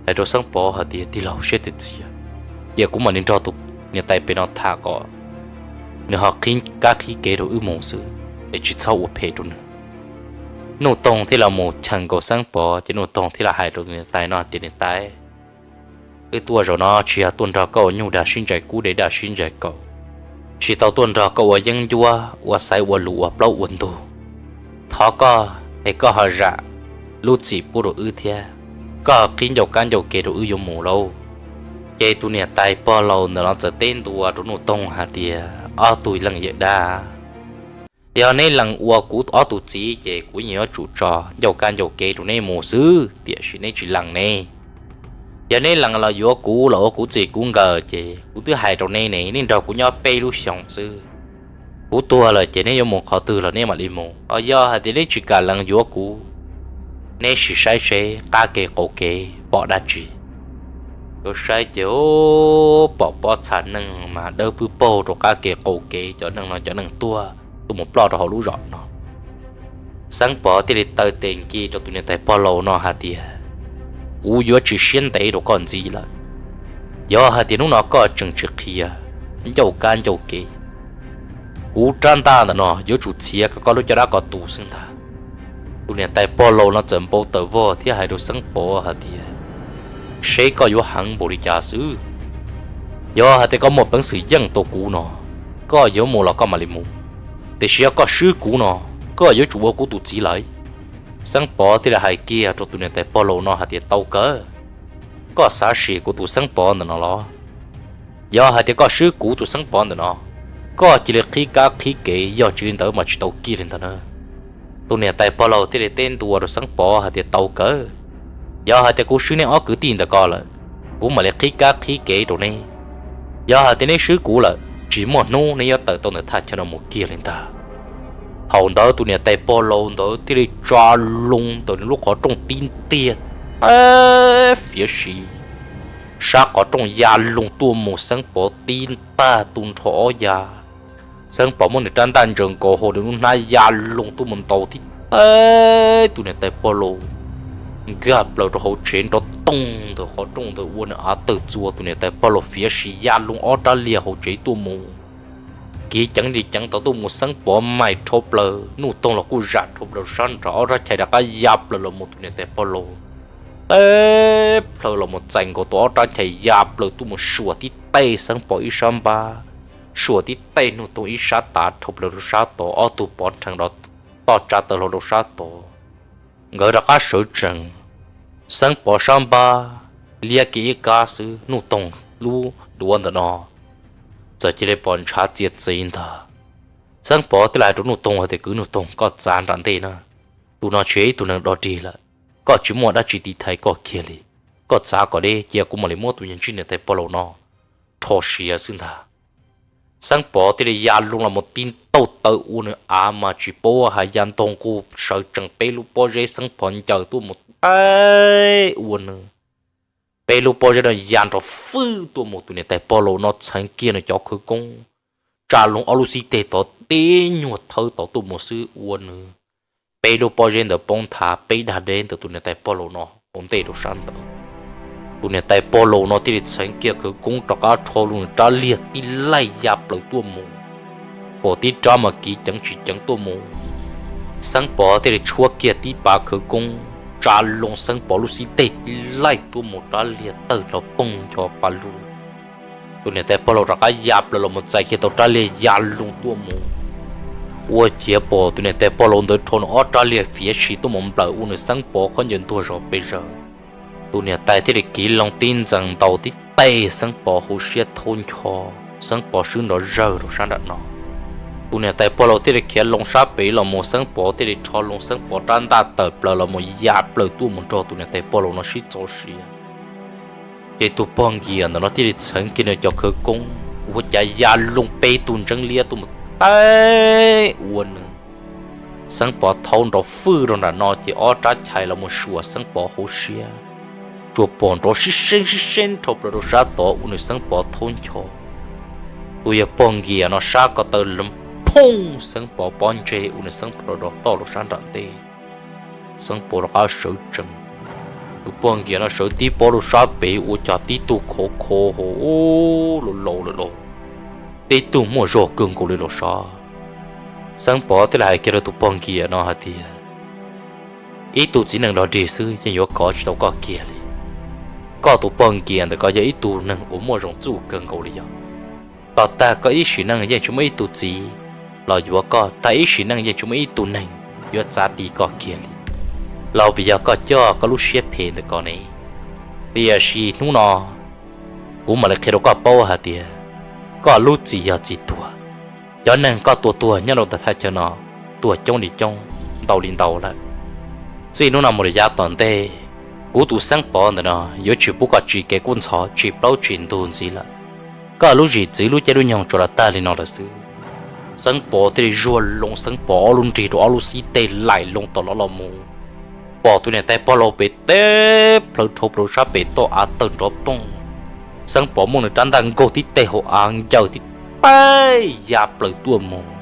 hais rau Xeeb Pov hais tias, Tij laug, siab txias txias, cia kuv mam li nrog tus niam tais pem no tham kom nws ho qhib kab qhib kev rau wb mus xwb, es tsis txhob ua phem rau nws. Nuj Toog thiaj los mus cheem nkaus Xeeb Pov, ces Nuj Toog thiaj los hais rau tus niam tais no tias, Niam tais, wb tuaj zaum no tsis yog tuaj nrog koj ua nyuj dag sib ntsais kub, dev dag sib ntsais kaus, tsis tau tuaj nrog koj ua yeeb ncuab ua xaiv ua lus ua plaub ua ntug. Thov koj es koj ho zam lub txim pub rau wb thiab, koj qhib ncauj kab ncauj kev rau wb yuav mus lauj. Ces tus niam tais pog laus ntawm no txawm teb ntua rau Nuj Toog hais tias, Ob tug leej yawm dab, yog neb lees ua kuv ob tug txiv ces kuv yeej yuav tsum tso ncauj kab ncauj kev rau neb mus xwb, tiam sis neb tsis lees ne. Yog neb lees los yuav kuv los ua kuv txij kuv nkawm, ces kuv twb hais rau neb ne, neb nrog kuv nyob peb lub xyoos xwb, kuv tuag lawm ces neb yuav mus qhov twg los neb mam li mus. Ho yog hais tias neb tsis kam lees yuav kuv, neb sim saib seb qab kev qaum kev pom dab tsi. Yuav saib ces pom pob txha neeg mas dawb pwb paug rau qab kev qaum kev, cov neeg no cov neeg tuag tuaj mus ploj rau hauv lub zos no. Xeeb Pov thiaj li taw tes nki rau tus niam tais pog laus no hais tias, Kuv yuav tsis siab ntev rau koj ntxiv lawm. Yog hais tias hnub no koj tseem tsis qhia ncauj kab ncauj kev, kuv rab ntaj ntawm no yuav tsum txiav koj lub caj dab ko tu xwb ntag. Tus niam tais pog laus no txawm npau taws vog thiab hais rau Xeeb Pov hais tias, Seb koj yuav heev npaum li cas xwb. Yog hais tias koj muaj peev xwm yeej tau kuv no, koj yuav mus los koj mam li mus, tiam sis yog koj swb kuv no, koj yuav tsum ua kuv tus txiv lawm. Xeeb Pov thiaj li hais kiag rau tus niam tais pog laus no hais tias, Tau kawg, koj xav sim kuv tus Xeeb Pov ntawm no los? Yog hais tias koj swb kuv tus Xeeb Pov ntawm no, koj cia li qhib kab qhib kev, yog tsis li ntawd mas tsis tau kiag li ntag na. Tus niam tais pog laus thiaj li teb ntua rau Xeeb Pov hais tias, Tau kawg, yog hais tias kuv swb neb ob kwv tij ntawm ko lawm, kuv mam li qhib kab qhib kev rau neb. Yog hais tias neb swb kuv lawm, tsis muaj hnub neb yuav tawm tau ntawm thaj chaw no mus kiag li ntag. Thaum ntawd tus niam tais pog laus ntawd thiaj li tsa loo ntawm nws lub qhov rooj tib ntiag, teb fiav si sab qhov rooj ya loo tuaj mus, Xeeb Pov tib ntaj tu nrho ob ya. Xeeb Pov muab nws rab ntaj ntsaws nkaus hauv nws lub hnab ya loo tuaj mus ntaus tib teb tus niam tais pog laus nkag plaws rau hauv tsev nrov toog ntawm qhov rooj ntawd ua nws av tawg txua. Tus niam tais pog laus fiav si ya loo ob rab liag hauv tsev tuaj mus, kiv ceev li ceev tau tuaj mus, Xeeb Pov mais rhau plaws, Nuj Toog los kuj zam rhau plaws sab nrad, ob rab chais rov qab ya plaws los mus tus niam tais pog laus teb plaws los mus txais nkaus tau ob rab chais ya plaws tuaj mus suam tib teg Xeeb Pov ib sab npab, suam tib teg Nuj Toog ib sab tav rhau plaws rau sab tod, ob tug pov nrhees rau toj tsa taw hlau rau sab tod. Nkawd rov qab sawv tsees, Xeeb Pov sab npab liab kiag ib kab xwb, Nuj Toog lub duav ntawm no txawm cia li pom ntshav txias txiv ntag. Xeeb Pov thiaj li hais rau Nuj Toog hais tias, Kwv Nuj Toog, koj txav nram ntej na, tus no tsis yog ib tug neeg dog dig lawm, koj tsis muaj dab tsi tiv thaiv koj kiag li. Koj txav kom deb, cia kuv mam li muab tus niam ntsij niam tais pog laus no rho siav xwb ntag. Xeeb Pov thiaj li ya loo los mus tib ntaug taw ua nws av mas tsis paub hais ya ntog nqug sawv tsees peb lub pob zeb, Xeeb Pov ncaws tuaj mus teb ua nws peb lub pob zeb no ya nrov fwj tuaj mus tus niam tais pog laus no txheev kiag nws cov khawv koob, tsa loo ob lub xib teg tod tib nyuag thawb tod tuaj mus xwb ua nws peb lub pob zeb ntawd poob nthav peb dag deb ntawm tus niam tais pog laus no hauv ntej rau sab ntawd. Tus niam tais pog laus no thiaj li txheev kiag khawv koob rov qab rho loo nws rab liag tib laij ya plaws tuaj mus, pom tib rab mas kiv ceev tsis ceev tuaj mus. Xeeb Pov thiaj li tshuab kiag tib pav khawv koob tsa loo Xeeb Pov lub xib teg tib laij tuaj mus, rab liag tawg rov poog ncho pa lug. Tus niam tais pog laus rov qab ya plaws los mus txais kiag tau rab liag ya loo tuaj mus, ua ciav pom tus niam tais pog laus ntawd rho nws ob rab liag fiav si tuaj mus nplawm ua nws Xeeb Pov qhov ncauj ntuag zog pes zaws. Tus niam tais thiaj li kiv loo tib ntxees ntaus tib teg Xeeb Pov hauv siab thaub ncho, Xeeb Pov swb nrov zawg rau sab nram no. Tus niam tais pog laus thiaj li khiav loo sab pem los mus, Xeeb Pov thiaj li rho loo Xeeb Pov rab ntaj tawm plaws los mus ya plaws tuaj mus nrog tus niam tais pog laus no sib txo sia. Ces tus pog Nkias ntawm no thiaj li txheev kiag nws cov khawv koob ua cas ya loo peb tug ntseeb liab tuaj mus teb ua nws Xeeb Pov thaub nrov fwj rau nram no, ces ob rab chais los mus suam Xeeb Pov hauv siab, tsuas pom nrov sib seeb sib seeb rhau plaws rau sab tod ua nws Xeeb Pov thaub ncho. Tus yawg pog Nkias no sab ko taw loo phooj, Xeeb Pov pob ntseg ua nws Xeeb Pov rov toj rau sab nram ntej. Xeeb Pov rov qab sawv tsees, tus poj nkias no sawv tib pob rau sab pem ua cas tib tug khov kho hauv, laus laus lawm lauj, tib tug muaj zog kawg nkaus li los sav. Xeeb Pov thiaj li hais kiag rau tus poj nkias no hais tias, ib tug txiv neej dog dig xwb yeej yuav kov tsis tau koj kiag li. Koj tus poj nkias ntawm ko yog ib tug neeg uas muaj zoo txuj kawg nkaus li yog, tos tag koj ib sim neej yeej tsis muaj ib tug txiv los yuav koj, tag ib sim neej yeej tsis muaj ib tug neeg yuav txav ti koj kiag li, los vim yog koj coj koj lub siab phem ntawm ko ne. Tiam sis hnub no kuv mam li qhia rau koj paub hais tias koj lub txim yog txim tuag. Cov neeg koj tua tuag nyob rau ntawm thaj chaw no tuag coob li coob, ntau li ntau lawm. Txij hnub no mus rau yav tom ntej, kuv tus Xeeb Pov ntawm no yuav tsis pub koj tsim kev kub ntxhov tsis plaub tsis ntug ntxiv lawm. Koj lub zim txwv lub caij lub nyoog tsuas los tag li no lawm xwb. Xeeb Pov thiaj li zuag loo, Xeeb Pov ob lub nrig rau ob lub xib teg laim loo tom los los mus, pom tus niam tais pog laus pem teb plhawv dhau plaws sab pem toj av tawg nrov poog. Xeeb Pov muab nws rab ntaj nkaug tib teg hauv av ncaws tib teg ya plaws tuaj mus.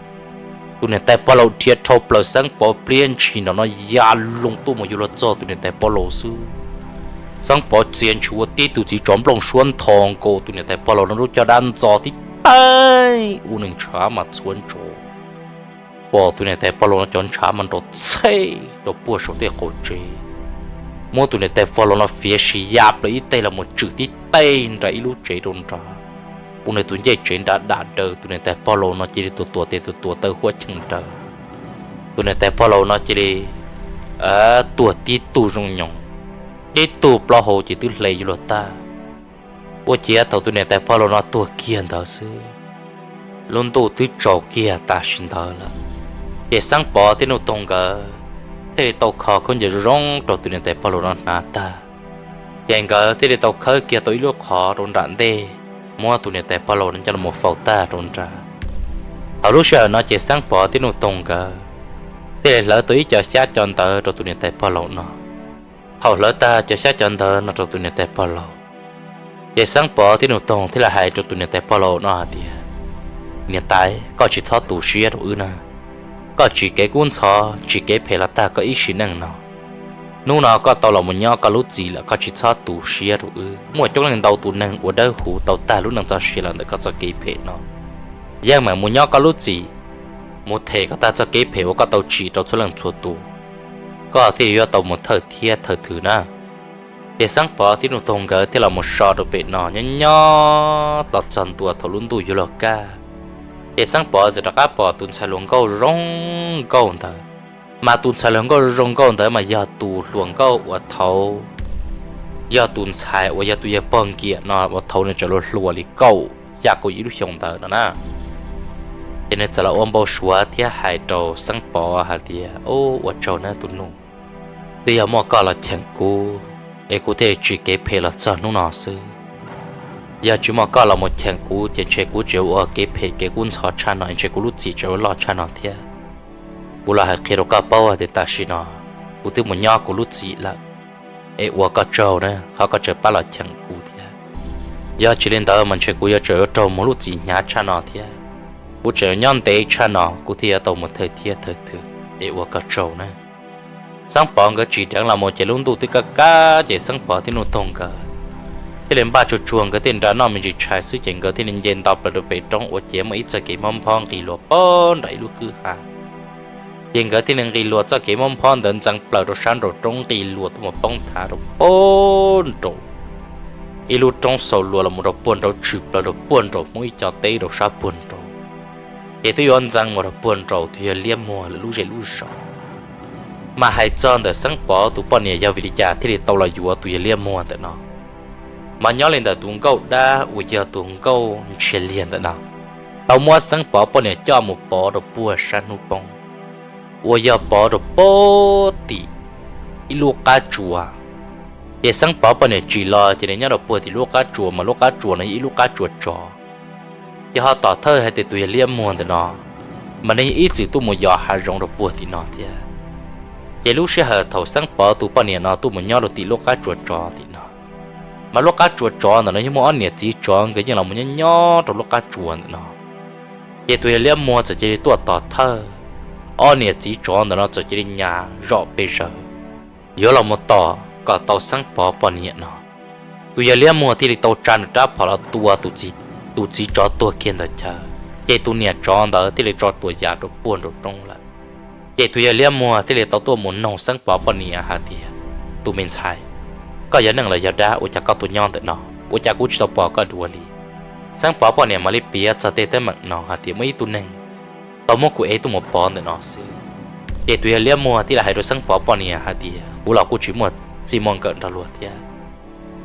Tus niam tais pog laus dhia dhau plaws Xeeb Pov pliab ntshis nram no ya loo tuaj mus yuav luag txog tus niam tais pog laus xwb. Xeeb Pov txia ntshis ua tib tug txiv tsov nplooj suab ntho nkaus tus niam tais pog laus no lub caj dab ntxo tib teg ua nws ntshav mas txhua ntsos. Pom tus niam tais pog laus no cov ntshav mas nrov txhej rau puag saum tej qaum tsev. Muab tus niam tais pog laus no fiav si ya plaws ib teg los mus tswm tib teg nram ib lub tsev rau nrad, ua nws tus ncej tsev nrad dam daws. Tus niam tais pog laus no cia li tuam tuam tes tuam tuam taw huab cheej daws. Tus niam tais pog laus no cia li tuag tib tug zoo nyoos, tib tug plaub hau ces twb hle yuav luag tag. Ua ciav thaum tus niam tais pog laus no tuag kiag ntawd xwb, lub ntuj twb tsaus kiag tam sim ntawd lawm. Ces Xeeb Pov thiab Nuj Toog nkawd thiaj li tau kho khaub ncaws zoo zoo rau tus niam tais pog laus no hnav tag. Ces nkawd thiaj li tau khawb kiag tau ib lub qhov rau nram ntej, muab tus niam tais pog laus no coj los faus tag rau nrad. Thaum lub sij hawm no ces Xeeb Pov thiab Nuj Toog nkawd thiaj li hlawv tau ib co xyab co ntawv rau tus niam tais pog laus no. Thaum hlawv tag cov xyab cov ntawv no rau tus niam tais pog laus, ces Xeeb Pov thiab Nuj Toog thiaj li hais rau tus niam tais pog laus no hais tias, niam tais, koj tsis txhob tu siab rau wb na. Koj tsim kev kub ntxhov tsim kev phem los tag koj ib sim neej no. Hnub no koj tau los mus nyob koj lub txim lawm, koj tsis txhob tu siab rau wb. Muaj coob leej ntau tus neeg ua dawb huv tau tag lub neej txoj sia los ntawm koj txoj kev phem no. Yeej meem mus nyob koj lub txim, mus them kom tag txoj kev phem uas koj tau tsim rau txhua leej txhua tus, koj thiaj yuav tau mus thawj thiab thawj thwm na. Ces Xeeb Pov thiab Nuj Toog nkawd thiaj los mus so rau pem no nyob nyob los txog ntua thaum lub ntuj yuav luag kaj. Ces Xeeb Pov txawm rov qab pom tus ntxhais hluas nkauj zoo nkauj ntawd, mas tus ntxhais hluas nkauj zoo nkauj ntawd mas yog tus hluas nkauj uas thaud, yog tus ntxhais uas yog tus yawg pog nkiam no uas thaud nws tseem hluas hluas li kaum xya kaum yim lub xyoo ntawd no na. Ces nws txawm los ua npau suav thiab hais rau Xeeb Pov hais tias, ua tsaug na tus nus, twb yog muaj koj los cheem kuv es kuv thiaj tsim kev phem los txog hnub no xwb. Yog tsis muaj koj los mus cheem kuv ces ntshe kuv tseem ua kev phem kev kub ntxhov tshaj no, ntshe kuv lub txim tseem loj tshaj no thiab. Kuv los hais qhia rau koj paub tias tam sim no kuv twb mus nyob kuv lub txim lawm, es ua koj tsaug na qhov koj tseem pab los cheem kuv thiab. Yog tsis li ntawd mas ntshe kuv yuav tseem yuav raug mus lub txim hnyav tshaj no thiab. Kuv tseem nyob ntev tshaj no kuv thiaj yuav tau mus thawj thiab thawj thwm, es ua koj tsaug na. Xeeb Pov nkawd tsim dheev los mus ces lub ntuj twb kaj kaj ces Xeeb Pov thiab Nuj Toog nkawd thiaj li npaj tsuag tsuag, nkawd thiaj nra noj me ntsis tshais xwb ces nkawd thiaj li nce nto plaws rau pem roob ua ciav muaj ib txoj kev mob nphob nqis luas pag nram ib lub kwj ha. Ces nkawd thiaj li nqis luas txoj kev mob nphob ntawd ntxeev plaws rau sab nraum roob nqis luas tuaj mus poob thav rau puag nraum ib lub roob xaus luas los mus rau puag nraud tshwm plaws rau puag nraum Hmoob ib co teb rau sab puag nraud. Ces twb yuav ntxeev mus rau puag nraum tus yawg liab muag lawv lub zej lub zos. Mas hais txog ntawm Xeeb Pov tus poj niam yog vim li cas thiaj li tau los yuav tus yawg liab muag ntawm no, mas nyob li ntawm tus nkauj dab uas yog tus nkauj ntshias liag ntawm no tau muab Xeeb Pov poj niam coj mus pov rau puag sab hnub poob, uas yog pov rau puag tim ib lub qab tsuas. Ces Xeeb Pov poj niam tsim los ces nws nyob rau puag tim lub qab tsuas, mas lub qab tsuas no yog ib lub qab tsuas tsov. Ces ho tom thawj hais tias tus yawg liab muag ntawm no mas nws ib txwm tuaj mus yos hav zoov rau puag tim no thiab. Ces lub sij hawm thaum Xeeb Pov tus poj niam no tuaj mus nyob rau tim lub qab tsuas tsov tim no, mas lub qab tsuas tsov ntawm no yeej muaj ob niam txiv tsov nkawd yeej los mus nyob nyob rau lub qab tsuas ntawm no. Ces tus yawg Liab Muag txawm cia li tuaj tos thawj, ob niam txiv tsov ntawm no txawm cia li nyas zom pes zaws yuav los mus tom kom tau Xeeb Pov poj niam no. Tus yawg Liab Muag thiaj li tau tsa nws rab phom los tua tus txiv tsov tuag kiag ntawd chaw, ces tus niam tsov ntawd thiaj li tso tuam yas rau puag nraum roob lawm. Ces tus yawg Liab Muag thiaj li tau tuaj mus noog Xeeb Pov poj niam hais tias, tus me ntxhais, koj yog neeg los yog dab, ua cas koj tuaj nyob ntawm no, ua cas kuv tsis tau pom koj dua li? Xeeb Pov poj niam mam li piav txog tej teeb meem no hais tias muaj ib tug neeg tau muab kuv ev tuaj mus pov ntawm no xwb. Ces tus yawg Liab Muag thiaj li hais rau Xeeb Pov poj niam hais tias, kuv los kuj tsis muaj txij muaj nkawm nrog luag thiab.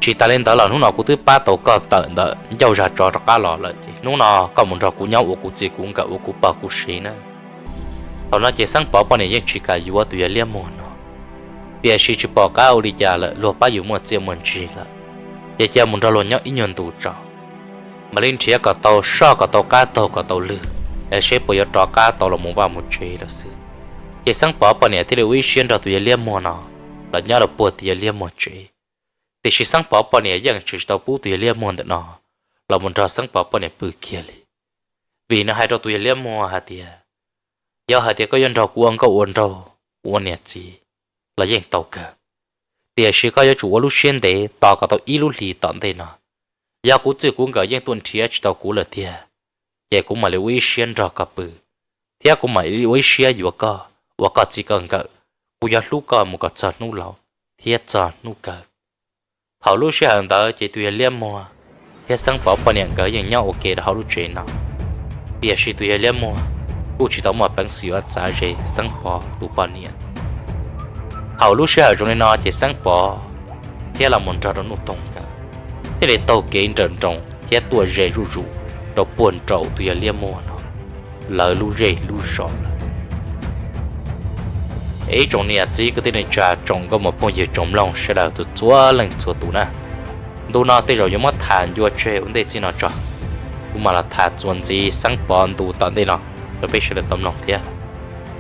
Tsis tas li ntawd los hnub no kuv twb pab tau koj tawm ntawm ncauj zag tsov rov qab los lawm, ces hnub no koj mus nrog kuv nyob ua kuv txij kuv nkawm ua kuv pog kuv sev nawb. Thaum no ces Xeeb Pov poj niam yeej tsis kam yuav tus yawg Liab Muag no, tiam sis tsis pom qab ua li cas lawm, luag pab yus muaj txiaj muaj ntsig lawm, ces cia mus nrog luag nyob ib nyuag ntus tso, mam li nrhiav kom tau soj kom tau qab taug kom tau lwg, es seb puas yuav rov qab tau los mus vaj mus tsev lawm xwb. Ces Xeeb Pov poj niam thiaj li ua ib siab nrog tus yawg Liab Muag no los nyob rau puag tus yawg Liab Muag tsev. Tiam sis Xeeb Pov poj niam yeej tsis tau pub tus yawg Liab Muag ntawm no los mus nrog Xeeb Pov poj niam pw kiag li, vim nws hais rau tus yawg Liab Muag hais tias, yog hais tias koj yuav nrog kuv ua nkauj ua nraug ua niam txiv los yeej tau kawg, tiam sis koj yuav tsum ua lub siab ntev tos kom tau ib lub hlis tom ntej no. Yog kuv txij kuv nkawm yeej tuaj nrhiav tsis tau kuv lawm tiag, ces kuv mam li ua ib siab nrog koj pw, thiab kuv mam li ua ib siab yuav koj ua koj txij koj nkawm. Kuv yuav hlub koj mus kom txog hnub laus thiab txog hnub kawg. Thaum lub sij hawm ntawd ces tus yawg Liab Muag thiab Xeeb Pov poj niam nkawd yeej nyob ua ke rau hauv lub tsev no, tiam sis tus yawg Liab Muag kuj tsis tau muaj peev xwm yuav txav ze Xeeb Pov tus poj niam. Thaum lub sij hawm zoo li no ces Xeeb Pov thiab los mus nrog rau Nuj Toog nkawd thiaj li taug kev nrawm nroos thiab tuaj ze zuj zus rau puag nraum tus yawg Liab Muag no lawv lub zej lub zos lawm. Es ib tsoom niam txiv kwv tij neej tsa tsoom nkauj muam phooj ywg tsoom mloog sawv daws txhua txhua leej txhua tus na, ntu no tej zaum yuav muab tham ncua tseg ua ntej txij no tso, kuv mam los tham txuas ntxiv Xeeb Pov ntu tom ntej no rau peb sawv daws tau mloog thiab.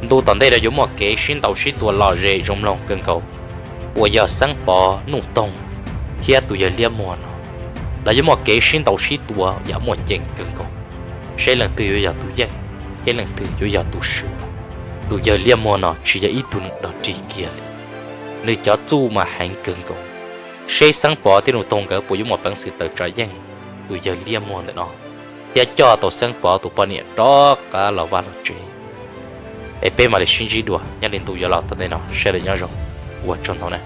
Ntu tom ntej no yuav muaj kev sib ntaus sib tua lom zem zoo mloog kawg nkaus, uas yog Xeeb Pov, Nuj Toog thiab tus yawg Liab Muag no, lawv yuav muaj kev sib ntaus sib tua yam muaj ceem kawg nkaus, seb leej twg yuav yog tus yeej thiab leej twg yuav yog tus swm. Tus yawg Liab Muag no tsis yog ib tug neeg dog dig kiag li, nws cov txuj mas heev kawg nkaus, seb Xeeb Pov thiab Nuj Toog nkawd puas yuav muaj peev xwm tawm tsam yeej tus yawg Liab Muag ntawm no thiab coj tau Xeeb Pov tus poj niam rov qab los vaj los tsev. Es peb mam li sib ntsib dua nyob li ntu yuav los tom ntej no, sawv daws nyob zoo, ua tsaug ntau na.